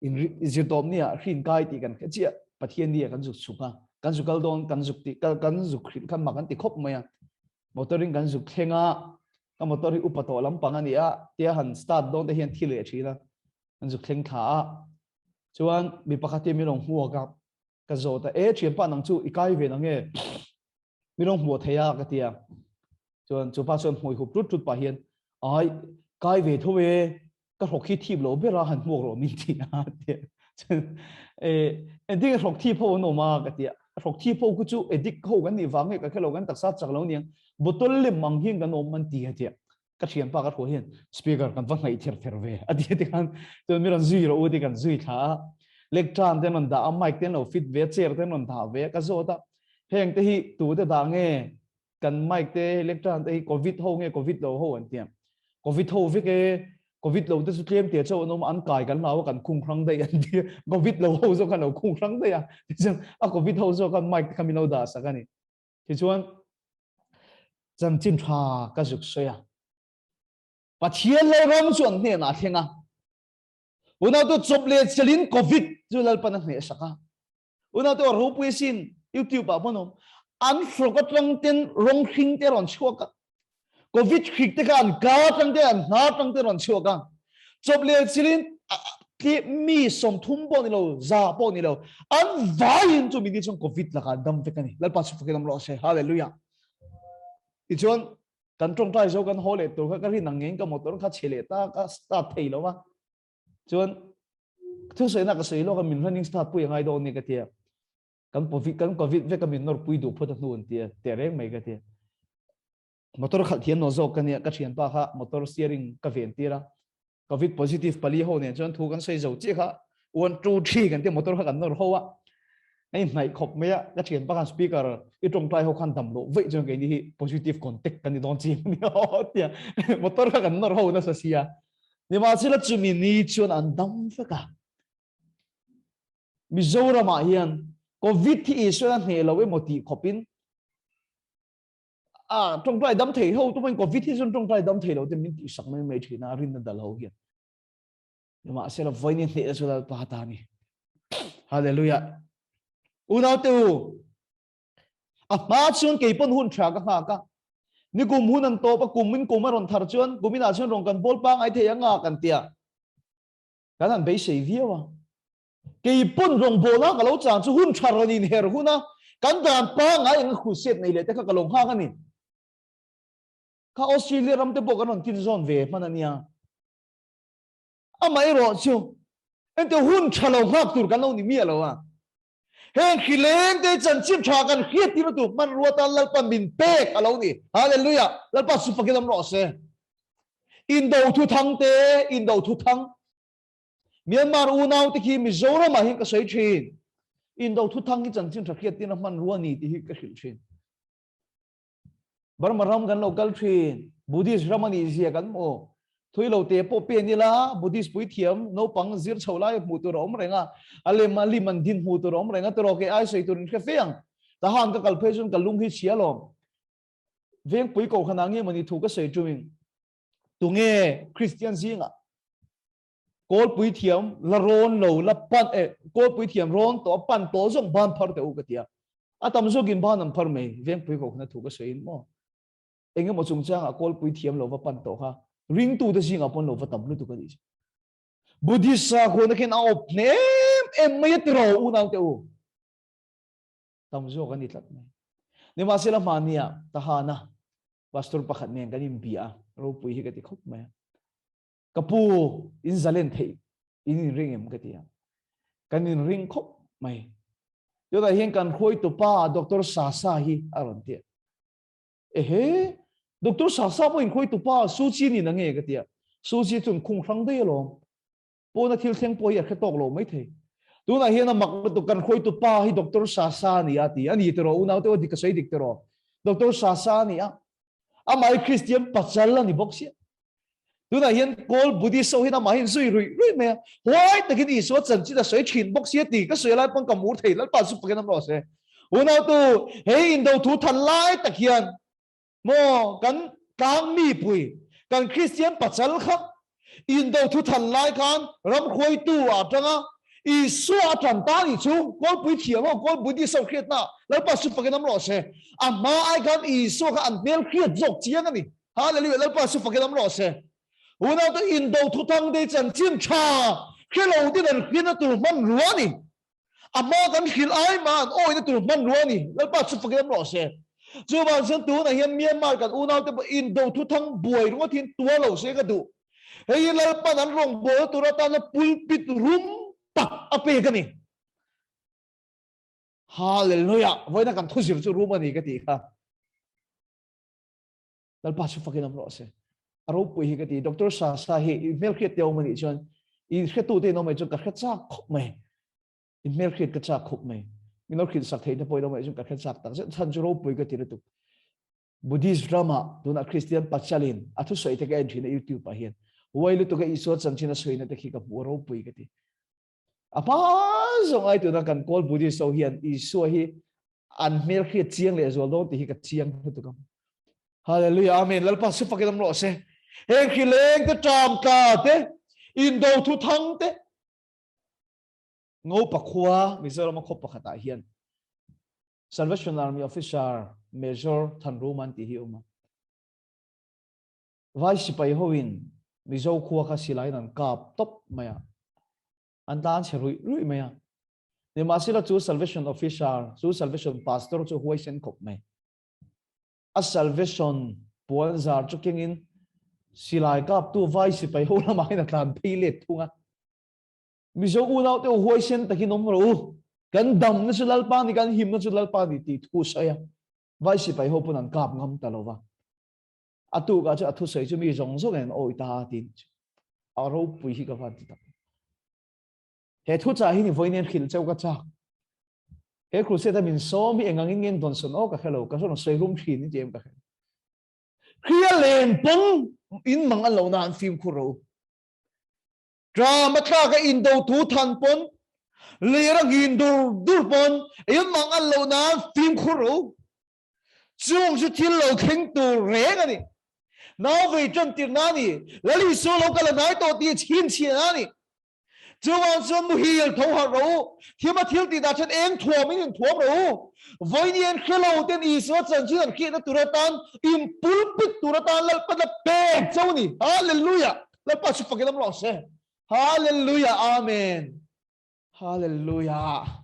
In zirtawp ni ah hrin kai tih kan hre chiah Pathian ni ah kan zuk chhuk a, kan zuk kal dawn kan zuk tih kan zuk hrilh khan mak an ti khawp mai a. Motor in kan zuk thleng a, ka motor hi upa tawh lampang a ni a, tia han start dawn te hian thi leh thin a, an zuk thleng thla a. Chuan mi pakhat hi min rawn hmuak a, ka zawt a, e thianpa nang chu i kai ve nang e, min rawn hmuh thei a ka ti a. Chuan chupa chuan hmui hup tut tut pah hian, ai kai ve tho e, ka hlawk hi thip lo ber a han hmuak rawh min ti a ti e engtin nge hlawk thip ho an awm a ka ti a hlawk thip ho khu chu addict ho kan nih vang nge ka hre lo kan taksa chak lo niang bottle lem ang hian kan awm an ti a ti a ka thianpa ka thu hian speaker kan va hnaih ther ther ve a ti a ti khan chuan mi rawn zui rawh u ti kan zui thla a lectern te an rawn dah a mic te an lo fit ve a chair te an rawn dah ve a ka zawt a heng te hi tu te dah nge kan mic te lectern te hi covid ho nge covid lo ho an tia covid ho vek e covid lo te chu tlem te chaw an awm an kai kan hlau a kan khung hrang daih an tia covid lo ho zawk khan lo khung hrang daih a tichuan a covid ho zawk khan mic te kha min lo dah sak a ni tichuan chanchin tha ka zuk sawi a Pathian lo ram chu an hnenah a thleng a unau tu chawp leh chelin covid chu Lalpan a hneh sak a Unau te ropui sin YouTube ah pawh an awm. An hlawk atang ten rawng hring te rawn chhuak a. Covid hrik te kha an ka atang te an hna atang te rawn chhuak a. Chawp leh chilin mi 30 pawh ni lo, 100 pawh ni lo, an vaiin chu mi ni chuan Covid lakah an dam vek a ni. Lalpa chu fakin awm rawh se. Hallelujah. Tichuan kan tawngtai zo kan haw leh tur kha ka rin ang ngeiin ka motor kha chhe leh ta ka start thei lo va. Chuan thusawiina ka sawi lawk a min running start pui a ngai dawn ni ka tia. Kan covid kan covid vek a min nawr pui duh phawt a hnu an tia teh reng mai ka tia. Motor khalh thiam naw zawk ka nia ka thianpa kha motor steering ka ven tir a. Covid positive pali ho nen chuan thu kan sawi zo chiah kha 1 2 3 kan tia motor kha kan nawr ho a. Hei hnaih khawp mai a ka thianpa khan speaker i tawngtai ho khan dam loh veih chuan keini hi positive contact kan ni dawn chi nia tia motor kha kan nawr ho nasa sia. Nimahsela chumi ni chuan an dam vek a. Mizoramah hian Covid hi Israel a hneh lo emaw tih khawpin a tawngtai dam thei ho tumain Covid hi chuan tawngtai dam thei lo te min tihsak mai mai thin a rinna dal ho hian. Nimahsela vawiin hneh chu Lalpa ta ni. Hallelujah. Unau te u, A hma chuan kei pawn hun tha ka nghak a, nikum hun an tawp a, kum in kum a rawn thar chuan kum inah chuan rawn kan bawl pangai thei anga kan tia kan han beisei viau a. Kei pawn rawngbawlna ka lo chang chu hun tha rawn inher hun a, kan dan pangai eng a crusade nei leh te kha ka lo nghak a ni. Kha Australia ram te pawh kan rawn tin zawn ve hman a nia. Amaherawh chu engtiang hun tha lo nghak tur kan lo ni miah lo a. Heng hrileng te chanchin tha kan hriat tir tu hmanrua tan Lalpa min pek a lo ni. Hallelujah! Lalpa chu fakin awm rawh se. Indo thu thang te, indo thu thang. Myanmar unau te khi Mizoram ah hian ka sawi thin. Indo thu thang hi chanchin tha hriat tirna hmanrua ni tih hi ka hrilh thin. Burma ram kan lo kal thin, Buddhist ram a nih zia kan hmu. Thui lo te pawh pen ila, Buddhist puithiam naupang zir chho lai hmuh tur a awm reng a, a lem a lim an din hmuh tur a awm reng a, tiraw kei ai sawi tur in hre fe ang. Tahan ka kal phei chuan ka lung hi chhia lawm. Vengpui kohhranah nge mawni thu ka sawi tumin, tunge Kristian zingah Kawl puithiam la rawn lo la pan eh kawl puithiam rawn tawh a pan tawh zawng ban phar teh u ka ti a. A tam zawkin ban an phar mai vengpui ko khana thu ka sawiin maw. Eng emaw chungchangah kawl puithiam lo va pan tawh kha ringtute zingah pawn lo va tam lutuk a nih chu. Buddhist sakhuana khian a awp hne em em mai a ti ro unau teh u. Tam zawk a ni tlat mai. Nimahsela hmania Tahana pastor pakhat nen kan inbia a ropui hi ka ti khawp mai a. Ka pu, in zalen theih in inring em ka ti a. Kan inring khawp mai. Tunah hian kan hruaitu pa Doctor Sasa hi a rawn ti a. Ehe, Doctor Sasa pawh in hruaitu pa Su Chi ni na nge ka ti a. Su Chi chuan khung hrang daih alawm. Pawna thil thleng pawh hi a hre tawk lo mai thei. Tunah hian a mak lutuk kan hruaitu pa hi Doctor Sasa a ni a ti. A ni tiraw unau te aw dik ka sawi dik tiraw. Doctor Sasa a ni a. Amah hi Kristian pachal a ni bawk sia. Tunah hian Kawl Buddhist ho hian amah hi an zui ruih ruih mai a. Huai takin Isua chanchin a sawi thin bawk sia ti ka sawi lai pawn ka mur thei Lalpa chu pakin awm rawh se. Unautu, hei indo thu than lai tak hian maw kan tlang mipui, kan Kristian pachal kha indo thu than lai khan ram hruaitu ah atanga Isua a tan ta nih chu Kawlpui thiam ho, Kawl Buddhist ho hriatna Lalpa chu pakin awm rawh se. A hma ai khan Isua kha an hmel hriat zawk chiang a ni. Hallelujah Lalpa chu fakin awm rawh se. Unau te indo thuthang te chanchin tha hrelo ten an hriatna tur hmanrua a ni. A hma kan hrilh ai mah an awihna tur hmanrua a ni. Lalpa chu fakin awm rawh se. Chuvang chuan tunah hian Myanmar kan unau te pawh indo thuthang buai ringawt hian tua lo se ka duh. Hei hi Lalpan an rawngbawlna tur atana pulpit rum tak a pek a ni. Hallelujah! Vawiina kan thuzir chu rum a ni ka tih kha. Lalpa chu fakin awm rawh se. A ropui hi ka ti. Doctor Sasa hi i hmelhriat te awm anih chuan i hretu te in awm anih chuan ka hre chak khawp mai. I hmelhriat ka chak khawp mai. Min lo hrilh sak theih te pawh in awm anih chuan ka hre chak tak zet. Chhan chu ropui ka ti lutuk. Buddhist ramah tunah Christian Pachalin a thusawi te ka en thin a YouTube ah hian. Huai lutuk a Isua chanchin a sawina te khi ka hmu a ropui ka ti. A hma zawng ai tuna kan kawl Buddhist ho hian Isua hi an hmel hriat chiang leh zual dawn tih hi ka chiang lutuk ang. Hallelujah, Amen. Lalpa su fakin awm rawh se. Heng hrileng te, ṭam tla te, indo thu thang te, Ngopa khua, Mizoram a khaw pakhatah hian Salvation Army Officer Major Thanruman tih hi a awm a. Vai sipai hoin Mizo khua kha silaiin an kap tawp mai a, an tlan chhe ruih ruih mai a. Nimahsela chu Salvation Officer, chu Salvation Pastor chu huaisen khawp mai. A Salvation puan zar chu kengin silai kaptu vai sipai ho lamah hian a tlan phei let thung a. Mizo unau te huaisen takin awm rawh u, kan damna chu Lalpa ni, kan himna chu Lalpa ni tih thu sawi a. Vai sipai ho pawn an kap ngam ta lo va. A tukah chu a thusawi chu mi zawng zawng in an awih ta tiin a ropui hi ka van ti tak. He thuchah hi ni vawiin hian hrilh cheu ka chak. He crusade a min sawm hi engangin nge dawn sawn aw ka hre lo, ka hrawn sawi rum thin ni tih em ka hre. Hria len pawn in mang an lo na an fimkhur ro. Drama thlak a indo thu than pawn lir a ngin dur dur pawn in mang an lo na an fimkhur ro. Chung chu thil lo thleng tur reng a ni. Nau vei tan tir na ni. Lal Isua lo kal a hnai tawh tih a chhinchhiah a ni. Chuvang chuan muhil tho harh rawh u. Thima thil tih dah then eng thuam in inthuam rawh u. Vawiin i en hre lo ten Isua chanchin an hriatna tur atan in pulpit tur atan Lalpa la pek chauh a ni. Hallelujah! Lalpa chu fakin awm rawh se. Hallelujah! Amen! Hallelujah!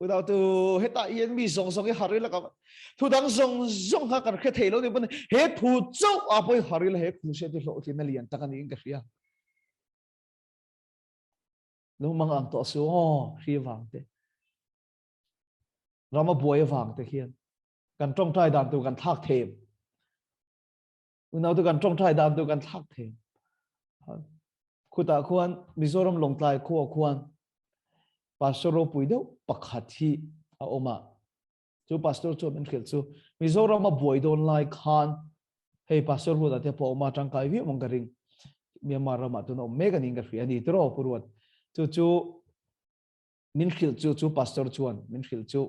Unau tu hetah hian mi zawng zawng hi har ila ka thu dang zawng zawng kha kan hre thei lo ni pawn he thu chauh a pawh hi har ila he thu hriat hi hlawhtlin a lian tak a niin ka hria. Lo mang ang tawh su aw hri vang te rama buai avang te hian kan tawngtai dan tur kan thlak them. Unau tu kan tawngtai dan tur kan thlak them. Khutah khuan Mizoram Lawngtlai khua khuan Pastor ropui deuh pakhat hi a awm a. Chu pastor chuan min hrilh chu Mizoram a buai dawn lai khan hei pastor Ruata te pawh awm a tangkai viau ang ka ring. Myanmar ramah tuna awm mek anin ka hria a ni tiraw Pu Ruat. Chu chu min hrilh chu chu pastor chuan min hrilh chu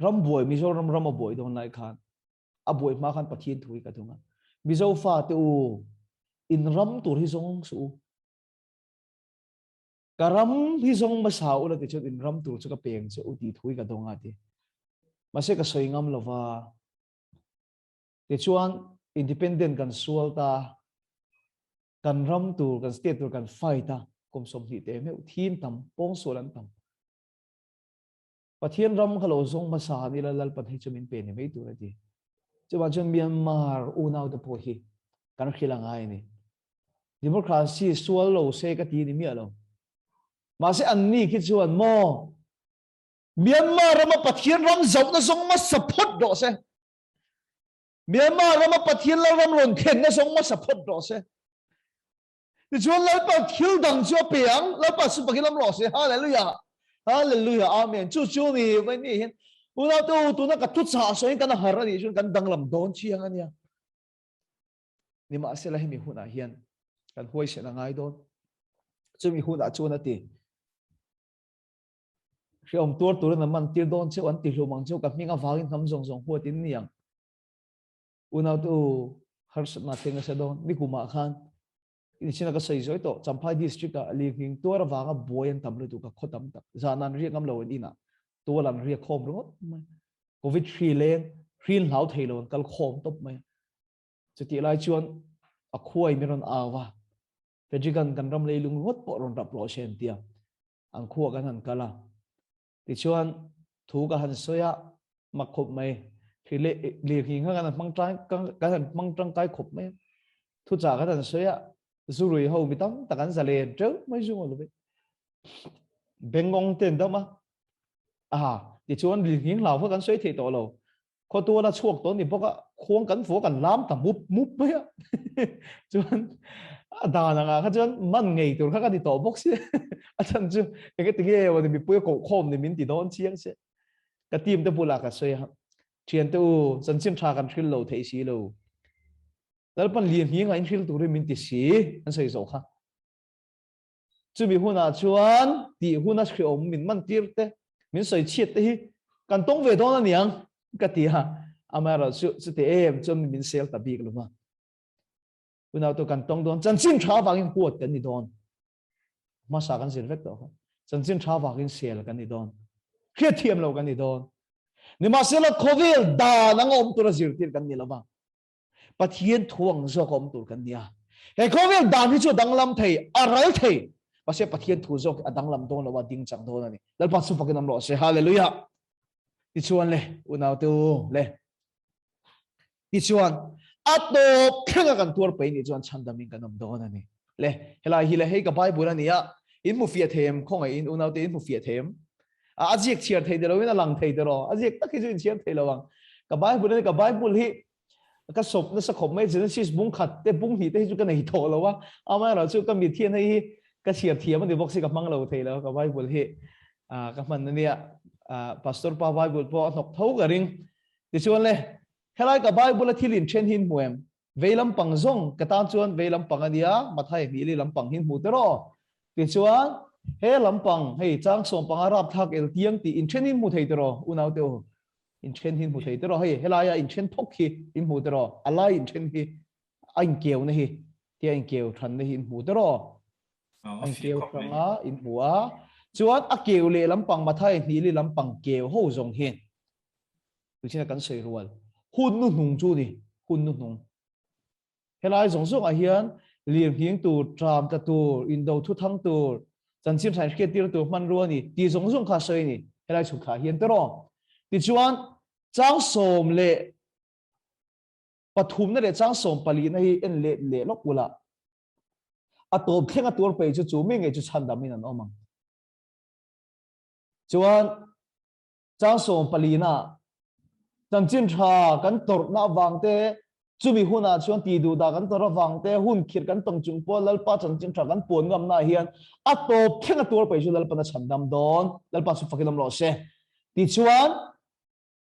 ram buai Mizoram ram a buai dawn lai khan a buai hma khan Pathian thu hi ka tung a. Mizo fate u in ram tur hi zawng suh u. Ka ram hi zawng hmasa ula ti chuan in ram tur chu ka peng che u tih thu hi ka dawng a ti. Mahse ka sawi ngam lova. Tichuan independent kan sual ta, kan ram tur, kan state tur kan fight a, kum 20 te meuh thin tam, pawngsual an tam. Pathian ram kha lo zawng hmasa ni la Lalpan hei chu min pe ni mai tur a ti. Chuvang chuan Myanmar unau te pawh hi kan hrilh a ngai a ni. Democracy sual lo se ka ti ni miah lo. Mahse an ni khi chuan maw Myanmar rama Pathian ram zohna zawng hmasa phawt rawh se. Myanmar rama Pathian lal ram rawn thlenna zawng hmasa phawt rawh se. Tichuan Lalpa thil dang chu a pe ang, Lalpa chu pakin awm rawh se. Hallelujah. Hallelujah. Amen. Chu chu ni vai ni hian unau te u tuna ka thu chah sawiin kan har a nih chuan kan danglam dawn chiang a nia. Nimahsela hemi hunah hian kan huaisen a ngai dawn. Chumi hunah chuan a ti. Hreawm tuar turin an man tir dawn cheu an ti hlum ang cheu ka hming avangin hnam zawng zawng huat in ni ang. Unau te u harsatna thleng a se dawn. Nikumah khan Inchina ka sawi zawi tawh Champhai district ah lirnghing tuar avanga buai an tam lutuk a khaw tam tak zan an riak ngam lo an inah tual an riak khawm ringawt mai. Covid hri leng hrin hlau thei lo an kal khawm tawp mai. Chutih lai chuan a khuai min rawn au a, Frederick-a'n kan ram leilung ringawt pawh rawn rap rawh se an ti a, an khua kan han kal a. Tichuan thu ka han sawi a, mak khawp mai. Hri leh lirnghing kha kan han hmang tang kan han hmang tangkai khawp mai a. Thuchah kan han sawi a, zurui ho mi tam tak an zalen teuh mai zu ngaw lo ve. Bengngawng te an dam a, aha, tichuan lirnghing hlau kha kan sawi thei tawh lo. Khawtuala chhuak tawh ni bawk a, khuang kan fua kan lam ta mup mup mai a. Chuan a dan angah kha chuan man ngei tur kha ka ni tawh bawk si. A chhan chu enge tinge emaw ni mipui a koh khawm ni min ti dawn chiang se. Ka team te bulah ka sawi a, thiante u chanchin tha kan hril lo thei si lo. Lalpan lian hming ah in hril turin min ti si an sawi zawh kha. Chumi hunah chuan tih huna hriawm min man tir te, min sawi chhiat te hi kan tawng ve dawn a niang ka ti a, amaherawh chu chuti em chuan min sel ta bik lo va. Unau tu kan tawng dawn, chanchin tha avangin huat kan ni dawn. Hmasa kan zir vek tawh kha. Chanchin tha avangin sel kan ni dawn. Hriatthiam lo kan ni dawn. Nimahsela khawvel dan anga awm tura zirtir kan ni lo va. Pathian thu ang zawk a awm tur kan nia. He khawvel dan hi chu a danglam thei, a ral thei. Mahse Pathian thu zawk a danglam dawn lo a, ding chang dawn a ni. Lalpa chu fakin awm rawh se. Hallelujah. Tichuan le, unaute u le. Tichuan, a tawp thlenga kan tuar pei nih chuan chhandamin kan awm dawn a ni. Le, helai hi le hei ka Bible a ni a, in hmu fiah thei em? Khawngaih in unaute in hmu fiah thei em? A ziak chhiar thei te loin a lang thei te rawh. A ziak tak hi chu in chhiar thei lo ang. Ka Bible a ni, ka Bible hi ka sawp nasa khawp mai Genesis bung khat te bung hnih te hi chu ka nei tawh lo a. Amaherawhchu ka mit hian hei hi ka chhiar thiam a ni bawk si ka hmang lo thei lo ka Bible hi ka hman a nia. Pastor pa Bible pawh a hnawk tho ka ring. Tichuan le, helai ka Bible a thil inthen hi in hmu em? Vei lampang zawng ka tan chuan vei lampang a nia, Mathai hmili lampang hi in hmu tiraw? Tichuan, he lampang, hei chang sawmpanga rapthlak el tiang tih inthen hi in hmu thei tiraw, unaute u? Inthen hi in hmu thei tiraw? Hei helaia inthen thawk hi in hmu tiraw? A lai inthen hi, a inkeuna hi, tia inkeu thanna hi in hmu tiraw? A inkeu hranga in hmu a. Chuan a keu leh lampang Mathai hmili lampang keu ho zawng hi Tuchina kan sawi rual hun nu hnung chu ni, hun nu hnung. Helai zawng zawngah hian lir nghing tur, tram tla tur, indo thu thang tur, chanchin hrain hriat tir tur hmanrua ni tih zawng zawng kha sawi a ni helai chhuk thlah hian teraw. Tichuan chang 13 na leh chang 14 na hi en let leh lawk ula a tawp thleng a tuar pei chu chu mi ngei chu chhandam in an awm ang. Chuan Chang 14 chanchin tha kan tawrhna avang te, chumi hunah chuan tih duhdah kan tawrh avang te, hun khirh kan tawng chung pawh Lalpa chanchin tha kan puan ngamna hian a tawp thleng a tuar pei chu Lalpan a chhandam dawn. Lalpa chu fakin awm rawh se. Tichuan,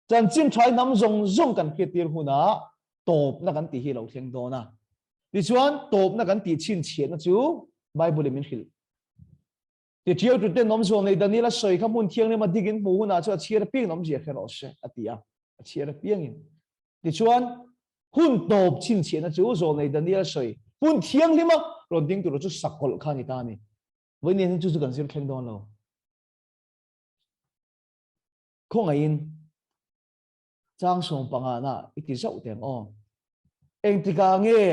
chanchin tha hi hnam zawng zawng kan hriattir hunah tawpna kan tih hi a lo thleng dawn a. Tichuan, tawpna kan tih chhinchhiahna chu Bible-in min hrilh. Tiṭiau tute nawm zual nei Daniel a sawi kha hmun thianghlim a dik in hmuh hunah chuan a chhiar apiangin awmzia kher rawh se, a ti a, a chhiar apiangin. Tichuan, hun tawp chhinchhiahna chu zawlnei Daniel a sawi hmun thianghlima rawn ding tur chu sakawlh kha a ni ta a ni. Vawiin hian chu chu kan zir thleng dawn lo. Khawngaihin chang 15 na i ti zauh teh ang aw. Engtikah nge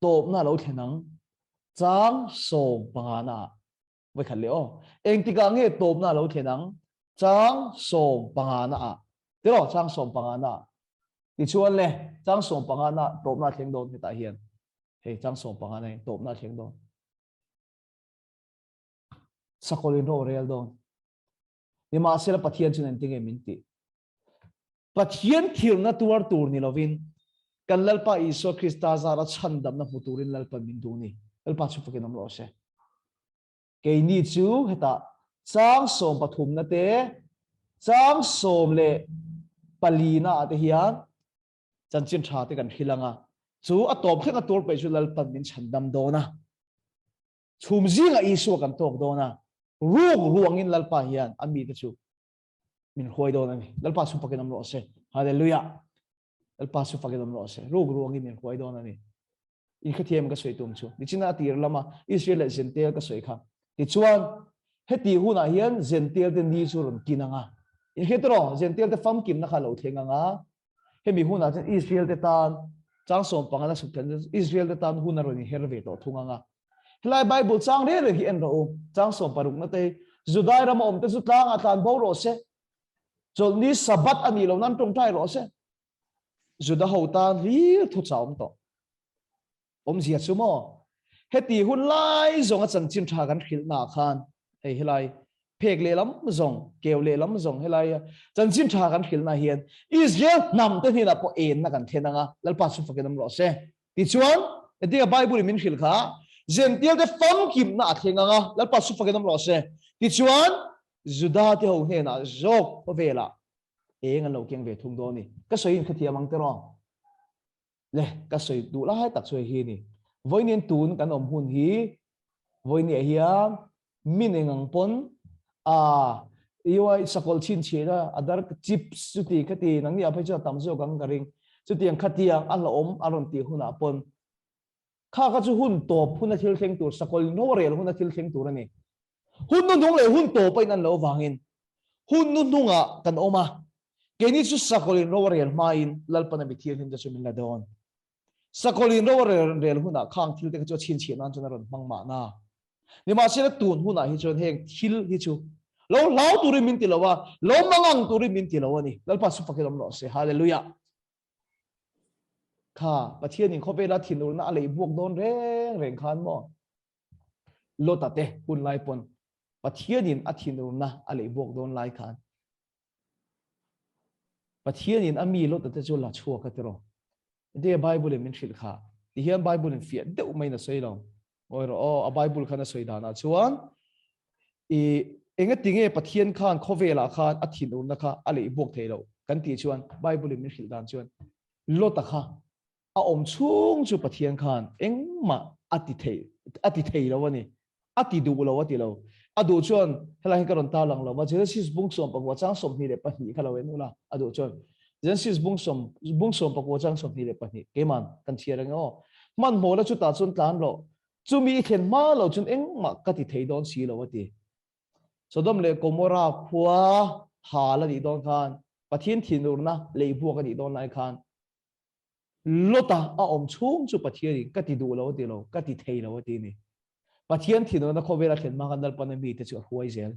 tawpna a lo thlen ang? Chang 15 na ah vawikhat leh aw. Engtikah nge tawpna a lo thlen ang? Chang 15 na ah. Tiraw chang 15 na ah. Tichuan le chang 15 na tawpna a thleng dawn hetah hian. Hei chang 15 na hi tawpna a thleng dawn. Sakawlh in ro a rel dawn. Nimahsela Pathian chuan engtinge min tih? Pathian thirna tuar tur ni lovin kan Lalpa Isua Krista zara chhandamna hmu turin Lalpan min duh ni. Lalpa chu fakin awm rawh se. Keini chu hetah chang 13 na te, chang 14 na ah te hian chanchin tha te kan hrilh ang a. Chu a tawp thleng a tuar peih chu Lalpan min chhandam dawn a. Chhum zingah Isua kan tawk dawn a, ruk ruangin Lalpa hian a mite chu min hruai dawn a ni. Lalpa chu fakin awm rawh se. Hallelujah. Lalpa chu fakin awm rawh se. Ruk ruangin min hruai dawn a ni. In khathiam ka sawi tum chu. Nichina a tir lama Israel leh Gentile ka sawi kha. Tichuan, heti hunah hian Gentile te ni chu rawn kin anga. In hriat rawh, Gentile te famkimna kha lo thleng anga. Hemi hunah chuan Israel te tan chang 15 na suk then Israel te tan hun a rawn inher ve tawh thung anga. Helai Bible chang reng reng hi en rawh u. Chang 16 na te hi Judai rama awm te chu tlangah tlan bo rawh se. Chawlhni Sabbath a nih loh nan tawngtai rawh se. Juda ho tan hlir thu chah awm tawh. Awmzia chu maw? Heti hun lai zawng a chanchin tha kan hrilh naah khan hei helai phek lehlam zawng, keu lehlam zawng helai chanchin tha kan hrilh naah hian Israel hnam te hnenah pawh enna kan thlen ang a, Lalpa chu fakin awm rawh se. Tichuan, hetianga Bible in min hrilh kha Gentile te famkimna a thleng ang a, Lalpa chu fakin awm rawh se. Tichuan, Juda te ho hnenah zawk khawvelah eng an lo keng ve thung dawn a ni. Ka sawi in khathiam ang tiraw? Le, ka sawi duh lai tak chu hei hi a ni. Vawiin tun kan awm hun hi vawiin hian min eng ang pawn a iuai sakawlh chhinchhiah a adar chips chuti khati nangni ah phei chuan a tam zawk ang ka ring. Chutiang khatiang a hlauhawm a rawn tih hunah pawn kha kha chu hun tawp huna thil thleng tur sakawlh in rorel huna thil thleng tur a ni. Hun hnuhnung leh hun tawp a in an loh avangin hun hnuhnungah kan awm a, keini chu sakawlh in rorel hmain Lalpana mi thianghlim te chu min la dawn. Sakawlin ro a rel rel hunah khang thil te kha chu a chhinchhiah nan chuan a rawn hmang mahna. Nimahsela tun hunah hi chuan heng thil hi chu lo hlau turin min ti lo a, lo mangang turin min ti lo a ni. Lalpa chu fakin awm rawh se. Hallelujah. Kha Pathianin khawvela thinurna a lei buak dawn reng reng khan maw? Lota te hun lai pawn Pathianin a thinurna a lei buak dawn lai khan Pathianin a mi Lota te chu la chhuak a tiraw. De Bible in min hrilh kha. Ti hian Bible in fiah deuh mai na sawi lo. Ngawi rawh aw, a Bible khan a sawi danah chuan i enga tinge Pathian khan khawvelah khan a thinurna kha a lei buak thei lo kan tih chuan Bible in min hrilh dan chuan Lota kha a awm chhung chu Pathian khan engmah a ti thei a ti thei lo a ni. A ti duh lo a ti lo. A duh chuan helai hi ka rawn tarlang lo va, Genesis bung 14 chang 22 kha lo en ula a duh chuan Genesis bung sawm bung 14 chang 22 keiman kan chhiar ang e aw. Hmanhmawh la chutah chuan tlan rawh. Chumi i thlen hma lo chuan engmah ka ti thei dawn si lo a ti. Sodom leh Gomorrah khua hal a nih dawn khan Pathian thinurna leihbuak a nih dawn lai khan Lota a awm chhung chu Pathianin ka ti duh lo a ti lo, ka ti thei lo a ti ni. Pathian thinurna khawvel a thlen hma khan Lalpana mite chu a hruai zel.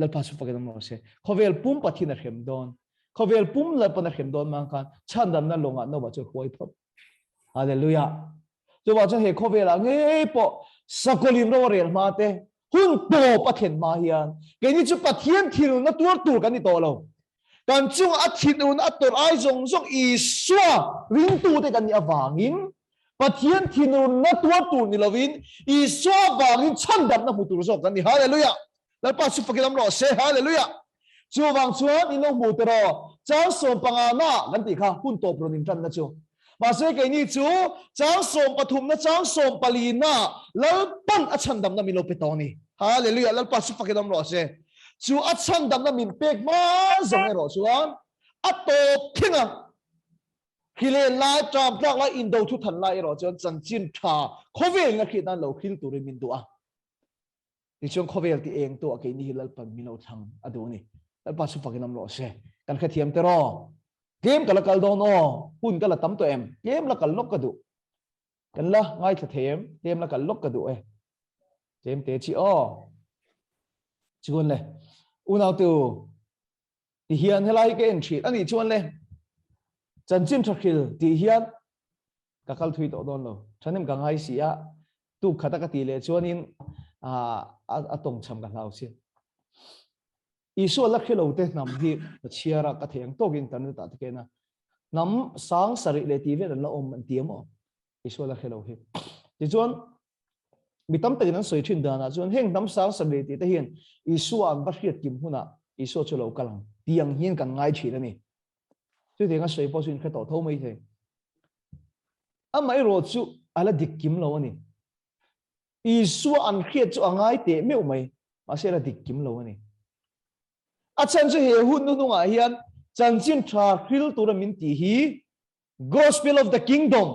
Lalpa chu fakin awm rawh se. Khawvel pum Pathian a hrem dawn. Khawvel pum Lalpan a hrem dawn mang khan chhandamna lawngah Noah chu a hruai phawt. Hallelujah. Chuvang chuan he khawvelah ngei pawh sakawlin ro a rel hma te, hun tawp a thlen hma hian keini chu Pathian thinurna tuar tur kan ni tawh lo. Kan chungah a thinurna a tawrh ai zawng zawng Isua ringtute kan nih avangin Pathian thinurna tuar tur ni lovin Isua avangin chhandamna hmu tur zawk kan ni. Hallelujah! Lalpa chu fakin awm rawh se. Hallelujah! Chuvang chuan in lo hmu tiraw chang 15 na kan tih kha hun tawp rawn intanna chu. Mahse keini chu chang 13 na chang 14 na Lalpan a chhandamna min lo pe tawh a ni. Hallelujah! Lalpa chu fakin awm rawh se. Chu a chhandamna min pek hma zawng erawh chuan a tawp thleng a. Hrilen lai, ṭam tlak lai, indo thu than lai erawh chuan chanchin ṭha khawvelin a hriat nan lo hril turin min duh a. Tichuan khawvel ti eng tu a keini hi Lalpan min lo thlang a duh a ni. Lalpa chu fakin awm rawh se. Kan hrethiam te raw. Tlem ka la kal dawn aw. Hun ka la tam tawh em? Tlem la kal lawk ka duh. Kan la ngaithla thei em? Tlem la kal lawk ka duh e. Tlem te chi aw. Chuan le, unau tu, ti hian helai hi ka en thin a nih chuan le, chanchin tha hril tih hian ka kal thui tawh dawn lo. Thahnem ka ngai si a, tuk khata ka tih leh chuanin a tawng cham ka hlau si. Isua la hre lo te hnam hi ka chhiar a, ka thei ang tawkin internet ah te ka en a, hnam sang sarih leh tih vel an la awm an ti a maw? Isua la hre lo hi. Tichuan, mi tam takin an sawi thin danah chuan heng hnam sang sarih tih te hian Isua an va hriat kim hunah Isua chu lo kal ang tih ang hian kan ngai thin a ni. Chutiang a sawi pawh chu inhre tawh tho mai thei. Amaherawh chu a la dik kim lo a ni. Isua an hriat chu a ngai teh meuh mai, mahse la dik kim lo a ni. A chhan chu he hun hnuhnungah hian chanchin tha hril tura min tih hi Gospel of the Kingdom,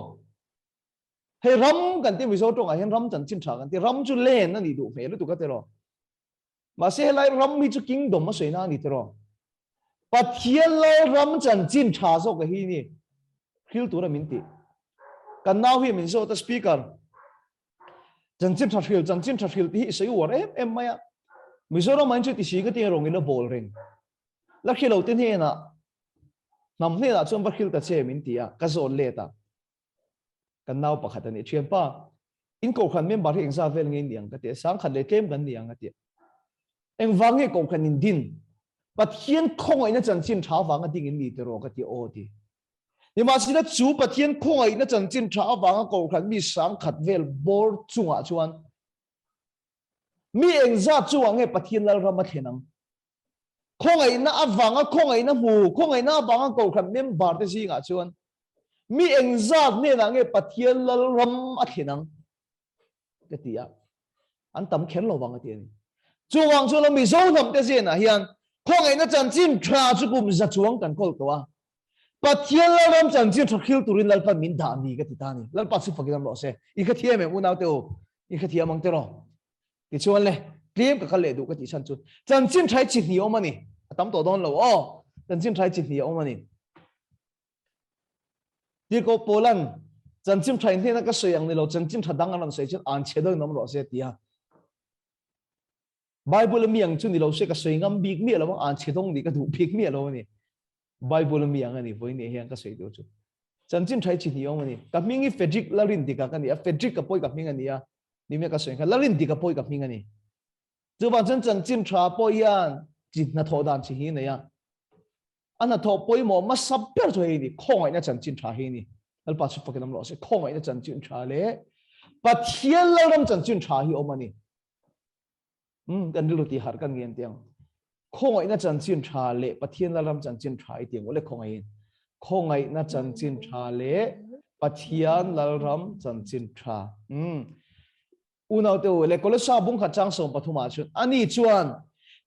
hei ram kan ti Mizo tawngah hian ram chanchin tha kan ti, ram chu land a nih duh hmel lutuk a tiraw. Mahse helai ram hi chu kingdom a sawi na a ni tiraw. Pathian lal ram chanchin tha zawk a hi ni hril tura min tih. Kan nau hi min zawt a speaker chanchin tha hril chanchin tha hril tih hi i sawi uar em em mai a. Mizoram ah hian chu ti si ka ti rawng in a bawl reng. La hri lo te hnenah hnam hnenah chuan va hril ta che min ti a ka zawt let a. Kan nau pakhat a ni thianpa in kohhran member hi engzat vel nge ni ang ka ti a sangkhat leh tlem kan ni ang a ti a. Engvang nge kohhran in din? Pathian khawngaihna chanchin tha avanga ding in ni tiraw ka ti aw ti. Nimahsela chu Pathian khawngaihna chanchin tha avanga kohhran mi sangkhat vel bawr chungah chuan mi engzat chungah nge Pathian Lalram a thlen ang? Khawngaihna avanga khawngaihna hmu, khawngaihna avanga kohhran member te zingah chuan mi engzat hnenah nge Pathian Lalram a thlen ang? Ka ti a, an tam kher lo vang a ti a ni. Chuvang chuan lo Mizo hnam te zinah hian khawngaihna chanchin tha chu kum za chuang kan kawl tawh a. Pathian Lalram chanchin tha hril turin Lalpa min dah ni ka ti ta a ni. Lalpa chu fakin awm rawh se. I kha thiam em unau te u? I kha thiam ang te rawh. Tichuan le, tlem ka kal leh duh ka tih chhan chu chanchin tha hi chi hnih a awm a ni. A tam tawh dawn lo aw. Chanchin tha hi chi hnih a awm a ni. Tirhkoh Paula'n chanchin tha in hnena ka sawi ang ni lo, chanchin tha dang a rawn sawi chuan an chhe deuhin awm rawh se a ti a. Bible a mi ang chu ni lo se ka sawi ngam bik miah lo ang, an chhe dawng nih ka duh bik miah lo a ni. Bible a mi ang a ni, vawiin hian ka sawi tur chu. Chanchin tha hi chi hnih awm a ni. Ka hming hi Frederick Lalrindika ka ni a, Frederick ka pawi ka hming a ni a, ni mia ka sawi kha Lalrindika pawi ka hming a ni. Chuvang chuan chanchin tha pawh hian chi hnathawh dan chi hi a nei a. A hnathawh pawimawh hmasa ber chu hei a ni, khawngaihna chanchin tha hi a ni. Lalpa chu fakin awm rawh se, khawngaihna chanchin tha leh Pathian Lalram chanchin tha hi awm a ni. Um, kan rilru tih harh kan ngen tiang. Khawngaihna chanchin tha leh Pathian Lalram chanchin tha i tiang ule khawngaihin. Khawngaihna chanchin tha leh Pathian Lalram chanchin tha. Um. Unaute u le Kolosa bung khat chang 13 ah chuan ani chuan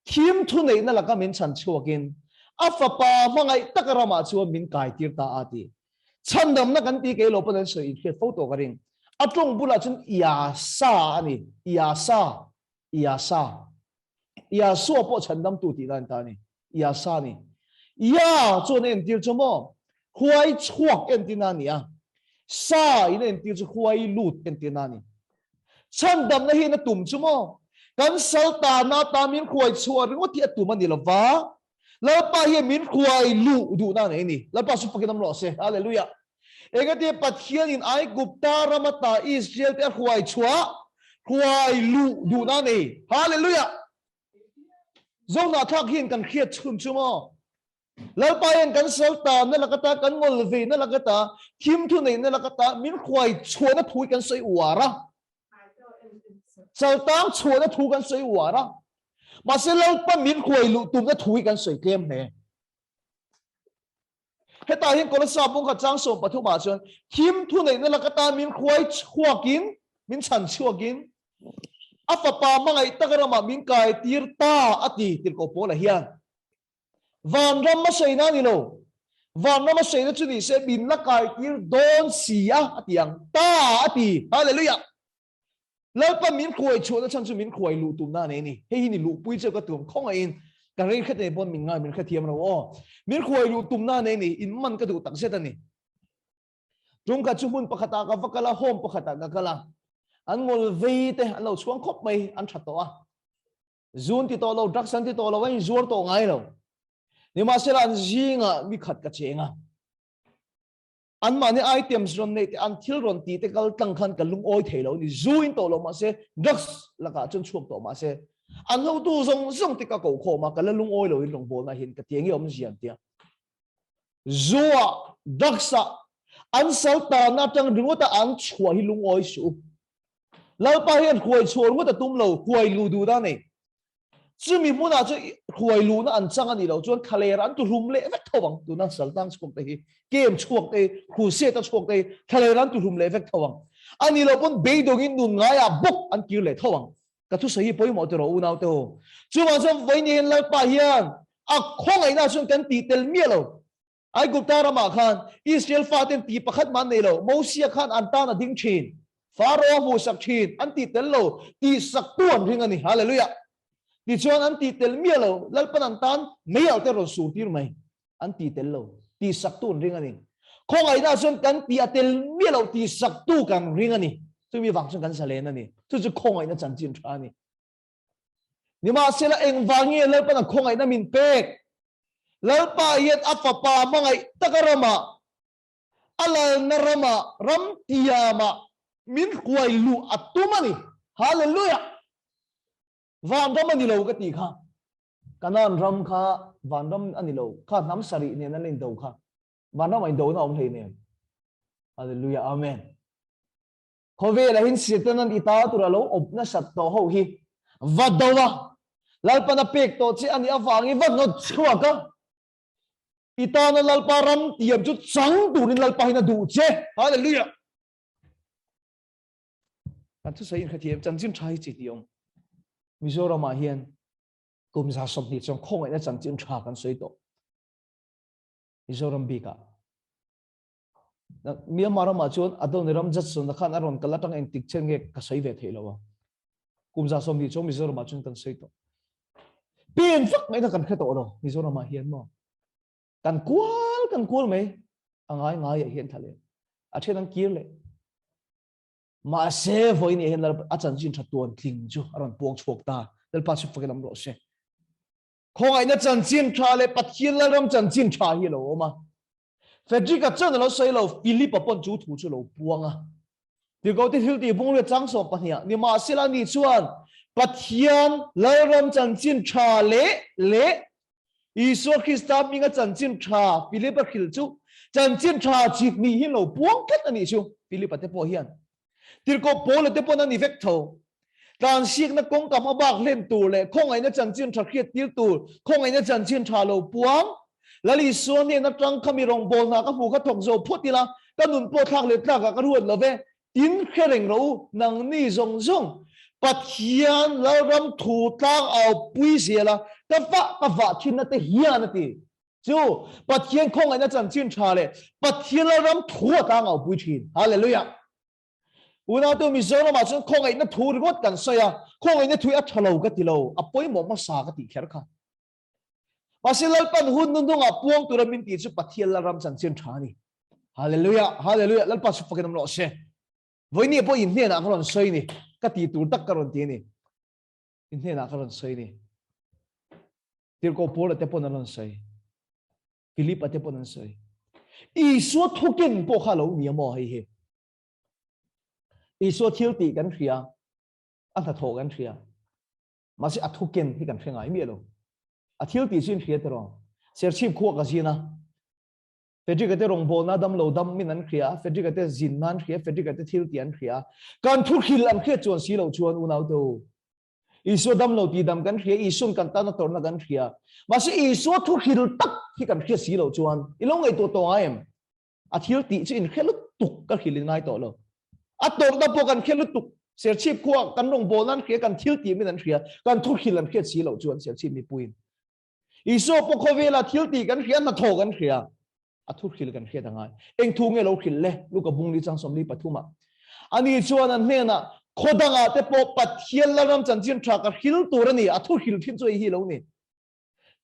thim thu neihna laka min chhan chhuakin a fapa hmangaih taka ramah chuan min kai tir ta a ti. Chhandamna kan ti kei lo pawn an sawi inhriat fo tawh ka ring. A tawng bulah chuan Iasa a ni. Iasa. Iasa. Iasua pawh chhandamtu tih dan ta a ni. Iasa a ni. Ia chuan a entir chu maw? Huai chhuak entirna a ni a. Sa in a entir chu huai lut entirna a ni. Chhandamna hian a tum chu maw? Kan sal tana atan min huai chhuah ringawt hi a tum a ni lova. Lalpa hian min hruai luh duhna a nei a ni. Lalpa chu fakin awm rawh se. Hallelujah. Engati Pathianin Aigupta ram ata Israel te a hruai chhuah, hruai luh duhna a nei. Hallelujah. Zohnahthlak hian kan hriat chhun chu maw? Lalpa hian kan sal tanna lakata, kan ngawl veina lakata, thim thu neihna lakata min hruai chhuahna thu hi kan sawi uar a. Saltang chhuahna thu kan sawi uar a. Mahse Lalpa min hruai luh tumna thu hi kan sawi tlem hle. Hetah hian Kolosa bungkhat chang 13 ah chuan thim thu neihna lak atan min hruai chhuakin, min chhan chhuakin a fapa hmangaih tak ramah min kai tir ta a ti tirhkoh Paula hian. Vanram a sawi na a ni lo. Vanram a sawi na chu ni se min la kai tir dawn si a a ti ang ta a ti. Hallelujah! Lalpa min khuai chhuahna chhan chu min khuai luh tumna a nei a ni. Hei hi ni luhpui cheu ka tum khawngaihin ka rei hret nei pawn min ngai min hrethiam lo aw. Min khuai luh tumna a nei a ni. In man ka duh tak zet a ni. Tum khat chu hmun pakhatah ka va kal a, home pakhatah ka kal a. An ngawl vei te an lo chhuang khawp mai, an tha tawh a. Zun ti tawh lo, drugs an ti tawh lo, a inzuar tawh ngai lo. Nimahsela an zingah mi khat ka cheng a. Anmahni items rawn neih te, an thil rawn tih te kal tlang khan ka lungawi thei lo a ni. Zu in tawh lo mah se, drugs lakah chuan chhuak tawh mah se, an hotu zawng zawng te ka koh khawm a, ka la lungawi lo in rawngbawlna hian ka ti eng nge awmzia an ti a. Zu-ah, drugs-ah, an sal tanna atang ringawta an chhuah hi lungawi suh u. Lalpa hian huai chhuah ringawt a tum lo, huai luh duh dan a nei. Chumi hmunah chu hruai luhna an chang a nih loh chuan thlaler an tuhlum leh vek tho ang. Tuna Saltang chhuak te hi, Kem chhuak te hi, Crusade a chhuak te hi thlaler an tuhlum leh vek tho ang. A nih loh pawn beidawngin nun ngaiah bawk an kir leh tho ang. Ka thusawi hi pawimawh tiraw unau te ho. Chuvang chuan vawiin hian Lalpa hian a khawngaihna chuan kan tih tel miah lo. Aigupta ramah khan Israel faten ti pakhat mah an nei lo. Mosia khan an tan a ding thin. Pharaoh a hmuhsak thin. An tih tel lo. Tihsaktu an ring a ni. Hallelujah! Tichuan an tih tel miah lo. Lalpan an tan meialh te rawn sur tir mai. An tih tel lo. Tihsaktu an ring a ni. Khawngaihna chuan kan tih a tel miah lo. Tihsaktu kan ring a ni. Chumi vang chuan kan zalen a ni. Chu chu khawngaihna chanchin tha a ni. Nimahsela engvang nge Lalpan a khawngaihna min pek? Lalpa hian a fapa hmangaih taka ramah, a lalna ramah, ram tiamah min hruai luh a tum a ni. Hallelujah! Vanram a ni lo ka tih kha. Kanaan ram kha vanram a ni lo. Kha hnam sarih nen an indo kha. Vanram a indona a awm hlei nen. Hallelujah! Amen. Khawvelah hian Satan-a'n i ta tur a lo awp nasat tawh ho hi va do a, Lalpan a pek tawh che a nih avangin va hnawt chhuak a, i tana Lalpa ram tiam chu chang turin Lalpa hian a duh che. Hallelujah! Kan thusawi inkhathiam chanchin tha hi chi ti awm. Mizoramah hian kum 20 chuan khawngaihna chanchin tha kan sawi tawh. Mizoram bikah. Myanmar ramah chuan Adoniram Judson-a khan a rawn kal atang engtik chen nge ka sawi ve theih lo a. Kum 20 chuan Mizoramah chuan kan sawi tawh. Pen vak mai kha kan hre tawh lo Mizoramah hian maw. Kan kual kan kual mai a ngai ngaiah hian tha leh. A then an kir leh. Mahse vawiin ah hian a chanchin tha tuan tling chu a rawn puang chhuak ta. Lalpa chu fakin awm rawh se. Khawngaihna chanchin tha leh Pathian Lalram chanchin tha hi a lo awm a. Frederick-a chuan a lo sawi lo, Philip-a pawn chu thu chu a lo puang a. Tirhkohte thil tih bung riat chang sawm pahniha nimahsela ani chuan Pathian Lalram chanchin tha leh leh Isua Krista hminga chanchin tha Philip-a hrilh chu chanchin tha chik nih hi lo puang tlat a nih chu Philip-a te pawh hian Tirhkoh Paula te pawn a ni vek tho. Tlansiakna kawngkam a bak hlen tur leh khawngaihna chanchin tha hriat tir tur khawngaihna chanchin tha lo puang Lal Isua hnen atang kha mi rawngbâwl hna ka hmu kha thawk zo phawt ila, ka nun pawh thlak leh tlakah ka ruat lo ve. Tin hre reng rawh u, nangni zawng zawng Pathian Lalram thu tlang au pui zel a, ka vah ka vah thinna te hian a ti. Chu Pathian khawngaihna chanchin tha leh Pathian Lalram thu a tlang au pui thin. Hallelujah! Unautu Mizoramah chuan khawngaihna thu ringawt kan sawi a, khawngaihna thu hi a tha lo ka ti lo, a pawimawh hmasa ka tih kher kha. Mahse Lalpan hun nu hnungah puang tura min tih chu Pathian Lalram chanchin tha a ni. Hallelujah, hallelujah, Lalpa chu fakin awm rawh se. Vawinia pawh in hnenah ka rawn sawi ni, ka ti tur tak ka rawn ti a ni. In hnenah ka rawn sawi ni. Tirhkoh Paula te pawn an rawn sawi. Philipa te pawn an sawi. Isua thuken pawh kha lo ni a maw hei hi. Isua thil tih kan hria, a hnathawh kan hria. Mahse a thu ken hi kan hre ngai miah lo. A thil tih chu in hria tiraw? Serchhip khua ka zin a, Frederick-a te rawngbawlna dam lo dam min an hria a, Frederick-a te zinna an hria, Frederick-a te thil tih an hria a. Kan thu hrilh an hriat chuan si lo chuan unau te u, Isua dam lo tih dam kan hria, Isua'n kan tana tawrhna kan hria. Mahse Isua thu hrilh tak hi kan hriat si lo chuan i lo ngaihtuah tawh ngai em? A thil tih chu inhre lutuk ka hrilh in ngai tawh lo. A tawrhna pawh kan hre lutuk. Serchhip khua kan rawngbawlna an hria, kan thil tih min an hria, kan thu hrilh an hriat si loh chuan Serchhip mipuiin Isua pawh khawvela thil tih kan hria, hnathawh kan hria, a thu hrilh kan hriat a ngai. Eng thu nge lo hrilh le? Luka bungli chang 43 ah. Ani chuan an hnenah, Khaw dangah te pawh Pathian Lalram chanchin tha ka hrilh tur a ni, a thu hrilh thin chu hei hi lo ni.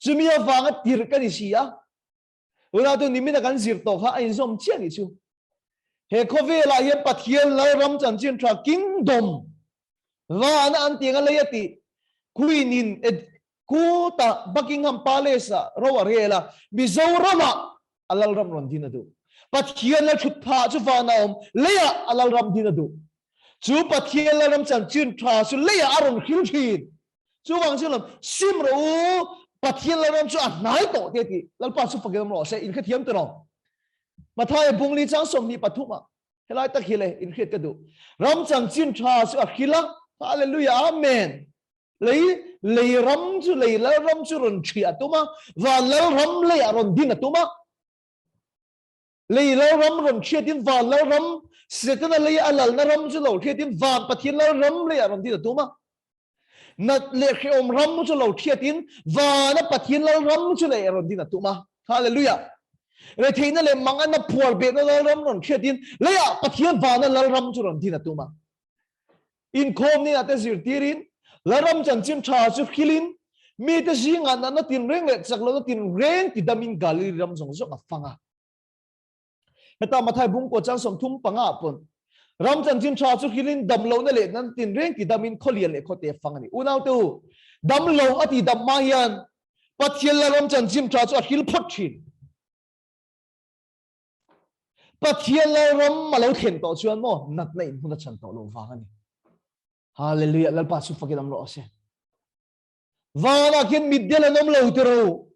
Chumi avanga tirh ka ni si a, Tunah chu nimina kan zir tawh kha a inzawm chiah nih chu. He khawvelah hian Pathian Lalram chanchin tha Kingdom vana an tih anga lei a tih Queen in Kuta Buckingham Palace ah ro a rel a, Mizoramah a Lalram rawn din a duh. Pathian Lal thut phah chu vana awm leiah a Lalram din a duh. Chu Pathian Lalram chanchin tha chu leiah a rawn hril thin. Chuvang chu lam sim rawh u, Pathian Lalram chu a hnai tawh te ti. Lalpa chu fakin awm rawh se, in hrethiam tawh lo. Mathaia bungli chang 23 ah helai tak hi le in hriat ka duh. Ram chanchin tha chu a hril a, Hallelujah, Amen. Lei lei ram chu lei Lalram chu rawn ṭhiah a tum a, van Lalram leiah rawn din a tum a. Lei Lalram rawn hriatin van Lalram, Setana lei a lalna ram chu lo hriatin van Pathian Lalram leiah rawn din a tum a. Nat leh hrehawm ram chu lo hriatin vana Pathian Lalram chu lei rawn din a tum a. Hallelujah! Retheihna leh manganna phuar behna Lalram rawn hriatin leiah Pathian vana Lalram chu rawn din a tum a. Inkhawm nena te zirtirin, Lalram chanchin tha chu hrilin, mite zingah natna tinreng leh chak lohna tinreng tidamin Galili ram zawng zawng a fang a. Heta Mathai bungkaw chang 35 ah pawn, Ram chanchin tha chu hrilin dam lohna leh natna tinreng tidamin khawlian leh khawte a fang a ni. Unaute u, dam lo a ti dam hma hian Pathian Lalram chanchin tha chu a hril phawt thin. Pathian Lalram a lo thlen tawh chuan maw natna in hmun a chan tawh lo vang a ni. Hallelujah Lalpa chu fakin awm rawh se. Vanah khian mitdel an awm lo ti ro.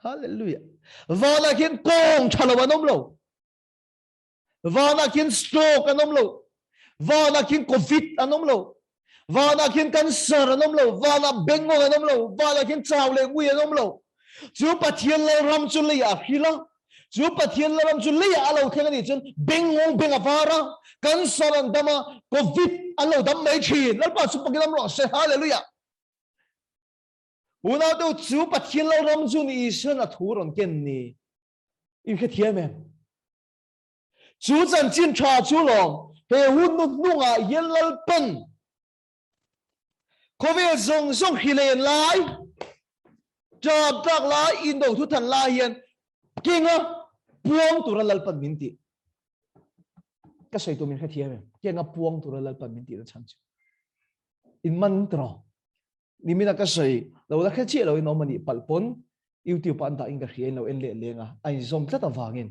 Hallelujah. Vanah khian kawng tha lo an awm lo. Vanah khian stroke an awm lo. Vanah khian covid an awm lo. Vanah khian cancer an awm lo. Vanah bengngawng an awm lo. Vanah khian chau leh ngui an awm lo. Chu Pathian Lalram chu leiah a hril a. Chu Pathian Lalram chu leiah a lo thleng a nih chuan bengngawng beng a var a, cancer an dam a, covid an lo dam mai thin. Lalpa chu pakin awm rawh se. Hallelujah. Unau te u, chu Pathian Lalram chu ni Isuan a thu rawn ken ni. In hrethiam em? Chu chanchin tha chu lawm he hun nu hnungah hian Lalpan khawvel zawng zawng hrilen lai, ṭap tlak lai, indo thu than lai hian kenga puang tura Lalpan min ti. Ka sawi tur min hrethiam em? Tianga puang tura Lalpan min tihna chhan chu. In man tawh. Nimina ka sawi lo la hre chiah lo in awm a nih palh pawn YouTube ah an dah in ka hria in lo en leh leng a, a inzawm tlat avangin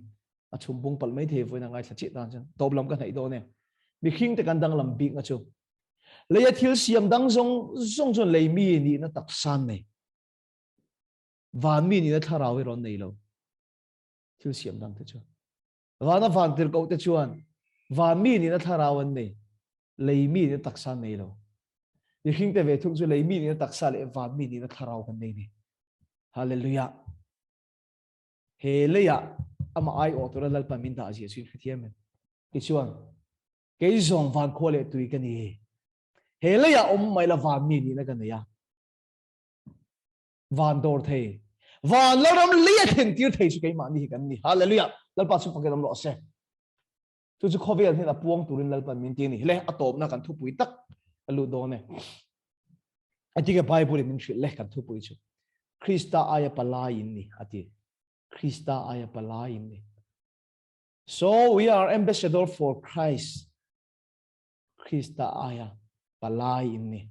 a chhum bung palh mai thei vawiin a ngaithla chiah tan chuan tawp lam ka hnaih dawn e. Mihring te kan danglam bikna chu leia thil siam dang zawng zawng chuan lei mi nihna taksa an nei. Van mi nihna thlarau hi rawn nei lo thil siam dang te chuan. Vana vantirhkoh te chuan van mi nihna thlarau an nei, lei mi nihna taksa an nei lo. Mihring te ve thung chu lei mi nihna taksa leh van mi nihna thlarau kan nei ni. Hallelujah. He leiah amah aiawh tura Lalpan min dah zia chu in hrethiam em? Tichuan, kei zawng van khua leh tui ka ni. He leiah awm mai la van mi nihna ka nei a. Van dawr thei. Van Lalram lei a thlen tir thei chu keimahni hi kan ni. Hallelujah! Lalpa chu fakin awm rawh se. Chu chu khawvel hian a puang turin Lalpan min ti a ni. Le, a tawpna kan thupui tak a lut dawn e. A ti ke Bible in min hrilh le kan thupui chu. Krista aia palai in ni a ti. Krista aia palai in ni. So we are ambassador for Christ. Krista aia palai in ni.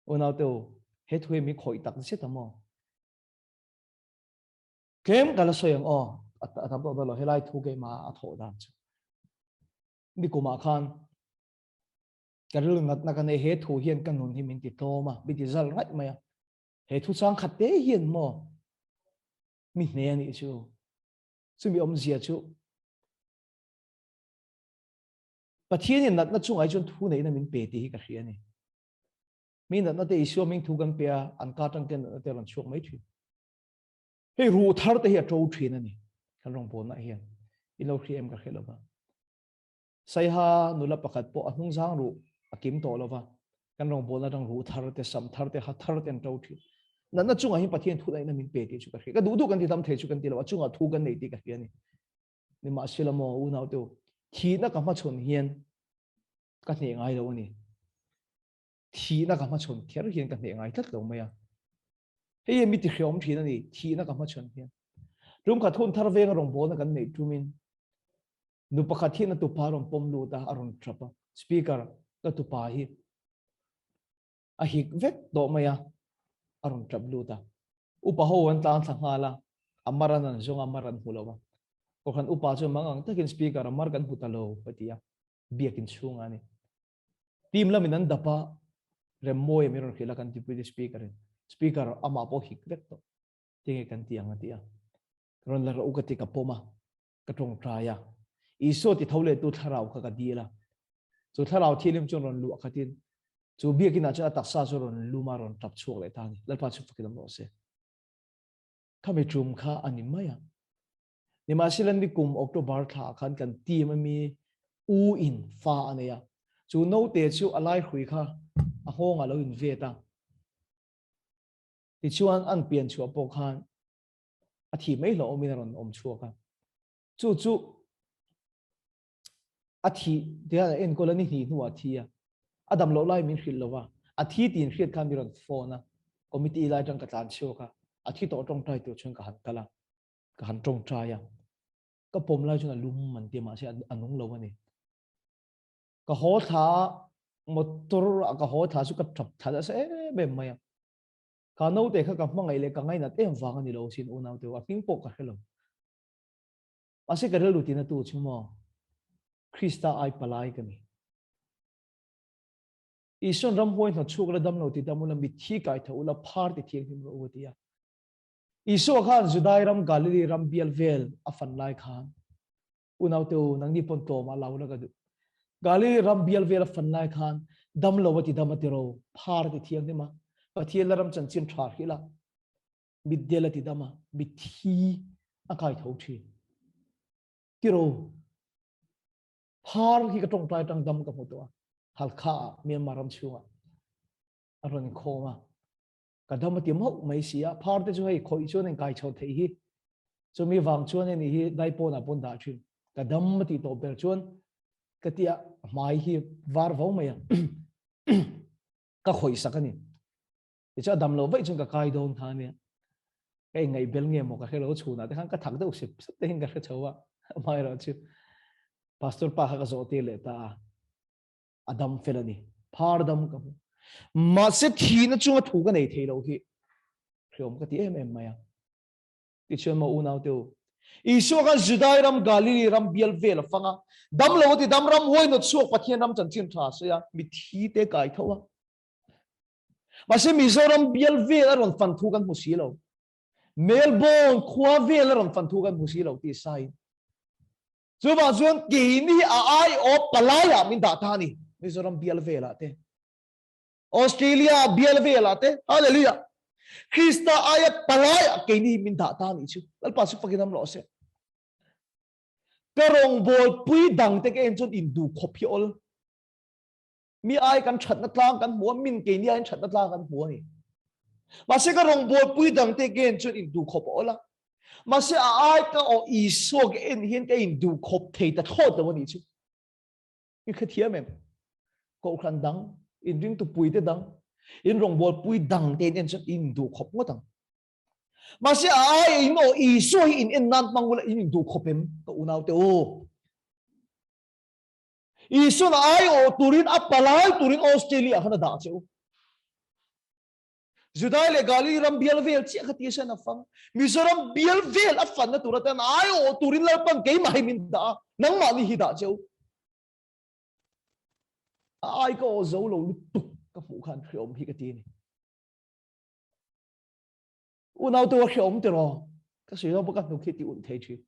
Unau te u, he thu hi min khawih tak zet a maw? Tlem ka la sawi ang aw, a tam tawh dawn lo, helai thu keimah a thawh dan chu. Nikumah khan ka rilru natna ka nei, he thu hian ka nun hi min ti tlawm a, min ti zal raih mai a. He thu chang khat te hian maw mi hne a nih chu. Chumi awmzia chu Pathianin natna chungah hi chuan thu neihna min pe tih hi ka hria a ni. Mi natna te Isua hming thu kan pe a, an ka atang te natna te a rawn chhuak mai thin. Hei ruh thar te hi a to thin a ni. Kan rawngbawlna hian i lo hria em ka hre lova. Saiha nula pakhat pawh a hnungzang ruh a kim tawh lova, kan rawngbawlna atang ruh thar te, sam thar te, ha thar te an to thin. Natna chungah hian Pathian thu neihna min pe tih chu ka hria. Ka duh duh kan ti tam thei chu kan ti lo, a chungah thu kan nei tih ka hria a ni. Nimahsela maw unau te u, thihna ka hmachhawn hian ka hneh ngai lo a ni. Thihna ka hmachhawn kher hian ka hneh ngai tlat lo mai a. Hei hi mi ti hreawm thin a ni, thihna ka hmachhawn hian. Tum khat hun thar venga rawngbawlna kan neih tumin nu pakhat hian a tupa a rawn pawm lut a, a rawn tap a. Speaker, ka tupa hi a hik vek tawh mai a, a rawn tap lut a. Upa ho an tlang thla nghal a, a mar an an zawng a, mar an hmu lo a. Kohhran upa chuan mang ang takin speaker a mar kan hmu ta lo a ti a, biakin chhungah a ni. Team lamin an dap a, Remmawia min rawn hrilh a kan deputy speaker in, speaker amah pawh hik vek tawh, tinge kan ti ang a ti a. Rawn la rawh u ka ti ka pawm a, ka tawngtai a. Isua ti tho leh tu thlarau kha ka dil a. Chu thlarau thianghlim chuan rawn luah khatin chu biakinah chuan a taksa chu rawn lum a, rawn tap chhuak leh ta a ni. Lalpa chu fakin awm rawh se. Khami tum kha a ni mai a. Nimahsela nikum October thla ah khan kan team a mi u in fa a nei a. Chu naute chu a lai hrui kha a nghawng ah lo in vet a. Tichuan an pian chhuah pawh khan a thih mai hlauh awmin a rawn awm chhuak a. Chu chu a thih tihian a enkawl a ni hnih hnuah a thi a. A dam loh lai min hrilh lo va, a thi tiin hriat khan mi rawn phone a, committee lai atang ka tlan chhuak a, a thi tawh tawngtai tur chuan ka han kal a, ka han tawngtai a. Ka pawm lai chuan a lum an ti a, mahse a nung lo a ni. Ka haw thla motor a ka haw thla chu ka tap thla nasa em em mai a. Ka naute kha ka hmangaih leh ka ngainat em vang a ni lo sin unau te u, a hming pawh ka hre lo. Mahse ka rilru tina tu chu maw Krista ai palai ka ni. Isuan ramhuai hnawtchhuak la damlo ti dam ula, mitthi kai tho ula, phar ti thianghlim rawh u a ti a. Isua khan Judai ram Galili ram bial vel a fan lai khan unau te u nangni pawn tlawm a lo la ka duh. Galili ram bial vel a fan lai khan damlo a ti dam a ti ro, phar a ti thianghlim a, Pathian la ram chanchin tha hrilh a, mitdel a ti dam a, mitthi a kai tho thin. Ti ro, phar hi ka tawngtai tang dam ka hmu tawh a, Halkha ah Myanmar ram chhungah a rawn inkhawm a, ka dam a ti mauh mai si a, phar te chu hei khawih chuan in kai chho theih hi, chumi vang chuan hei hi daipawn ah pawn dah thin, ka dam a tih tawh ber chuan ka tia hmai hi var vo mai a, ka khawih sak a ni. Tichuan a dam loh vaih chuan ka kai dawn kha ania, ka inngaih bel nge maw ka hre lo, chhunah te khan ka thak deuh sep sep te hian ka hre chho a, amaherawhchu. Pastor pa kha ka zawh tir leh ta a. A dam fel a ni. Phar dam ka hmu. Mahse thihna chunga thu ka nei thei lo hi hreawm ka ti em em mai a. Tichuan maw unau te u, Isua khan Judai ram Galili ram bial vel a fang a, dam lo a ti dam ram huai nawt chhuak Pathian ram chanchin tha a sawi a, mithi te kai tho a. Mahse Mizoram bial vel a rawn fan thu kan hmu si lo. Melbourne khua vel a rawn fan thu kan hmu si lo tih sain. Chuvang chuan keini a aiawh palaiah min dah ta a ni. Mizoram bial velah te, Australia bial velah te, Hallelujah! Krista aia palaiah keini hi min dah ta a nih chu. Lalpa chu fakin am rawh se. Ka rawngbawlpui dangte ka en chuan induhkhawp hi awl. Mi ai kan thatna tlang kan hmu a, min keini aiin thatna tlang kan hmu a ni. Mahse ka rawngbawlpui dangte ka en chuan induhkhawp a awl a. Mahse a ai ka aw Isua ka en hian ka induhkhawp thei ta thlawt lo a nih chu. I hrethiam em? Kohhran dang, inringtu puite dang, in rawngbawlpui dang te in en chuan induhkhawp ngawt ang. Mahse a ai in aw Isua hi in en nan hmang ula in induhkhawp em ka unaute u? Isuan a aiawh turin a palai turin Australia khan a dah che u. Judai leh Galili ram bial vel chiah kha ti hian a fang. Mizoram bial vel a fanna tur atan a aiawh turin Lalpan keimah hi min dah a, nangmahni hi dah che u. A ai ka aw zo lo lutuk ka hmuh khan hreawm hi ka ti a ni. Unau te a hreawm tiraw? Ka sawi lo bawk a hnuk hi ti ulh thei thin.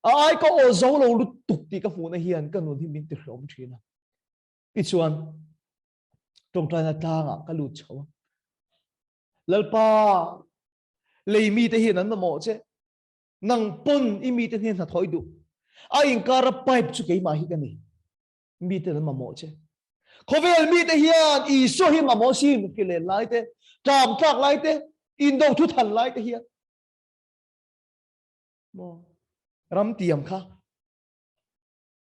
A ai ka aw zo lo lutuk tih ka hmuhna hian ka nun hi min ti hlawm thin a. Tichuan, tawngtaina tlangah ka lut chho a. Lalpa, lei mite hian an mamawh che. Nang pawn i mite hnen hnathawih duh. A inkara pipe chu keimah hi ka ni. Mite an mamawh che. Khawvel mite hian Isua hi mamawh sin hrilel lai te, tlam tlak lai te, indo thu than lai te hian. Maw? Ram tiam kha.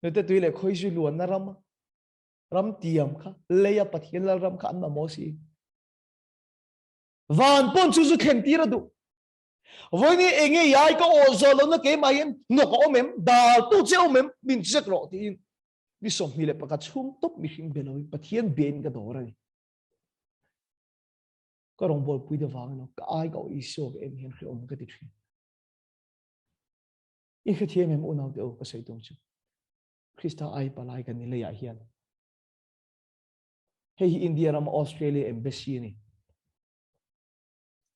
Nute tui leh khawi zu luanna ram ram tiam kha leia Pathian lal ram kha an mamawh si. Van pawn chu zu thlen tir a duh. Vawiin enge iai ka aw zawh lohna keimah hian hnawk a awm em, dal tu che awm em, min check rawh tiin ni 21 chhung tawp mihring be loin Pathian biain ka dawr a ni. Ka rawngbawlpui te vang emaw ka ai ka aw Isua ka en hian hrehawm ka ti thin. I hrethiam em unau te u ka sawi tum chu. Krista ai palai kan ni leiah hian. Hei hi India ram Australia Embassy ni.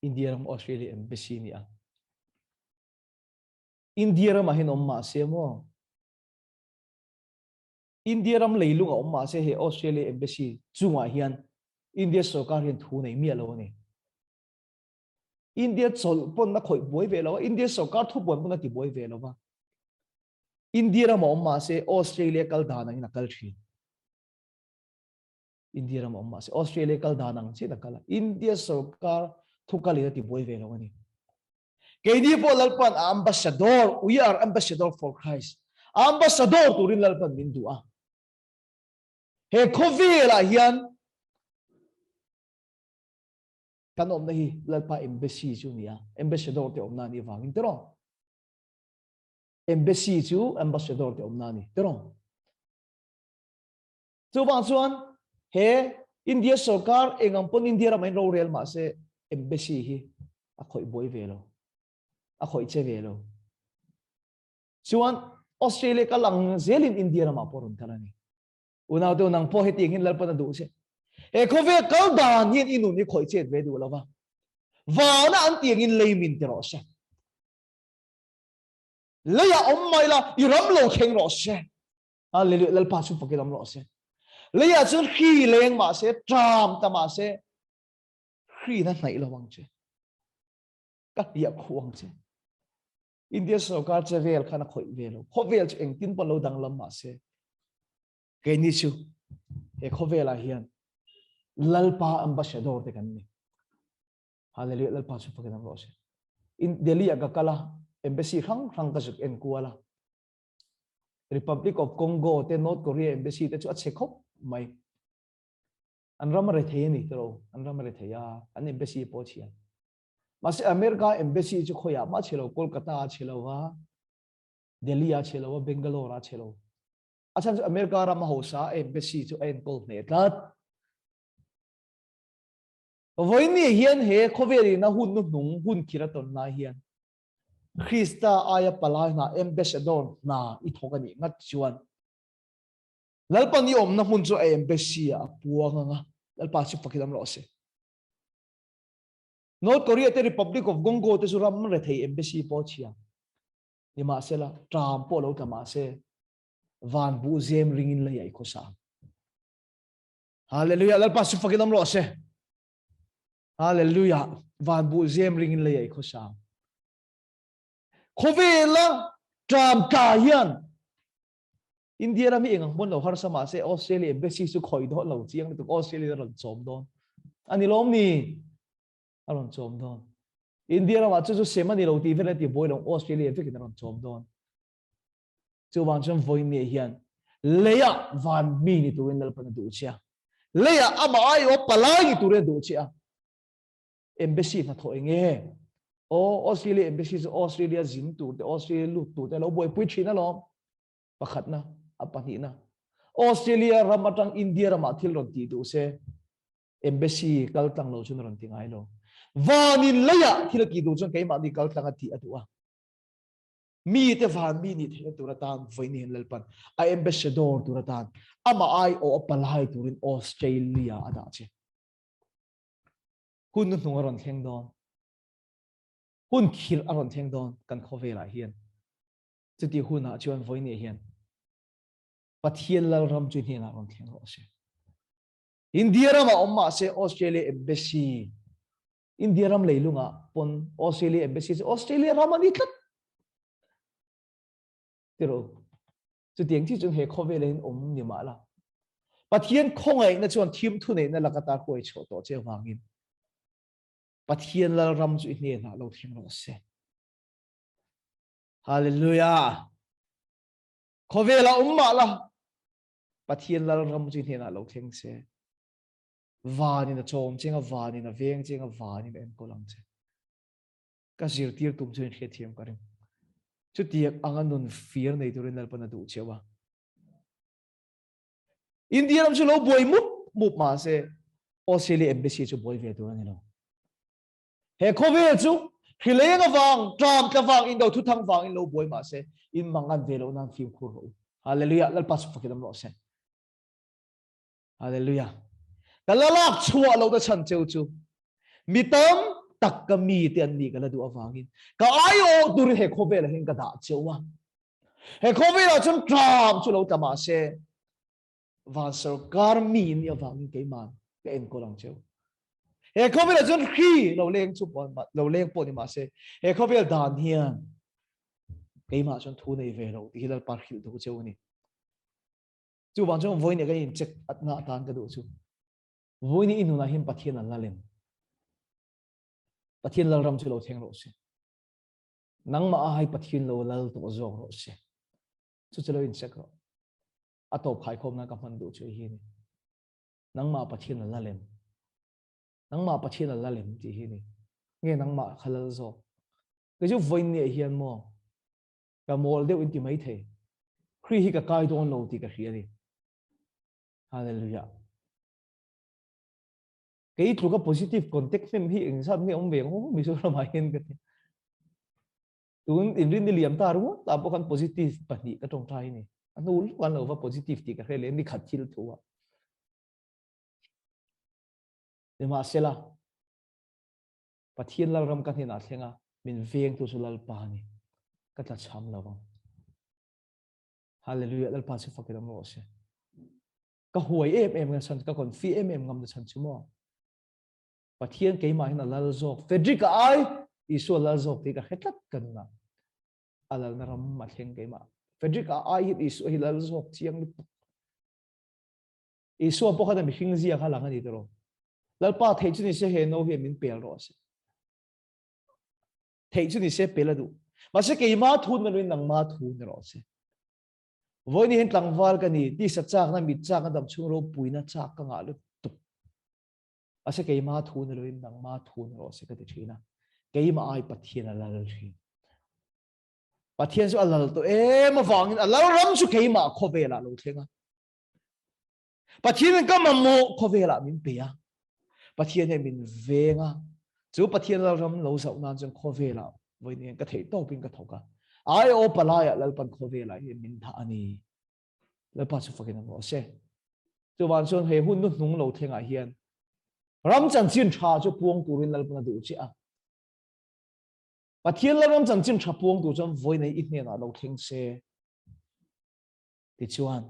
India ram Australia Embassy ni a. India ramah hian awm mah se maw? India ram leilung a awm mah se he Australia Embassy chungah hian India sorkar hian thu nei miah lo a ni. India chawlh pawn a khawih buai ve lo a, India sorkar thupuan pawn a ti buai ve lo va. India ram a awm mah se Australia kal dan angin a kal thin. India ram a awm mah se Australia kal dan ang chiah a kal a. India sorkar thu kalin a ti buai ve lo a ni. Keini pawh Lalpan a ambassador, we are ambassador for Christ. Ambassador turin Lalpan min duh a. He khawvelah hian kan awmna hi Lalpa embassy chu ni a, ambassador te awmna ni vangin tiraw. Embassy chu ambassador te awmna ni tiraw. Chuvang chuan he India sorkar engang pawn India ramah in rorel mah se embassy hi a khawih buai ve lo. A khawih che ve lo. Chuan Australia kal ang zelin India ramah pawh rawn kal a ni. Unau te nang pawh hetiang hian Lalpan a duh che. He khawvel kal dan hian i nun hi khawih chet ve duh lo va. Vana an tiangin lei min ti rawh se. Leiah awm mai la i ram lo thleng rawh se. Hallelujah Lalpa chu fakin awm rawh se. Leiah chuan hri leng mah se, ṭam ta mah se, hri na hnaih lo ang che. Ka hliah khuh ang che. India sorkar che vel khan a khawih ve lo. Khawvel chu engtin pawh lo danglam mah se. Keini chu he khawvelah hian Lalpa ambassador te kan ni. Hallelujah Lalpa chu fakin awm rawh se. In Delhi ah ka kal a, embassy hrang hrang ka zuk en kual a. Republic of Congo te North Korea embassy te chu a chhe khawp mai. An ram a rethei a ni tiro, an ram a rethei a, an embassy pawh a chhia. Mahse America embassy chu khawiah mah chhe lo, Kolkata a chhe lo va. Delhi a che lo a, Bangalore a che lo. A chhan chu America ram a hosa embassy chu a enkawl hneh tlat. Vawiin hian he khawvel in a hun hnuhnung hun khir a tawn lai hian Krista aia palai hna ambassador hna i thawk a nih ngat chuan Lalpan i awmna hmun chu a embassy ah a puang ang a, Lalpa chu fakin awm rawh se. North Korea te Republic of Congo te chu ram rethei embassy pawh chhia nimahsela ṭam pawh lo tla mahse van buh zem ringin lei ah i khawsa ang. Hallelujah Lalpa chu fakin awm rawh se. Hallelujah van buh zem ringin lei ah i khawsa ang. Khawvela ṭam tla hian India ram hi eng ang pawn lo harsa mahse Australia embassy chu khawih dawn lo chiang lutuk Australia rawn chawm dawn a ni lawm ni a rawn chawm dawn India ramah chu chu sem a ni lo tih vel a ti buai lo Australia vekin a rawn chawm dawn chuvang chuan vawiin ni hian leiah van mi ni turin Lalpan a duh che a leiah amah aiawh palai ni turin a duh che a embassy hnathawh eng nge aw Australia embassy chu Australia zin tur te Australia lut tur te lo buaipui thin alawm pakhatna a pahnihna Australia ram atang India ramah thil rawn ti duh se embassy kal tlang lo chuan rawn ti ngai lo vanin leiah thil a ti duh chuan keimahni kal tlang a tih a duh a mi te van mi nih theihna tur atan vawiin hian Lalpan a ambassador tur atan amah ai awh a palai turin Australia a dah che Hun hnuhnung a rawn thleng dawn. Hun khirh a rawn thleng dawn kan khawvelah hian. Chuti hunah chuan vawiin hian Pathian Lalram chu hnenah rawn thleng rawh se. India ramah awm mah se Australia Embassy India ram leilungah pawn Australia Embassy chu Australia ram a ni tlat. Tiro. Chutiang chi chuan he khawvel in awm ni mah la. Pathian khawngaihna chuan thim thu neihna laka ta huai chhuah tawh che vangin Pathian lalram chu i hnenah lo thleng rawh se. Hallelujah. Khawvela awm mah la Pathian lalram chu i hnenah lo thleng se. Vanin a chawm che nga vanin a veng che nga vanin a enkawl ang che. Ka zirtir tum chu in hriatthiam ka ring. Chutiang anga nun fir nei turin Lalpan a duh cheu a. India ram chu lo buai mup mup mah se Australia Embassy chu buai ve tur a ni lo. He khawvel chu hrileng avang, tram tla vang, indo thuthang vang in lo buai mah se in mangan ve loh nan fimkhur rawh u. Hallelujah. Lalpa chu fakin awm rawh se. Hallelujah. Ka la lak chhuah lo ta chan cheu chu. Mi tam tak ka mi te an ni ka la duh awangin ka ai o turin he khawvel hin ka dah cheu a. He khawvel ah chuan tram chu lo tla mah se van sarkar mi ni awangin keiman ka enkawl ang cheu. He khawvel ah chuan hri lo leng chu pawh lo leng pawh ni mah se he khawvel dan hian keimah chuan thu nei ve lo ti hi Lalpa hrilh duh cheu ani. Chuvang chuan vawiin kan in check atna atan ka duh chu. Vawiin i nunah hian Pathian an lalem. Pathian lalram chu lo thleng rawh se. Nangmah a hai Pathian lo lal tawh zawk rawh se. Chu chu lo in check rawh. A tawp khai khawm nan ka hman duh chu hi ni. Nangmah Pathian an lalem. Nangmah Pathian an lalem tih hi ni. Nge nangmah kha lal zawk. Kei chu vawiin ni ah hian maw Ka mawl deuh in ti mai thei. Khrih hi ka kai dawn lo tih ka hria a ni. Hallelujah. Kei tluka positive contact hnem hi eng zat nge awm ve ang aw Mizoram ah hian ka ti. Tun inrin ni liam ta ringawt ta pawh khan positive pahnih ka tawngtai a ni. A hnu lawk an lo va positive tih ka hre leh ni khat thil thu ah. Nimahsela, Pathian Lalram ka hnenah thleng a, min vengtu chu Lalpa a ni. Ka tlachham lo vang. Hallelujah, Lalpa chu fakin awm rawh se. Ka huai em em ngan chan, ka confi em em ngam na chan chu maw. Pathian keimah hian a lal zawk. Frederick a ai, Isua lal zawk tih ka hre tlat ka nunah. A lalna ram a thleng keimah. Frederick a ai hian Isua hi lal zawk chiang lutuk. Isua pawh khan a mihring zia kha lang a ni tiraw. Lalpa theih chu nise he no hian min pel rawh se. Theih chu nise pel a duh. Mahse keima thu na luin nangma thu ni rawh se. Vawiin hian tlangval ka ni, tisa chak na mit chak na dam chhung ropuina chak ka ngah lutuk. Mahse keima thu ni loin nangma thu ni rawh se ka ti thin a. Keima ai Pathian a lal thin. Pathian chu a lal tawh em avangin a lal ram chu keimah khawvelah lo thleng a. Pathianin ka mamawh khawvelah min pe a. Pathian hian min veng a. Chu Pathian lal ram lo zauh nan chuan khawvelah vawiin ka theih tawpin ka thawk a. Ai aw palaiah Lalpan khawvelah hian min dah a ni. Lalpa chu fakin a rawh se. Chuvang chuan he hun hnuhnung lo thlengah hian ram chanchin tha chu puang turin Lalpan a duh che a. Pathian Lalram chanchin tha puang tur chuan vawiin i hnenah lo thleng se. Tichuan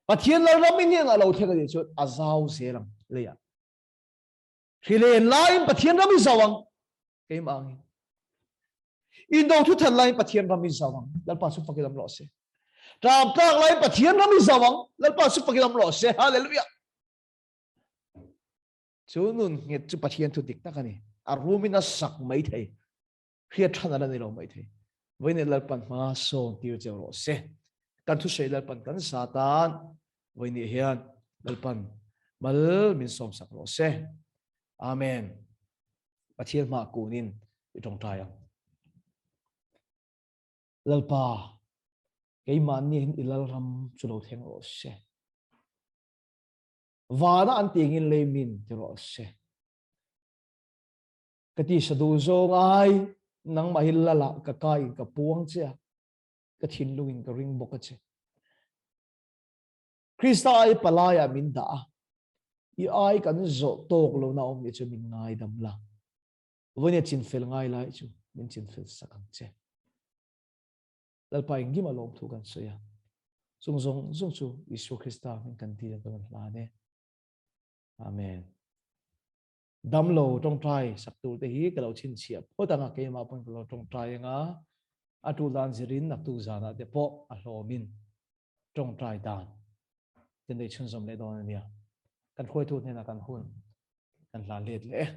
Pathian Lalram i hnenah lo thleng a nih chuan a zau zel ang leiah. Hrilen laiin Pathian ram i zau ang keimah angin. Indo thu than laiin Pathian ram i zau ang Lalpa chu fakin awm rawh se. Ṭam tlak laiin Pathian ram i zau ang Lalpa chu fakin awm rawh se. Hallelujah. Chu nun nghet chu Pathian thu dik tak a ni. A rumin a sak mai thei. Hriat than ala ni lo mai thei. Vawiin Lalpan hma sawn tir cheu rawh se. Kan thusawi Lalpan kan sa tan vawiin hian Lalpan mal min sawm sak rawh se. Amen. Pathian hma kunin i tawngtai ang. Lalpa, keimahni hin i lalram chu lo thleng rawh se. Vana an tingin lei min ti rawh se. Ka ti sa duh zawng ai nangmah hi lala ka ka in ka puang che a, ka thinlung in ka ring bawk a che. Krista ai palai ah min dah a, i ai kan zawh tawk lo na awm ni chu min ngaidam la. Vawiin chinfel ngai lai chu min chinfel sak ang che. Lalpa engkim a lawm thu kan sawi a. Chung zawng zawng chu Isua Krista hming kan dil kan rawn hlan e. Amen. Damlo tawngtai sak tur te hi ka lo chhinchhiah phawt ang a, keimah pawn ka lo tawngtai ang a, a tul dan zirin naktuk zanah te pawh a hlawmin tawngtai dan te nei chhunzawm leh dawn a nia. Kan hruaitu hnenah kan hun kan hlan let leh e.